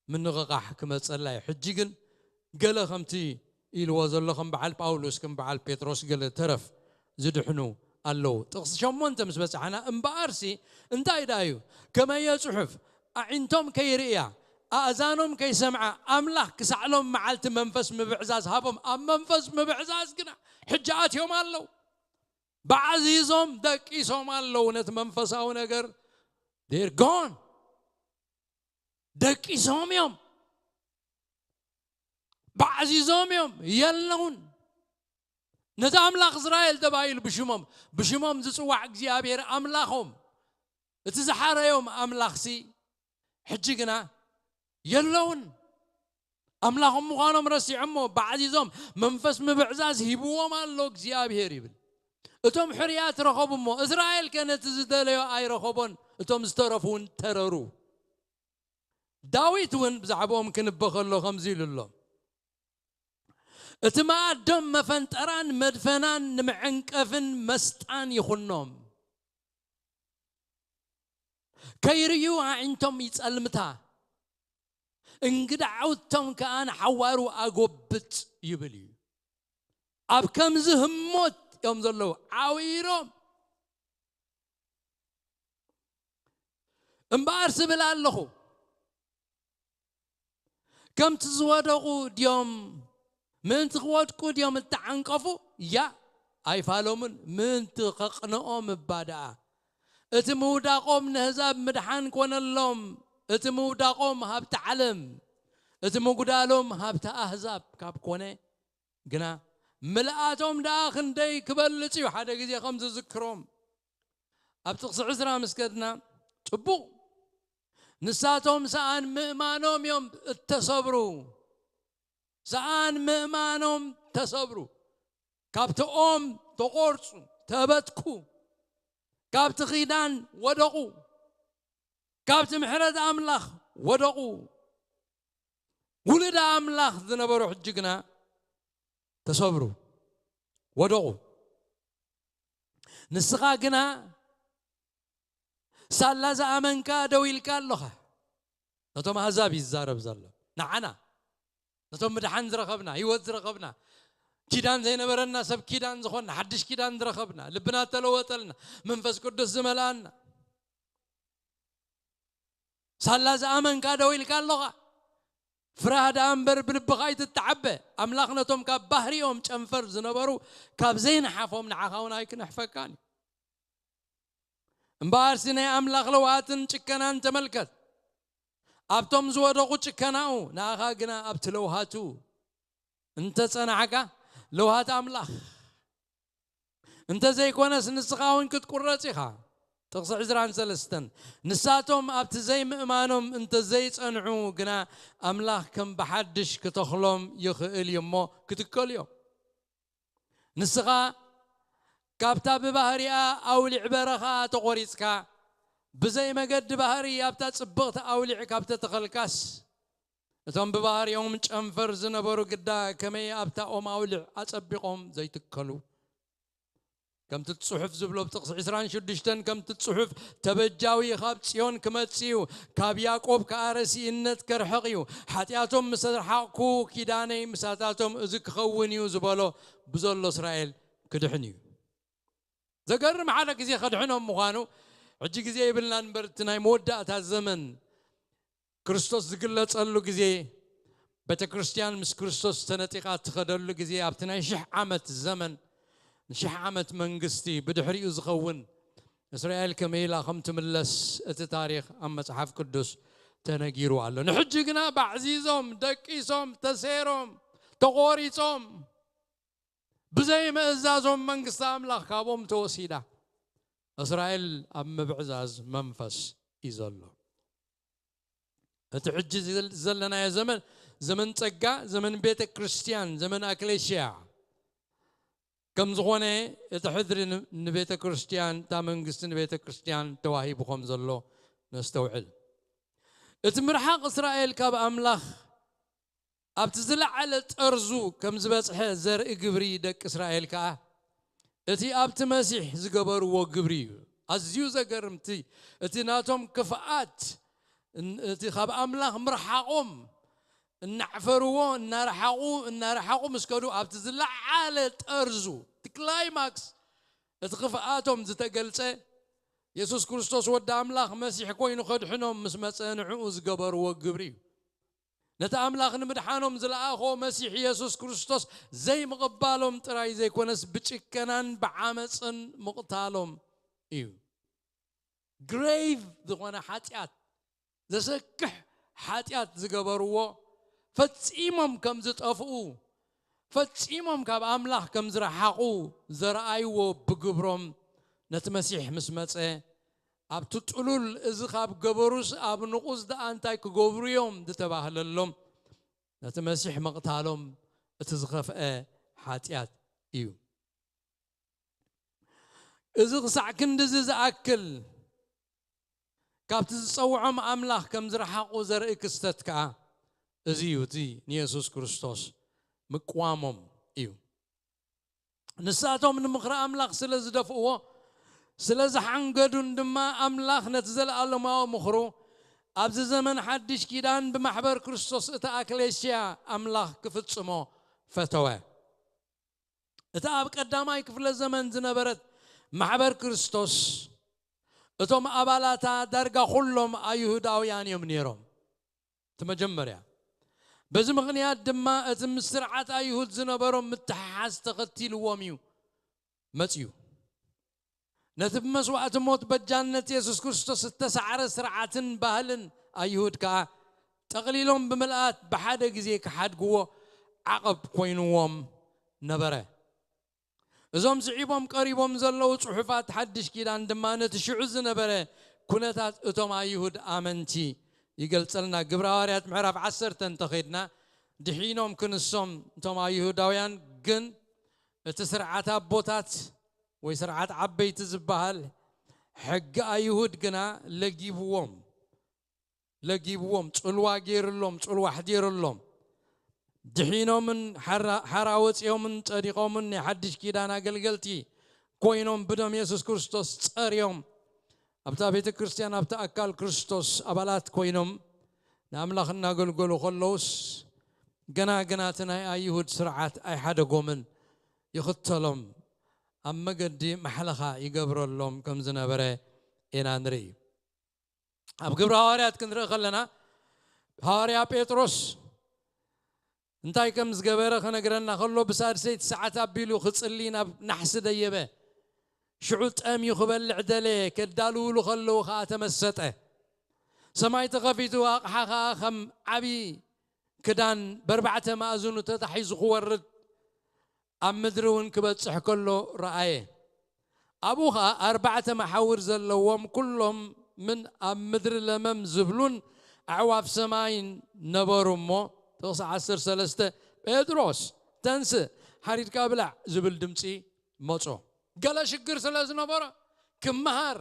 ምንቕቓሕ ክመጸላ እዩ። ሕጂ ግን ገለ ከምቲ ኢልዎ ዘሎ ከም በዓል ጳውሎስ ከም በዓል ጴጥሮስ ገለ ተረፍ ዝድሕኑ ኣለዉ። ጥቕሲ ሸሞንተ ምስ በጻሕና እምበኣርሲ እንታይ ደኣ እዩ? ከመየ ጽሑፍ ኣዒንቶም ከይርእያ ኣእዛኖም ከይሰምዓ ኣምላኽ ክሳዕሎም መዓልቲ መንፈስ ምብዕዛዝ ሃቦም። ኣብ መንፈስ ምብዕዛዝ ግና ሕጂ ኣትዮም ኣለዉ። ባዕዚዞም ደቂሶም ኣለዉ። ነቲ መንፈሳዊ ነገር ዴር ጎን ደቂሶም እዮም። ባዕዚዞም እዮም የለውን። ነቲ ኣምላኽ እስራኤል ተባሂሉ ብሽሞም ብሽሞም ዝጽዋዕ እግዚኣብሔር ኣምላኾም እቲ ዝሓረዮም ኣምላኽሲ ሕጂ ግና የለውን። ኣምላኾም ምዃኖም ረሲዖሞ ባዕዚዞም መንፈስ ምብዕዛዝ ሂብዎም ኣሎ እግዚኣብሔር ይብል። እቶም ሕርያት ረኸቡ እሞ እስራኤል ከ ነቲ ዝደለዮ ኣይረኸቦን። እቶም ዝተረፉ እውን ተረሩ። ዳዊት እውን ብዛዕባኦም ክንበ ከሎ ከምዚ ኢሉ ኣሎ። እቲ መኣዶም መፈንጠራን መድፈናን ንመዐንቀፍን መስጣን ይኹኖም። ከይርእዩ ኣዒንቶም ይጸልምታ፣ እንግዳዓውቶም ከኣ ንሓዋሩ ኣጎብጥ ይብል እዩ። ኣብ ከምዚ ህሞት እዮም ዘለዉ፣ ዓዊሮም። እምበኣር ስብል ኣለኹ፣ ከምቲ ዝወደቑ ድዮም? ምእንቲ ክወድቁ ድዮም እተዓንቀፉ? ያ፣ ኣይፋሎምን፣ ምእንቲ ከቕንኦም እባ ደኣ። እቲ ምውዳቖም ንህዛብ ምድሓን ኮነሎም፣ እቲ ምውዳቖም ሃብቲ ዓለም፣ እቲ ምጉዳሎም ሃብቲ ኣህዛብ ካብ ኮነ ግና፣ ምልኣቶም ደኣ ክንደይ ክበልጽ እዩ። ሓደ ግዜ ከም ዝዝክሮም ኣብ ጥቕሲ ዕስራ ምስ ከድና፣ ጽቡቕ፣ ንሳቶም ሰኣን ምእማኖም እዮም እተሰብሩ። ሰኣን ምእማኖም ተሰብሩ። ካብቲ ኦም ተቖርጹ፣ ተበትኩ። ካብቲ ኪዳን ወደቑ። ካብቲ ምሕረት ኣምላኽ ወደቑ። ውሉድ ኣምላኽ ዝነበሩ ሕጂ ግና ተሰብሩ፣ ወደቑ። ንስኻ ግና ሳላ ዝኣመንካ ደው ኢልካ ኣለኻ። ነቶም ኣህዛብ ይዛረብ ዘሎ። ንዓና፣ ነቶም ምድሓን ዝረኸብና፣ ህይወት ዝረኸብና፣ ኪዳን ዘይነበረና ሰብ ኪዳን ዝኾንና፣ ሓድሽ ኪዳን ዝረኸብና፣ ልብና እተለወጠልና፣ መንፈስ ቅዱስ ዝመልኣና። ሳላ ዝኣመንካ ደው ኢልካ ኣለኻ። ፍራህ ደኣ እምበር ብልብኻ ኣይትተዓበ። ኣምላኽ ነቶም ካብ ባህሪኦም ጨንፈር ዝነበሩ ካብ ዘይነሓፎም ንዓኻ እውን ኣይክነሕፈካን እዩ። እምበኣርሲ ናይ ኣምላኽ ለውሃትን ጭከናን ተመልከት። ኣብቶም ዝወደቑ ጭከናኡ፣ ንኣኻ ግና ኣብቲ ለውሃቱ እንተ ጸናዕካ፣ ለውሃት ኣምላኽ እንተ ዘይኮነስ ንስኻ እውን ክትቁረጽ ኢኻ። ጥቕሲ ዕስራን ሰለስተን፣ ንሳቶም ኣብቲ ዘይምእማኖም እንተ ዘይጸንዑ ግና፣ ኣምላኽ ከም ብሓድሽ ክተኽሎም ይኽእል እዩ እሞ፣ ክትከሉ እዮም። ንስኻ ካብታ ብባህሪኣ ኣውሊዕ በረኻ ተቖሪጽካ፣ ብዘይ መገዲ ባህሪ ኣብታ ጽብቕቲ ኣውሊዕ ካብ ተተኸልካስ፣ እቶም ብባህሪኦም ጨንፈር ዝነበሩ ግዳ ከመይ ኣብታ ኦም ኣውሊዕ ኣጸቢቖም ዘይትከሉ? ከምቲ ጽሑፍ ዝብሎ ብጥቕሲ ዕስራን ሽዱሽተን፣ ከምቲ ጽሑፍ፣ "ተበጃዊ ኻብ ጽዮን ክመጽእ እዩ፣ ካብ ያዕቆብ ከኣ ረሲእነት ከርሕቕ እዩ። ሓጢኣቶም ምስ ኣርሓቕኩ፣ ኪዳነይ ምሳታቶም እዚ ክኸውን እዩ" ዝበሎ ብዘሎ እስራኤል ክድሕን እዩ። ዘገርም፣ ሓደ ግዜ ከድሕኖም ምዃኑ፣ ሕጂ ግዜ ይብልናን እምበር፣ እቲ ናይ መወዳእታ ዘመን ክርስቶስ ዝግለጸሉ ግዜ፣ ቤተ ክርስቲያን ምስ ክርስቶስ ተነጢቓ እትኸደሉ ግዜ፣ ኣብቲ ናይ ሽሕ ዓመት ዘመን፣ ንሽሕ ዓመት መንግስቲ ብድሕሪኡ ዝኸውን፣ እስራኤል ከመይ ኢላ ከም ትምለስ፣ እቲ ታሪኽ ኣብ መጽሓፍ ቅዱስ ተነጊሩ ኣሎ። ንሕጂ ግና ባዕዚዞም፣ ደቂሶም፣ ተሴሮም፣ ተቖሪጾም፣ ብዘይ ምእዛዞም መንግስቲ ኣምላኽ ካብኦም ተወሲዳ። እስራኤል ኣብ ምብዕዛዝ መንፈስ እዩ ዘሎ። እቲ ሕጂ ዘል-፣ ዘለናዮ ዘመን፣ ዘመን ጸጋ፣ ዘመን ቤተ ክርስቲያን፣ ዘመን ኣክሌሽያ ከም ዝኾነ፣ እቲ ሕድሪ ን-፣ ንቤተ ክርስቲያን፣ እታ መንግስቲ ንቤተ ክርስቲያን ተዋሂቡ ከም ዘሎ ነስተውዕል። እቲ ምርሓቕ እስራኤል ካብ ኣምላኽ ኣብቲ ዝለዓለ ጠርዙ ከም ዝበጽሐ ዘርኢ ግብሪ ደቂ እስራኤል ከኣ፣ እቲ ኣብቲ መሲሕ ዝገበርዎ ግብሪ እዩ። ኣዝዩ ዘገርም፣ እቲ፣ እቲ ናቶም ክፍኣት፣ ን-፣ እቲ ካብ ኣምላኽ ምርሓቖም፣ እናዕፈርዎ፣ እናረሓቑ፣ እናረሓቑ ምስ ከዱ፣ ኣብቲ ዝለዓለ ጠርዙ፣ እቲ ክላይማክስ፣ እቲ ክፍኣቶም ዝተገልጸ፣ የሱስ ክርስቶስ ወዲ ኣምላኽ መሲሕ ኮይኑ ከድሕኖም ምስ መጸ፣ ንዕኡ ዝገበርዎ ግብሪ እዩ። ነቲ ኣምላኽ ንምድሓኖም ዝለኣኾ መሲሕ የሱስ ክርስቶስ ዘይምቕባሎም ጥራይ ዘይኮነስ፣ ብጭከናን ብዓመጽን ምቕታሎም እዩ። ግሬቭ ዝኾነ ሓጢኣት፣ ዘሰክሕ ሓጢኣት ዝገበርዎ፣ ፈጺሞም ከም ዝጠፍኡ፣ ፈጺሞም ካብ ኣምላኽ ከም ዝረሓቑ ዘረኣይዎ ብግብሮም፣ ነቲ መሲሕ ምስ መጸ፣ ኣብቲ ጥሉል፣ እዚ ካብ ገበሩስ ኣብ ንቑስ ደኣ እንታይ ክገብሩ እዮም ዝተባህለሎም፣ ነቲ መሲሕ ምቕታሎም እቲ ዝኸፍአ ሓጢኣት እዩ። እዚ ክሳዕ ክንድዚ ዝኣክል ካብቲ ዝጸውዖም ኣምላኽ ከም ዝረሓቑ ዘርኢ ክስተት ከኣ እዚ እዩ፣ እቲ ንየሱስ ክርስቶስ ምቅዋሞም እዩ። ንሳቶም ንምኽሪ ኣምላኽ ስለ ዝደፍእዎ፣ ስለ ዝሓንገዱን ድማ ኣምላኽ ነቲ ዘለኣለማዊ ምኽሩ ኣብዚ ዘመን ሓድሽ ኪዳን ብማሕበር ክርስቶስ እታ ኣክሌስያ ኣምላኽ ክፍጽሞ ፈተወ። እታ ኣብ ቀዳማይ ክፍለ ዘመን ዝነበረት ማሕበር ክርስቶስ፣ እቶም ኣባላታ ዳርጋ ኩሎም ኣይሁዳውያን እዮም ነይሮም። እቲ መጀመርያ። በዚ ምኽንያት ድማ እቲ ምስ ስርዓት ኣይሁድ ዝነበሮም ምትሕሓዝ ተኸቲልዎም እዩ መጺኡ። ነቲ ብመስዋእቲ ሞት በጃነት የሱስ ክርስቶስ እተሳዕረ ስርዓትን ባህልን ኣይሁድ ከኣ ጠቕሊሎም ብምልኣት ብሓደ ግዜ ክሓድግዎ ዓቐብ ኮይንዎም ነበረ። እዞም ስዒቦም ቀሪቦም ዘለዉ ጽሑፋት ሓድሽ ኪዳን ድማ ነቲ ሽዑ ዝነበረ ኩነታት እቶም ኣይሁድ ኣመንቲ ይገልጸልና። ግብረ ሃዋርያት ምዕራፍ ዓሰርተ እንተኸድና ድሒኖም ክንሶም እቶም ኣይሁዳውያን ግን እቲ ስርዓት ኣቦታት ወይ ስርዓት ዓበይቲ ዝበሃል ሕጊ ኣይሁድ ግና ለጊብዎም። ለጊብዎም፣ ጽልዋ ገይርሎም፣ ጽልዋ ኣሕዲርሎም። ድሒኖምን ሓራ-፣ ሓራ ወጺኦምን ጸዲቖምን ናይ ሓድሽ ኪዳን ኣገልገልቲ ኮይኖም ብደም የሱስ ክርስቶስ ጸርዮም ኣብታ ቤተ ክርስቲያን፣ ኣብታ ኣካል ክርስቶስ ኣባላት ኮይኖም ንኣምላኽ እናገልገሉ ከለውስ፣ ገና፣ ገና እቲ ናይ ኣይሁድ ስርዓት ኣይሓደጎምን፣ ይኽተሎም፣ ኣብ መገዲ ማሕለኻ ይገብረሎም ከም ዝነበረ ኢና ንርኢ። ኣብ ግብረ ሃዋርያት ክንርኢ ከለና፣ ሃዋርያ ጴጥሮስ እንታይ ከም ዝገበረ ክነግረና ከሎ፣ ብሳድሰይቲ ሰዓት ኣቢሉ ክጽሊ ናብ ናሕሲ ደየበ። ሽዑ ጠምዩ ክበልዕ ደለየ፣ ከዳልውሉ ከለዉ ኸኣ ተመሰጠ። ሰማይ ተኸፊቱ፣ ኣቕሓ ኸኣ ከም ዓቢ ክዳን በርባዕተ ማእዝኑ ተታሒዙ ክወርድ፣ ኣብ ምድሪ እውን ክበጽሕ ከሎ ረኣየ። ኣብኡ ኸኣ ኣርባዕተ መሓውር ዘለዎም፣ ኩሎም ምን ኣብ ምድሪ ለመም ዝብሉን ኣዕዋፍ ሰማይን ነበሩ እሞ፣ ጥቕሲ ዓሰርተ ሰለስተ፣ "ጴጥሮስ፣ ተንስእ፣ ሓሪድካ ብላዕ" ዝብል ድምጺ መጾ። ገለ ሽግር ስለ ዝነበሮ፣ ክመሃር፣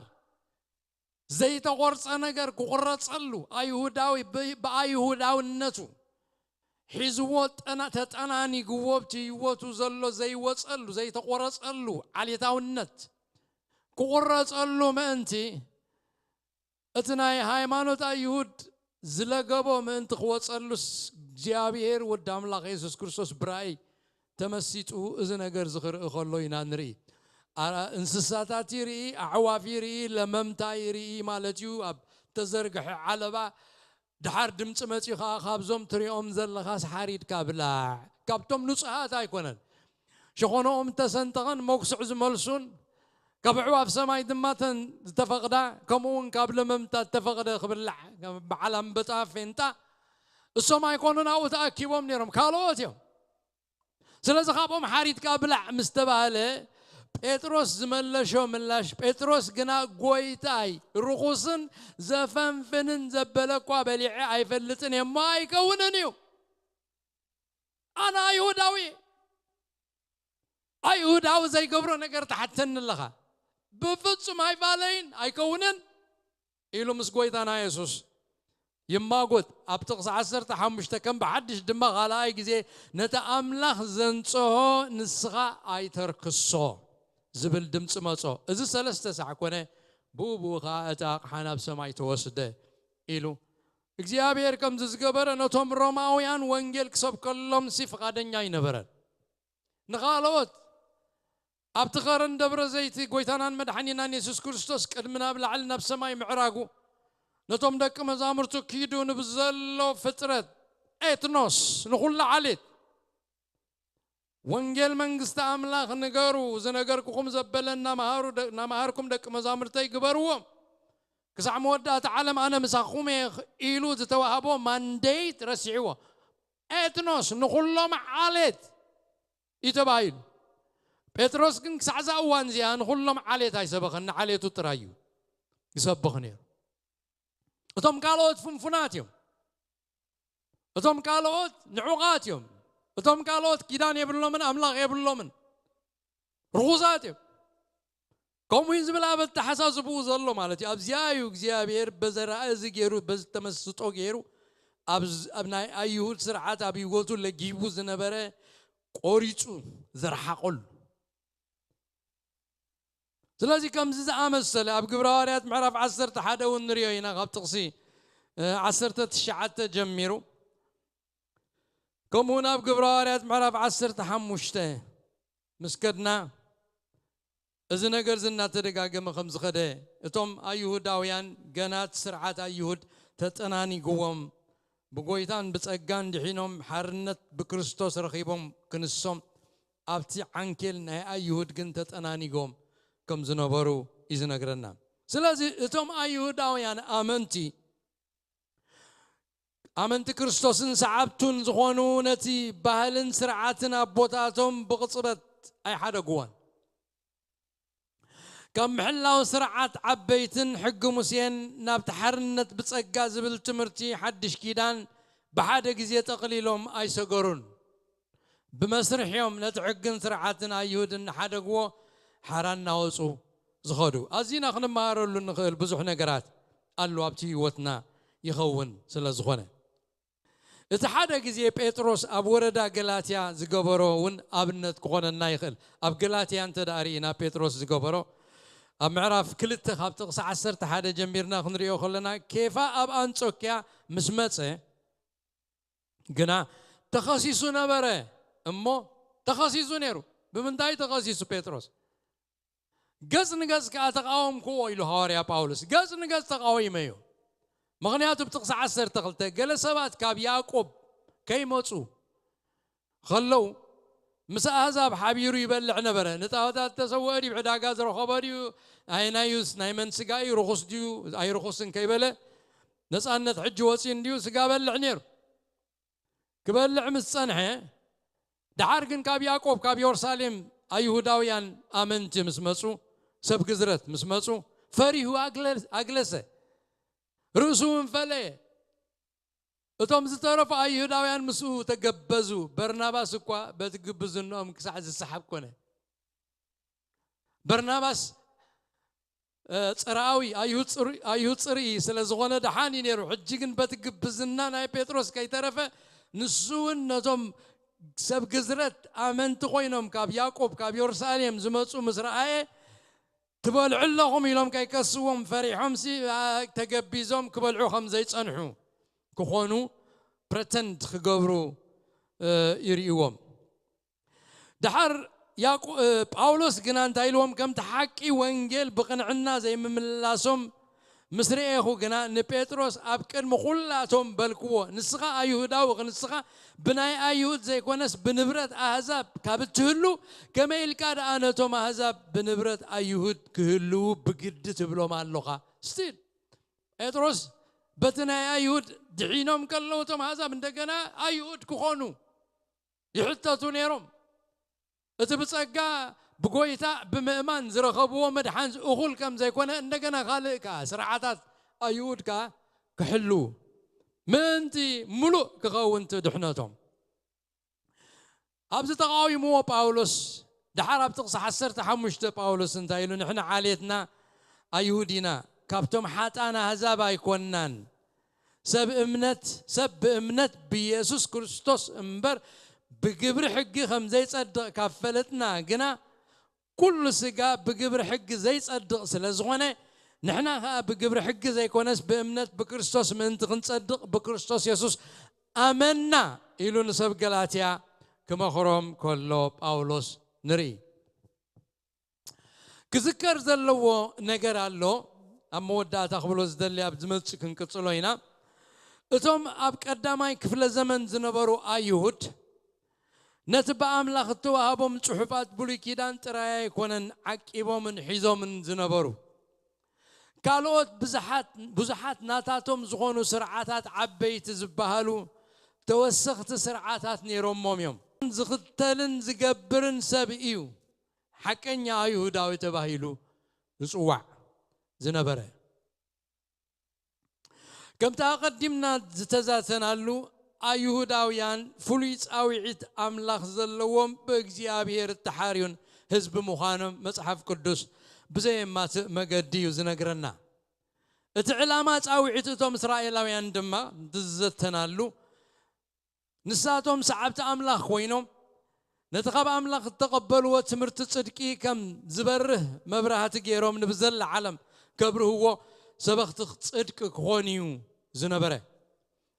ዘይተቖርጸ ነገር ክቑረጸሉ፣ ኣይሁዳዊ ብ-፣ ብኣይሁዳውነቱ ሒዝዎ ጠና-፣ ተጠናኒግዎ፣ ኣብቲ ህይወቱ ዘሎ ዘይወጸሉ፣ ዘይተቖረጸሉ ዓሌታውነት ክቑረጸሉ ምእንቲ፣ እቲ ናይ ሃይማኖት ኣይሁድ ዝለገቦ ምእንቲ ክወጸሉስ፣ እግዚኣብሔር ወዲ ኣምላኽ የሱስ ክርስቶስ ብራእይ ተመሲጡ እዚ ነገር እዚ ክርኢ ከሎ ኢና ንርኢ። ኣራ-፣ እንስሳታት ይርኢ፣ ኣዕዋፍ ይርኢ፣ ለመምታ ይርኢ ማለት እዩ። ኣብ ተዘርግሐ ዓለባ፣ ድሓር ድምፂ መፂኡ ኸዓ፣ "ካብዞም ትሪኦም ዘለኻስ ሓሪድካ ብላዕ፣ ካብቶም ንጹሃት ኣይኮነን፣ ሸኾነኦም እተሰንጠቐን መጉስዕ ዝመልሱን፣ ካብ ኣዕዋፍ ሰማይ ድማ ተን ዝተፈቕዳ፣ ከምኡ እውን ካብ ለመምታ እተፈቕደ ክብላዕ፣ በዓል ኣንበጣ ፌንጣ፣ እሶም ኣይኮኑን ኣብኡ ተኣኪቦም ነይሮም፣ ካልኦት እዮም። ስለዚ ካብኦም ሓሪድካ ብላዕ" ምስ ተባህለ፣ ጴጥሮስ ዝመለሾ ምላሽ፣ ጴጥሮስ ግና፣ "ጐይታይ፣ ርኹስን ዘፈንፍንን ዘበለ እኳ በሊዐ ኣይፈልጥን እየ እሞ ኣይከውንን እዩ። ኣነ ኣይሁዳዊ እየ። ኣይሁዳዊ ዘይገብሮ ነገር ትሓተኒ ኣለኻ? ብፍጹም ኣይፋለይን፣ ኣይከውንን" ኢሉ ምስ ጐይታና የሱስ ይማጎት። ኣብ ጥቕሲ ዓሰርተ ሓሙሽተ፣ "ከም ብሓድሽ ድማ ካልኣይ ግዜ ነቲ ኣምላኽ ዘንጽሆ ንስኻ ኣይተርክሶ" ዝብል ድምጺ መጾ። እዚ ሰለስተ ሳዕ ኮነ፣ ብኡ ብኡ ኸኣ እቲ ኣቕሓ ናብ ሰማይ ተወስደ ኢሉ። እግዚኣብሔር ከምዚ ዝገበረ ነቶም ሮማውያን ወንጌል ክሰብከሎምሲ ፍቓደኛ ኣይነበረን። ንኻልኦት ኣብቲ ኸረን ደብረ ዘይቲ ጐይታናን መድሓኒናን የሱስ ክርስቶስ ቅድሚ ናብ ላዕሊ ናብ ሰማይ ምዕራጉ፣ ነቶም ደቂ መዛሙርቱ፣ "ኪዱ ንብዘሎ ፍጥረት፣ ኤትኖስ፣ ንኹላ ዓሌት፣ ወንጌል መንግስቲ ኣምላኽ ንገሩ፣ ዝነገርኩኹም ዘበለ እናመሃሩ ደ-፣ እናመሃርኩም ደቂ መዛሙርተይ ግበርዎም። ክሳዕ መወዳእታ ዓለም ኣነ ምሳኹም እየ" ኢሉ ዝተዋህቦ ማንዴት ረሲዕዎ። ኤትኖስ፣ ንኹሎም ዓሌት እዩ ተባሂሉ። ጴጥሮስ ግን ክሳዕ እዛ እዋን እዚኣ ንኹሎም ዓሌት ኣይሰበኸን፣ ንዓሌቱ ጥራይ እዩ ይሰብኽ ነይሩ። እቶም ካልኦት ፍንፉናት እዮም። እቶም ካልኦት ንዑቓት እዮም። እቶም ካልኦት ኪዳን የብሎምን፣ ኣምላኽ የብሎምን። ርኹሳት እዮም። ከምኡ እዩ ዝብል ኣብ ኣተሓሳስብኡ ዘሎ ማለት እዩ። ኣብዚኣ እዩ እግዚኣብሔር በዚ ራእይ እዚ ገይሩ፣ በዚ ተመስጦ ገይሩ፣ ኣብ ዝ-፣ ኣብ ናይ ኣይሁድ ስርዓት ኣብ ህይወቱ ለጊቡ ዝነበረ ቆሪጹ ዝረሓቐሉ። ስለዚ ከምዚ ዝኣመሰለ ኣብ ግብረ ሃዋርያት ምዕራፍ ዓሰርተ ሓደ እውን ንሪኦ ኢና፣ ካብ ጥቕሲ ዓሰርተ ትሽዓተ ጀሚሩ። ከምኡ እውን ኣብ ግብረ ሃዋርያት ምዕራፍ ዓሰርተ ሓሙሽተ ምስ ከድና፣ እዚ ነገር እዚ እናተደጋገመ ከም ዝኸደ፣ እቶም ኣይሁዳውያን ገና እቲ ስርዓት ኣይሁድ ተጠናኒግዎም፣ ብጎይታን ብጸጋን ድሒኖም ሓርነት ብክርስቶስ ረኺቦም ክንሶም፣ ኣብቲ ዓንኬል ናይ ኣይሁድ ግን ተጠናኒጎም ከም ዝነበሩ እዩ ዝነግረና። ስለዚ እቶም ኣይሁዳውያን ኣመንቲ፣ ኣመንቲ ክርስቶስን ሰዓብቱን ዝኾኑ፣ ነቲ ባህልን ስርዓትን ኣቦታቶም ብቕጽበት ኣይሓደግዎን። ካብ ምሕላው ስርዓት ዓበይትን ሕጊ ሙሴን ናብቲ ሓርነት ብጸጋ ዝብል ትምህርቲ ሓድሽ ኪዳን ብሓደ ግዜ ጠቕሊሎም ኣይሰገሩን። ብመስርሕዮም ነቲ ሕግን ስርዓትን ኣይሁድ እናሓደግዎ ሓራ እናወጹ ዝኸዱ። ኣዚና ክንመሃረሉ እንኽእል ብዙሕ ነገራት ኣሎ፣ ኣብቲ ህይወትና ይኸውን ስለ ዝኾነ። እቲ ሓደ ግዜ ጴጥሮስ ኣብ ወረዳ ገላትያ ዝገበሮ እውን ኣብነት ክኾነና ይኽእል። ኣብ ገላትያ እንተ ደኣ ርኢና ጴጥሮስ ዝገበሮ፣ ኣብ ምዕራፍ ክልተ ካብ ጥቕሲ ዓሰርተ ሓደ ጀሚርና ክንሪኦ ከለና፣ ኬፋ ኣብ ኣንጾክያ ምስ መጸ ግና ተኸሲሱ ነበረ። እሞ ተኸሲሱ ነይሩ። ብምንታይ ተኸሲሱ ጴጥሮስ? ገጽ ንገጽ ከኣ ተቃወምክዎ ኢሉ ሃዋርያ ጳውሎስ። ገጽ ንገጽ ተቃዊመዮ። ምኽንያቱ ብጥቕሲ ዓሰርተ ክልተ ገለ ሰባት ካብ ያዕቆብ ከይመጹ ከለዉ ምስ ኣህዛብ ሓቢሩ ይበልዕ ነበረ። ንጣዖታት ዝተሰውአ ድዩ፣ ዕዳጋ ዝረኸቦ ድዩ፣ ኣየናዩስ ናይ መን ስጋ እዩ፣ ርኹስ ድዩ ኣይርኹስን ከይበለ፣ ነጻነት ሕጂ ወጺኡ እንድዩ ስጋ በልዕ ነይሩ። ክበልዕ ምስ ጸንሐ፣ ደሓር ግን ካብ ያዕቆብ፣ ካብ የሩሳሌም ኣይሁዳውያን ኣመንቲ ምስ መጹ፣ ሰብ ግዝረት ምስ መጹ፣ ፈሪሁ ኣግለ-፣ ኣግለሰ። ርእሱ እውን ፈለየ። እቶም ዝተረፉ ኣይሁዳውያን ምስኡ ተገበዙ። በርናባስ እኳ በቲ ግብዝንኦም ክሳዕ ዝሰሓብ ኮነ። በርናባስ፣ እ፣ ጽርኣዊ፣ ኣይሁድ ጽር-፣ ኣይሁድ ጽርኢ ስለ ዝኾነ ደሓን እዩ ነይሩ። ሕጂ ግን በቲ ግብዝና ናይ ጴጥሮስ ከይተረፈ፣ ንሱ እውን ነቶም ሰብ ግዝረት ኣመንቲ ኮይኖም ካብ ያዕቆብ፣ ካብ የሩሳሌም ዝመጹ ምስ ረኣየ፣ "ትበልዑ ኣለኹም" ኢሎም ከይከስዎም ፈሪሖምሲ፣ ኣ፣ ተገቢዞም ክበልዑ ከም ዘይጸንሑ ክኾኑ ፕረተንድ ክገብሩ፣ እ፣ ይርእይዎም። ደሓር ያዕቆ-፣ እ፣ ጳውሎስ ግና እንታይ ኢልዎም? "ከምቲ ሓቂ ወንጌል ብቕንዕና ዘይምምላሶም ምስ ርኤኹ ግና ንጴጥሮስ ኣብ ቅድሚ ኹላቶም በልክዎ፣ ንስኻ ኣይሁዳዊ፣ ንስኻ ብናይ ኣይሁድ ዘይኮነስ ብንብረት ኣህዛብ ካብ እትህሉ፣ ከመይ ኢልካ ደኣ ነቶም ኣህዛብ ብንብረት ኣይሁድ ክህልዉ ብግዲ ትብሎም ኣሎኻ?" ስቲል ጴጥሮስ በቲ ናይ ኣይሁድ ድሒኖም ከለዉ እቶም ኣህዛብ እንደገና ኣይሁድ ክኾኑ ይሕተቱ ነይሮም። እቲ ብጸጋ ብጎይታ ብምእማን ዝረኸብዎ መድሓን እኹል ከም ዘይኮነ፣ እንደገና ካልእ ከኣ ስርዓታት ኣይሁድ ከኣ ክሕልዉ ምእንቲ ምሉእ ክኸውን እቲ ድሕነቶም። ኣብዚ ተቓዊምዎ ጳውሎስ፣ ደሓር ኣብ ጥቕሲ ዓሰርተ ሓሙሽተ ጳውሎስ እንታይ ኢሉ? "ንሕና ዓሌትና ኣይሁድ ኢና፣ ካብቶም ሓጣን ኣህዛብ ኣይኮንናን። ሰብ እምነት፣ ሰብ ብእምነት ብኢየሱስ ክርስቶስ እምበር ብግብሪ ሕጊ ከም ዘይጸድቕ ካብ ፈለጥና ግና፣ ኩሉ ስጋ ብግብሪ ሕጊ ዘይጸድቕ ስለ ዝኾነ፣ ንሕና ኸኣ ብግብሪ ሕጊ ዘይኮነስ ብእምነት ብክርስቶስ ምእንቲ ክንጸድቕ ብክርስቶስ የሱስ ኣመንና" ኢሉ ንሰብ ገላትያ ክመኽሮም ከሎ ጳውሎስ ንርኢ። ክዝከር ዘለዎ ነገር ኣሎ። ኣብ መወዳእታ ክብሎ ዝደሊ፣ ኣብ ዝመጽእ ክንቅጽሎ ኢና። እቶም ኣብ ቀዳማይ ክፍለ ዘመን ዝነበሩ ኣይሁድ ነቲ ብኣምላኽ እተዋህቦም ጽሑፋት ብሉይ ኪዳን ጥራይ ኣይኮነን ዓቂቦምን ሒዞምን ዝነበሩ። ካልኦት ብዙሓት፣ ብዙሓት ናታቶም ዝኾኑ ስርዓታት፣ ዓበይቲ ዝበሃሉ ተወሰኽቲ ስርዓታት ነይሮሞም እዮም። ዝኽተልን ዝገብርን ሰብ እዩ ሓቀኛ ኣይሁዳዊ ተባሂሉ ዝጽዋዕ ዝነበረ። ከምቲ ኣቐዲምና ዝተዛተናሉ፣ ኣይሁዳውያን ፍሉይ ጻውዒት ኣምላኽ ዘለዎም፣ ብእግዚኣብሔር እተሓርዩን ህዝቢ ምዃኖም መጽሓፍ ቅዱስ ብዘየማትእ መገዲ እዩ ዝነግረና። እቲ ዕላማ ጻውዒት እቶም እስራኤላውያን ድማ ዝዘተናሉ፣ ንሳቶም ሰዓብቲ ኣምላኽ ኮይኖም፣ ነቲ ካብ ኣምላኽ እተቐበልዎ ትምህርቲ ጽድቂ ከም ዝበርህ መብራህቲ ገይሮም ንብዘላ ዓለም ከብርህዎ ሰበኽቲ ጽድቂ ክኾን እዩ ዝነበረ።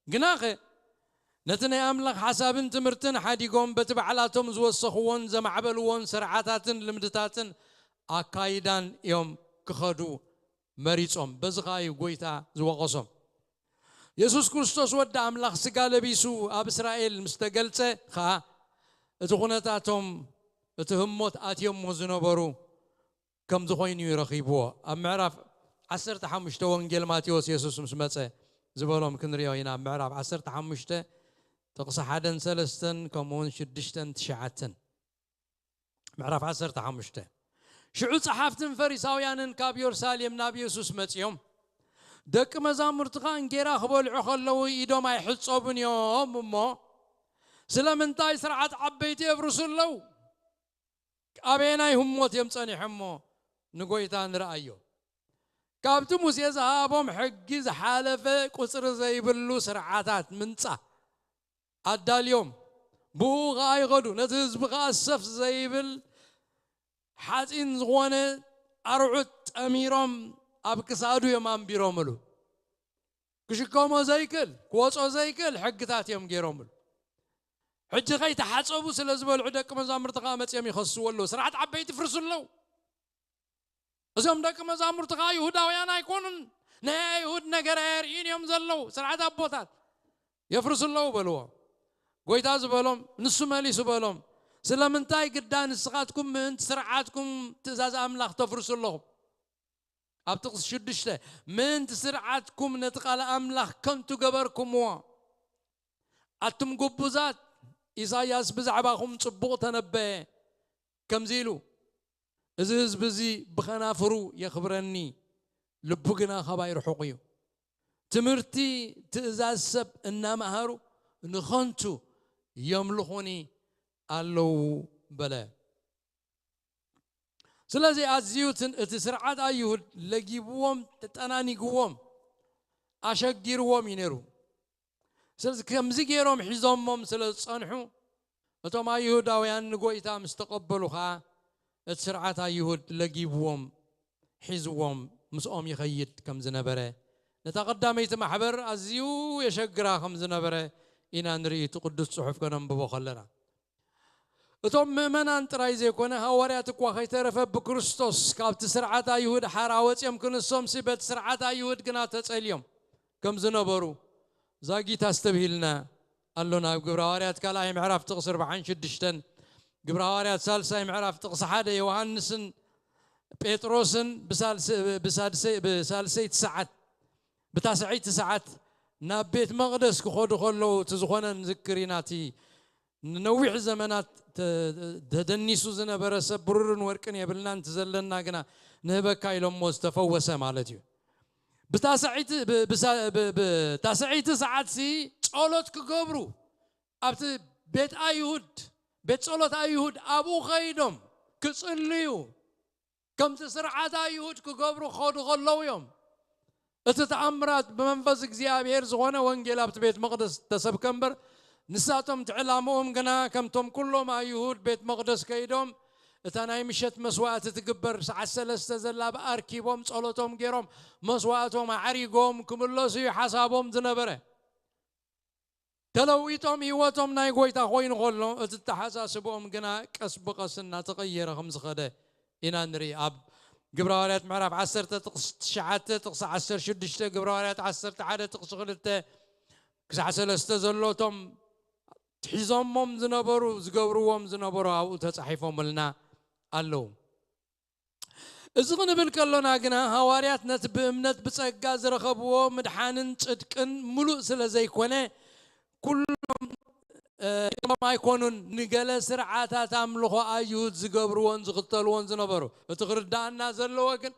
ግናኸ ነቲ ናይ ኣምላኽ ሓሳብን ትምህርትን ሓዲጎም በቲ ባዕላቶም ዝወሰኽዎን ዘማዕበልዎን ስርዓታትን ልምድታትን ኣካይዳን እዮም ክኸዱ መሪጾም። በዚ ኸኣ እዩ ጐይታ ዝወቐሶም። የሱስ ክርስቶስ ወዲ ኣምላኽ ስጋ ለቢሱ ኣብ እስራኤል ምስ ተገልጸ ኸኣ እቲ ኹነታቶም እቲ ህሞት ኣትዮሞ ዝነበሩ ከምዚ ኮይኑ እዩ ረኺብዎ። ኣብ ምዕራፍ ዓሰርተ ሓሙሽተ ወንጌል ማቴዎስ የሱስ ምስ መጸ ዝበሎም ክንሪኦ ኢና። ኣብ ምዕራፍ ዓሰርተ ሓሙሽተ ጥቕሲ ሓደን ሰለስተን ከምኡውን ሽዱሽተን ትሽዓተን። ምዕራፍ ዓሰርተ ሓሙሽተ ሽዑ ጸሓፍትን ፈሪሳውያንን ካብ የሩሳሌም ናብ የሱስ መጺኦም፣ ደቂ መዛሙርትኻ እንጌራ ክበልዑ ከለዉ ኢዶም ኣይሕጸቡን እዮም እሞ፣ ስለምንታይ ስርዓት ዓበይቲ የፍርሱ ኣለዉ? ኣበየናይ ህሞት እዮም ጸኒሖሞ? ንጎይታ ንርኣዮ። ካብቲ ሙሴ ዝሃቦም ሕጊ ዝሓለፈ ቁጽሪ ዘይብሉ ስርዓታት ምንጻ ኣዳልዮም፣ ብኡ ኸኣ ይኸዱ። ነቲ ህዝቢ ኸኣ ሰፍ ዘይብል ሓጺን ዝኾነ ኣርዑት ጠሚሮም ኣብ ክሳዱ እዮም ኣንቢሮምሉ። ክሽከሞ ዘይክእል፣ ክወጾ ዘይክእል ሕግታት እዮም ገይሮምሉ። ሕጂ ከይተሓጸቡ ስለ ዝበልዑ ደቂ መዛሙርቲ ኸኣ መጺኦም ይኸስዎ ኣለዉ። ስርዓት ዓበይቲ ፍርሱ ኣለዉ። እዞም ደቂ መዛሙርቲ ኸኣ ይሁዳውያን ኣይኮኑን። ናይ ኣይሁድ ነገር ኣየርእዩን እዮም ዘለዉ። ስርዓት ኣቦታት የፍርሱ ኣለዉ በልዎ። ጎይታ ዝበሎም፣ ንሱ መሊሱ በሎም፣ ስለምንታይ ግዳ ንስኻትኩም ምእንቲ ስርዓትኩም ትእዛዝ ኣምላኽ ተፍርሱ ኣለኹም? ኣብ ጥቕሲ ሽዱሽተ፣ ምእንቲ ስርዓትኩም ነቲ ቃል ኣምላኽ ከንቱ ገበርኩምዎ። ኣቱም ግቡዛት፣ ኢሳይያስ ብዛዕባኹም ጽቡቕ ተነበየ። ከምዚ ኢሉ፣ እዚ ህዝቢ እዚ ብኸናፍሩ የኽብረኒ፣ ልቡ ግና ካባይ ርሑቕ እዩ። ትምህርቲ ትእዛዝ ሰብ እናመሃሩ ንኸንቱ የምልኹኒ ኣለዉ በለ። ስለዚ ኣዝዩ እቲ ስርዓት ኣይሁድ ለጊብዎም፣ ተጠናኒግዎም፣ ኣሸጊርዎም እዩ ነይሩ። ስለዚ ከምዚ ገይሮም ሒዞሞም ስለ ዝጸንሑ፣ እቶም ኣይሁዳውያን ንጎይታ ምስ ተቐበሉ ኸኣ፣ እቲ ስርዓት ኣይሁድ ለጊብዎም፣ ሒዝዎም፣ ምስኦም ይኸይድ ከም ዝነበረ፣ ነታ ቀዳመይቲ ማሕበር ኣዝዩ የሸግራ ከም ዝነበረ ኢና ንርኢ፣ እቲ ቅዱስ ጽሑፍ ከነንብቦ ከለና። እቶም ምእመናን ጥራይ ዘይኮነ፣ ሃዋርያት እኳ ከይተረፈ ብክርስቶስ ካብቲ ስርዓት ኣይሁድ ሓራ ወጺኦም፣ ክንሶምሲ በቲ ስርዓት ኣይሁድ ግና ተጸልዮም ከም ዝነበሩ ዛጊት ኣስተብሂልና ኣሎና። ኣብ ግብረ ሃዋርያት ካልኣይ ምዕራፍ ጥቕሲ ኣርባዓን ሽዱሽተን፣ ግብረ ሃዋርያት ሳልሳይ ምዕራፍ ጥቕሲ ሓደ፣ ዮሃንስን ጴጥሮስን ብሳልሰ-፣ ብሳድሰ-፣ ብሳልሰይቲ ሰዓት፣ ብታስዐይቲ ሰዓት ናብ ቤት መቕደስ ክኸዱ ከለዉ፣ እቲ ዝኾነ ንዝክር ኢና። እቲ ንነዊሕ ዘመናት ተ-፣ ተደኒሱ ዝነበረ ሰብ ብሩርን ወርቅን የብልናን፣ እቲ ዘለና ግና ንህበካ ኢሎሞ ዝተፈወሰ ማለት እዩ። ብታስዐይቲ፣ ብ-፣ ብሳ-፣ ብ-፣ ብታስዐይቲ ሰዓትሲ ጸሎት ክገብሩ ኣብቲ ቤት ኣይሁድ፣ ቤት ጸሎት ኣይሁድ ኣብኡ ኸይዶም ክጽልዩ፣ ከምቲ ስርዓት ኣይሁድ ክገብሩ ክኸዱ ከለዉ እዮም። እቲ ተኣምራት ብመንፈስ እግዚኣብሔር ዝኾነ ወንጌል ኣብቲ ቤት መቕደስ ተሰብከ እምበር፣ ንሳቶም እቲ ዕላምኦም ግና ከምቶም ኩሎም ኣይሁድ ቤት መቕደስ ከይዶም፣ እታ ናይ ምሸት መስዋእቲ ትግበር ሰዓት ሰለስተ ዘላ ኣርኪቦም፣ ጸሎቶም ገይሮም፣ መስዋእቶም ኣዕሪጎም ክምለሱ እዩ ሓሳቦም ዝነበረ። ተለዊጦም ህይወቶም ናይ ጎይታ ኮይኑ ከሎ፣ እቲ ኣተሓሳስብኦም ግና ቀስ ብቐስ እናተቐየረ ከም ዝኸደ ኢና ንርኢ። ኣብ ግብረ ሃዋርያት ምዕራፍ ዓሰርተ ጥቕሲ ትሽዓተ፣ ጥቕሲ ዓሰርተ ሽዱሽተ፣ ግብረ ሃዋርያት ዓሰርተ ሓደ ጥቕሲ ክልተ ክሳዕ ሰለስተ ዘሎ፣ እቶም ሒዞሞም ዝነበሩ፣ ዝገብርዎም ዝነበሩ ኣብኡ ተጻሒፎምልና ኣለዉ። እዚ ክንብል ከሎና ግና፣ ሃዋርያት ነቲ ብእምነት ብጸጋ ዝረኸብዎ ምድሓንን ጽድቅን ምሉእ ስለ ዘይኮነ፣ ኩሎም፣ እ፣ ኢሎም ኣይኮኑን ንገለ ስርዓታት ኣምልኾ ኣይሁድ ዝገብርዎን ዝኽተልዎን ዝነበሩ። እቲ ክርድኣና ዘለዎ ግን፣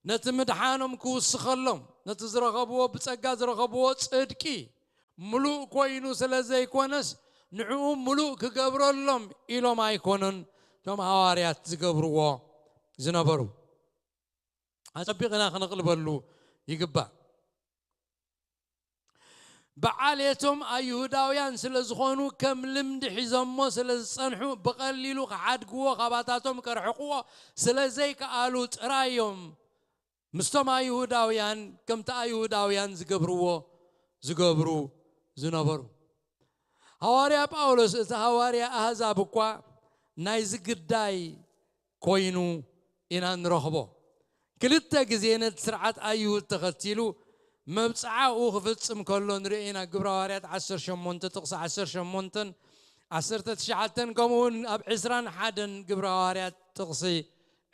ነቲ ምድሓኖም ክውስኸሎም፣ ነቲ ዝረኸብዎ፣ ብጸጋ ዝረኸብዎ ጽድቂ ምሉእ ኮይኑ ስለ ዘይኮነስ፣ ንዕኡ ምሉእ ክገብረሎም ኢሎም ኣይኮኑን እቶም ሃዋርያት ዝገብርዎ ዝነበሩ። ኣጸቢቕና ክነቕልበሉ ይግባእ። ብዓሌቶም ኣይሁዳውያን ስለ ዝኾኑ፣ ከም ልምዲ ሒዞሞ ስለ ዝጸንሑ፣ ብቐሊሉ ክሓድግዎ፣ ካባታቶም ከርሕቕዎ ስለ ዘይከኣሉ ጥራይ እዮም ምስቶም ኣይሁዳውያን ከምቲ ኣይሁዳውያን ዝገብርዎ ዝገብሩ ዝነበሩ። ሃዋርያ ጳውሎስ፣ እቲ ሃዋርያ ኣህዛብ እኳ ናይዚ ግዳይ ኮይኑ ኢና ንረኽቦ። ክልተ ግዜ ነቲ ስርዓት ኣይሁድ ተኸቲሉ መብጽዓኡ ክፍጽም ከሎ ንርኢ ኢና። ግብረ ሃዋርያት ዓሰርተ ሸሞንተ ጥቕሲ ዓሰርተ ሸሞንተን ዓሰርተ ትሽዓተን፣ ከምኡ እውን ኣብ ዕስራን ሓደን ግብረ ሃዋርያት ጥቕሲ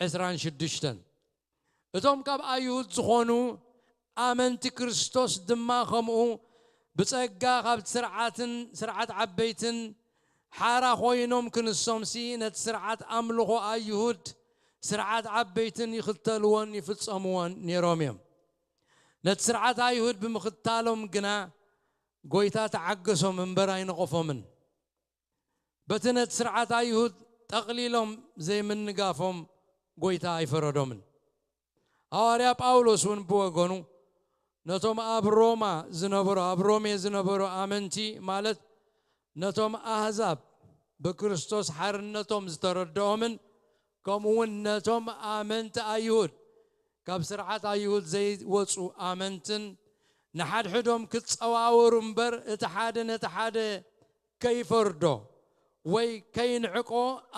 ዕስራን ሽዱሽተን። እቶም ካብ ኣይሁድ ዝኾኑ ኣመንቲ ክርስቶስ ድማ ከምኡ ብጸጋ ካብ ስርዓትን ስርዓት ዓበይትን ሓራ ኮይኖም ክንሶምሲ፣ ነቲ ስርዓት ኣምልኾ ኣይሁድ ስርዓት ዓበይትን ይኽተልዎን ይፍጸምዎን ነይሮም እዮም። ነቲ ስርዓት ኣይሁድ ብምኽታሎም ግና ጎይታ ተዓገሶም እምበር ኣይነቐፎምን። በቲ ነቲ ስርዓት ኣይሁድ ጠቕሊሎም ዘይምንጋፎም ጎይታ ኣይፈረዶምን። ሃዋርያ ጳውሎስ እውን ብወገኑ ነቶም ኣብ ሮማ ዝነበሩ፣ ኣብ ሮሜ ዝነበሩ ኣመንቲ፣ ማለት ነቶም ኣህዛብ ብክርስቶስ ሓርነቶም ዝተረድኦምን፣ ከምኡ እውን ነቶም ኣመንቲ ኣይሁድ፣ ካብ ስርዓት ኣይሁድ ዘይወጹ ኣመንትን፣ ንሓድሕዶም ክጸዋወሩ እምበር፣ እቲ ሓደ ነቲ ሓደ ከይፈርዶ ወይ ከይንዕቆ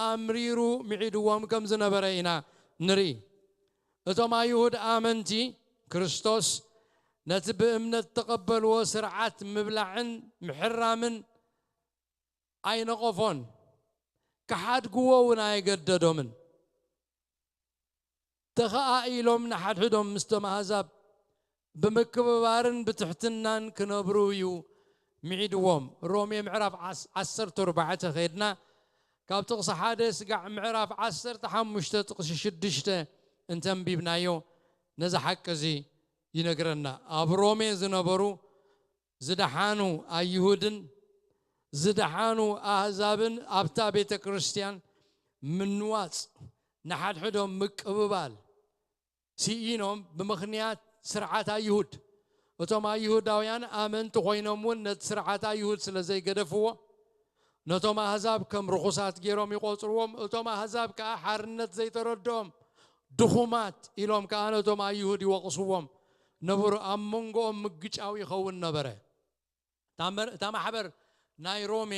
ኣምሪሩ ምዒድዎም ከም ዝነበረ ኢና ንርኢ። እቶም ኣይሁድ ኣመንቲ ክርስቶስ ነቲ ብእምነት እተቐበልዎ ስርዓት ምብላዕን ምሕራምን ኣይነቐፎን፣ ክሓድግዎ እውን ኣየገደዶምን። ተኸኣኢሎም ንሓድሕዶም ምስቶም ኣህዛብ ብምክብባርን ብትሕትናን ክነብሩ እዩ ምዒድዎም። ሮሜ ምዕራፍ ዓስ-፣ ዓሰርተ ኣርባዕተ ከይድና፣ ካብ ጥቕሲ ሓደ ስጋዕ ምዕራፍ ዓሰርተ ሓሙሽተ ጥቕሲ ሽዱሽተ እንተንቢብናዮ፣ ነዚ ሓቂ እዚ ይነግረና። ኣብ ሮሜ ዝነበሩ ዝደሓኑ ኣይሁድን ዝደሓኑ ኣህዛብን ኣብታ ቤተ ክርስቲያን ምንዋጽ፣ ንሓድሕዶም ምቅብባል ስኢኖም ብምኽንያት ስርዓት ኣይሁድ። እቶም ኣይሁዳውያን ኣመንቲ ኮይኖም እውን ነቲ ስርዓት ኣይሁድ ስለ ዘይገደፍዎ፣ ነቶም ኣህዛብ ከም ርኹሳት ገይሮም ይቖጽርዎም። እቶም ኣህዛብ ከኣ ሓርነት ዘይተረድኦም ድኹማት ኢሎም ከኣ ነቶም ኣይሁድ ይወቕስዎም ነበሩ። ኣብ መንጎኦም ምግጫው ይኸውን ነበረ። እታ መር-፣ እታ ማሕበር ናይ ሮሜ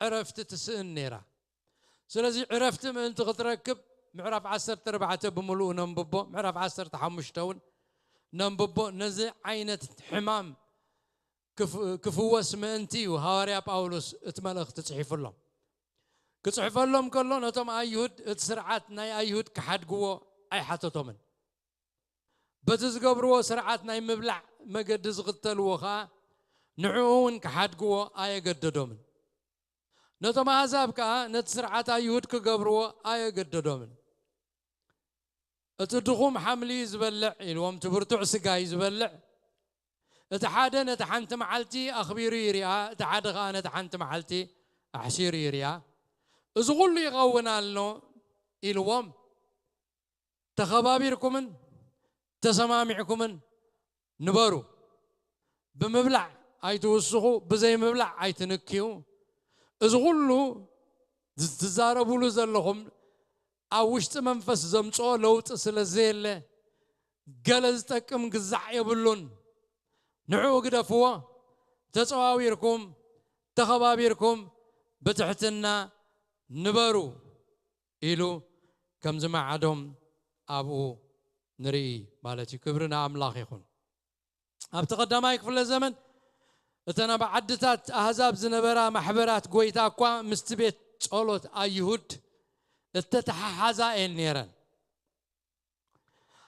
ዕረፍቲ ትስእን ነይራ። ስለዚ ዕረፍቲ ምእንቲ ክትረክብ ምዕራፍ ዓሰርተ ኣርባዕተ ብምሉኡ ነንብቦ፣ ምዕራፍ ዓሰርተ ሓሙሽተ እውን ነንብቦ። ነዚ ዓይነት ሕማም ክፍ-፣ ክፍወስ ምእንቲ እዩ ሃዋርያ ጳውሎስ እቲ መልእኽቲ ጽሒፉሎም። ክጽሕፈሎም ከሎ ነቶም ኣይሁድ እቲ ስርዓት ናይ ኣይሁድ ክሓድግዎ ኣይሓተቶምን። በቲ ዝገብርዎ ስርዓት ናይ ምብላዕ መገዲ ዝኽተልዎ ኸኣ ንዕኡ እውን ክሓድግዎ ኣየገደዶምን። ነቶም ኣህዛብ ከኣ ነቲ ስርዓት ኣይሁድ ክገብርዎ ኣየገደዶምን። እቲ ድኹም ሓምሊ እዩ ዝበልዕ ኢልዎም፣ እቲ ብርቱዕ ስጋ እዩ ዝበልዕ። እቲ ሓደ ነቲ ሓንቲ መዓልቲ ኣኽቢሩ ይርኣ፣ እቲ ሓደ ኸኣ ነቲ ሓንቲ መዓልቲ ኣሕሲሩ ይርኣ። እዚ ኹሉ ይኸውን ኣሎ ኢልዎም፣ ተኸባቢርኩምን ተሰማሚዕኩምን ንበሩ። ብምብላዕ ኣይትውስኹ፣ ብዘይ ምብላዕ ኣይትንክዩ። እዚ ኹሉ ትዛረቡሉ ዘለኹም ኣብ ውሽጢ መንፈስ ዘምጽኦ ለውጢ ስለ ዘየለ፣ ገለ ዝጠቅም ግዛዕ የብሉን። ንዕኡ ግደፍዎ። ተጸዋዊርኩም፣ ተኸባቢርኩም፣ ብትሕትና ንበሩ ኢሉ ከም ዝመዓዶም ኣብኡ ንርኢ ማለት እዩ። ክብሪ ንኣምላኽ ይኹን። ኣብቲ ቀዳማይ ክፍለ ዘመን እተን ኣብ ዓድታት ኣህዛብ ዝነበራ ማሕበራት ጐይታ እኳ ምስቲ ቤት ጸሎት ኣይሁድ እተተሓሓዛ እየን ነይረን።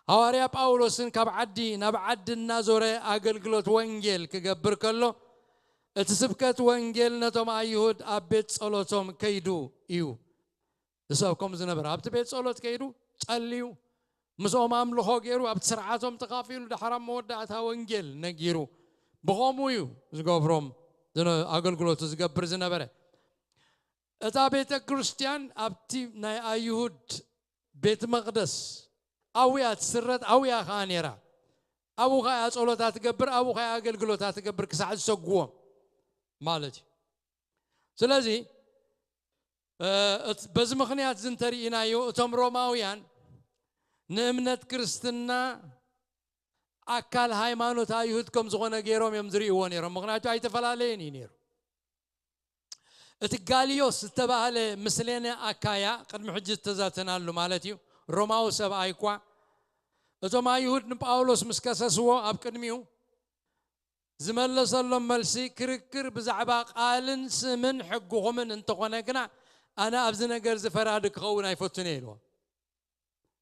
ሃዋርያ ጳውሎስን ካብ ዓዲ ናብ ዓዲ እናዞረ ኣገልግሎት ወንጌል ክገብር ከሎ፣ እቲ ስብከት ወንጌል ነቶም ኣይሁድ ኣብ ቤት ጸሎቶም ከይዱ እዩ ዝሰብኮም ዝነበረ። ኣብቲ ቤት ጸሎት ከይዱ ጸልዩ፣ ምስኦም ኣምልኾ ገይሩ፣ ኣብቲ ስርዓቶም ተኻፊሉ፣ ድሓር ኣብ መወዳእታ ወንጌል ነጊሩ፣ ብኸምኡ እዩ ዝገብሮም ዝነ-፣ ኣገልግሎቱ ዝገብር ዝነበረ። እታ ቤተ ክርስቲያን ኣብቲ ናይ ኣይሁድ ቤት መቕደስ ኣብያ ትስረጥ፣ ኣብያ ኸኣ ነይራ። ኣብኡ ኸኣ እያ ጸሎታ ትገብር፣ ኣብኡ ኸኣ እያ ኣገልግሎታ ትገብር ክሳዕ ዝሰግዎም። ማለት እዩ። ስለዚ በዚ ምኽንያት እዚ እንተርኢናዮ እቶም ሮማውያን ንእምነት ክርስትና ኣካል ሃይማኖት ኣይሁድ ከም ዝኾነ ገይሮም እዮም ዝርእይዎ ነይሮም። ምኽንያቱ ኣይተፈላለየን እዩ ነይሩ። እቲ ጋልዮስ ዝተባህለ ምስሌነ ኣካያ ቅድሚ ሕጂ ዝተዛተናሉ ማለት እዩ፣ ሮማዊ ሰብኣይ እኳ እቶም ኣይሁድ ንጳውሎስ ምስ ከሰስዎ ኣብ ቅድሚኡ ዝመለሰሎም መልሲ ክርክር ብዛዕባ ቃልን ስምን ሕግኹምን እንተኾነ ግና ኣነ ኣብዚ ነገር እዚ ፈራዲ ክኸውን ኣይፈቱን እየ ኢልዎ።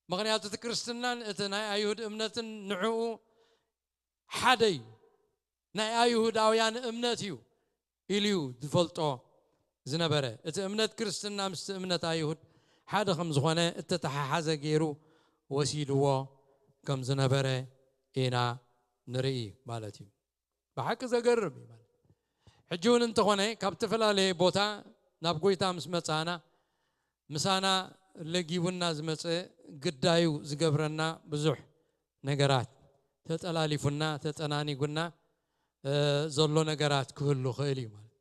ምኽንያቱ እቲ ክርስትናን እቲ ናይ ኣይሁድ እምነትን ንዕኡ ሓደ እዩ። ናይ ኣይሁዳውያን እምነት እዩ ኢሉ እዩ ዝፈልጦ ዝነበረ። እቲ እምነት ክርስትና ምስቲ እምነት ኣይሁድ ሓደ ከም ዝኾነ እተተሓሓዘ ገይሩ ወሲድዎ ከም ዝነበረ ኢና ንርኢ ማለት እዩ። ብሓቂ ዘገርም እዩ ማለት። ሕጂ እውን እንተኾነ ካብ ዝተፈላለየ ቦታ ናብ ጎይታ ምስ መጻና ምሳና ለጊቡና ዝመጸ ግዳዩ ዝገብረና ብዙሕ ነገራት ተጠላሊፉና ተጠናኒጉና ዘሎ ነገራት ክህሉ ክእል እዩ ማለት።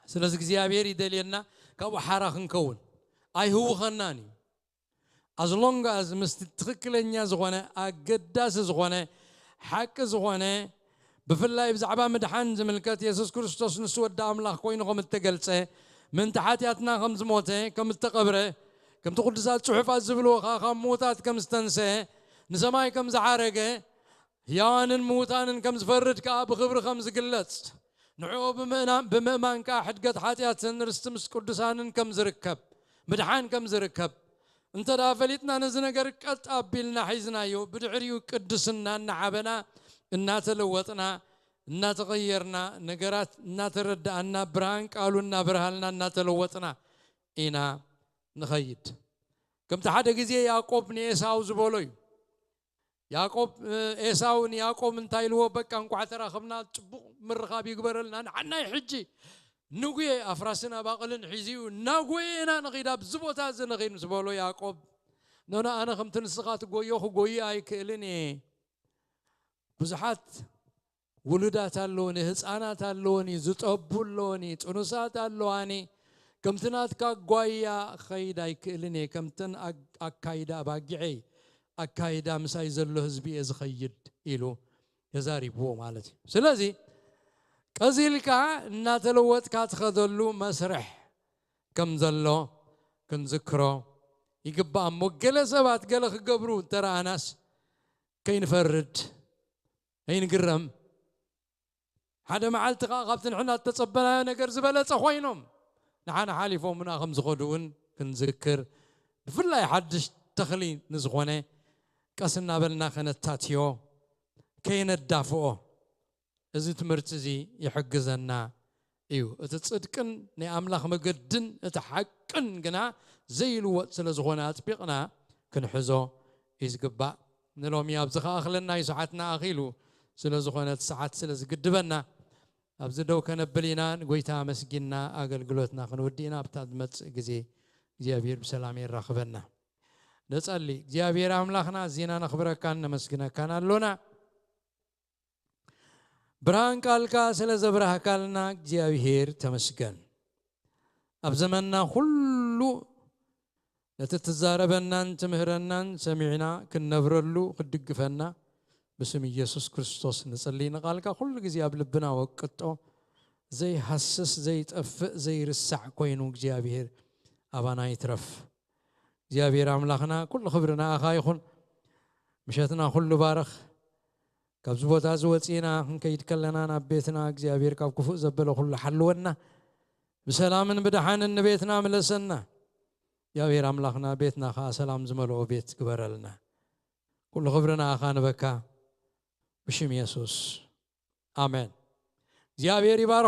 ስለዚ እግዚኣብሔር ይደልየና ካብኡ ሓራ ክንከውን ኣይህውኸናን እዩ። As long as ምስቲ ትኽክለኛ ዝኾነ ኣገዳሲ ዝኾነ ሓቂ ዝኾነ ብፍላይ ብዛዕባ ምድሓን ዝምልከት የሱስ ክርስቶስ ንሱ ወዲ ኣምላኽ ኮይኑ ከም እተገልጸ ምእንቲ ሓጢኣትና ከም ዝሞተ ከም እተቐብረ ከምቲ ቅዱሳት ጽሑፋት ዝብልዎ ኸዓ ካብ ምዉታት ከም ዝተንስአ ንሰማይ ከም ዝዓረገ ህያዋንን ምዉታንን ከም ዝፈርድ ከኣ ብኽብሪ ከም ዝግለጽ ንዕኡ ብምእማን ከኣ ሕድገት ሓጢኣትን ርስቲ ምስ ቅዱሳንን ከም ዝርከብ ምድሓን ከም ዝርከብ እንተ ደኣ ፈሊጥና ነዚ ነገር ቀጥ ኣቢልና ሒዝናዮ ብድሕሪኡ ቅድስና እናዓበና እናተለወጥና እናተቐየርና ነገራት እናተረዳእና ብርሃን ቃሉ እናበርሃልና እናተለወጥና ኢና ንኸይድ። ከምቲ ሓደ ግዜ ያዕቆብ ንኤሳው ዝበሎ እዩ። ያዕቆብ ኤሳው ንያዕቆብ እንታይ ኢልዎ? በቃ እንቋዕ ተራኸብና፣ ጽቡቕ ምርኻብ ይግበረልና። ንዓናይ ሕጂ ንጉየ ኣፍራስን ኣባቕልን ሒዙ እዩ። እናጎየ ኢና ንኺድ፣ ኣብዚ ቦታ እዚ ንኺድ ምስ በሎ ያዕቆብ፣ ኖኖ፣ ኣነ ከምቲ ንስኻ ትጎዮ ክጎይ ኣይክእልን እየ። ብዙሓት ውሉዳት ኣለውኒ፣ ህፃናት ኣለውኒ፣ ዝጠቡ ኣለውኒ፣ ጥኑሳት ኣለዋኒ። ከምቲ ናትካ ጓያ ክኸይድ ኣይክእልን እየ። ከምተን ኣካይዳ ኣባጊዐይ ኣካይዳ ምሳይ ዘሎ ህዝቢ እየ ዝኸይድ ኢሉ ተዛሪብዎ ማለት እዩ። ስለዚ ቀዚልካ እናተለወጥካ ትኸደሉ መስርሕ ከም ዘሎ ክንዝክሮ ይግባእ። እሞ ገለ ሰባት ገለ ክገብሩ እንተረኣናስ ከይንፈርድ ከይንግረም ሓደ መዓልቲ ከዓ ካብቲ ንሕና እተጸበናዮ ነገር ዝበለጸ ኮይኖም ንሓና ሓሊፎምና ከም ዝኸዱ እውን ክንዝክር ብፍላይ ሓድሽ ተኽሊ ንዝኾነ ቀስ እናበልና ከነታትዮ ከየነዳፍኦ እዚ ትምህርቲ እዚ ይሕግዘና እዩ። እቲ ጽድቅን ናይ ኣምላኽ መገድን እቲ ሓቅን ግና ዘይልወጥ ስለ ዝኾነ ኣጥቢቕና ክንሕዞ እዩ ዝግባእ። ንሎሚ ኣብዚ ከኣኽለና እዩ፣ ሰዓትና ኣኺሉ ስለ ዝኾነ እቲ ሰዓት ስለ ዝግድበና ኣብዚ ደው ከነብል ኢና። ንጎይታ ኣመስጊንና ኣገልግሎትና ክንውድእ ኢና። ኣብታ ዝመጽእ ግዜ እግዚኣብሔር ብሰላም የራኽበና። ነጸሊ። እግዚኣብሔር ኣምላኽና ኣዚና ነኽብረካን ነመስግነካን ኣሎና። ብርሃን ቃልካ ስለ ዘብራህካልና እግዚኣብሔር ተመስገን። ኣብ ዘመንና ኩሉ ነቲ ትዛረበናን ትምህረናን ሰሚዕና ክንነብረሉ ክትድግፈና ብስም ኢየሱስ ክርስቶስ ንጽሊ። ንቃልካ ኩሉ ግዜ ኣብ ልብና ወቅጦ። ዘይሃስስ ዘይጠፍእ ዘይርሳዕ ኮይኑ እግዚኣብሔር ኣባና ይትረፍ። እግዚኣብሔር ኣምላኽና ኩሉ ክብሪ ንኣኻ ይኹን። ምሸትና ኩሉ ባርኽ። ካብዚ ቦታ እዚ ወፂእና ክንከይድ ከለና ናብ ቤትና እግዚኣብሔር ካብ ክፉእ ዘበለ ኩሉ ሓልወና። ብሰላምን ብደሓንን ንቤትና ምለሰና። እግዚኣብሔር ኣምላኽና ቤትና ከዓ ሰላም ዝመልኦ ቤት ግበረልና። ኩሉ ክብሪ ንኣኻ ንበካ ብሽም የሱስ ኣሜን። እግዚኣብሔር ይባርኽ።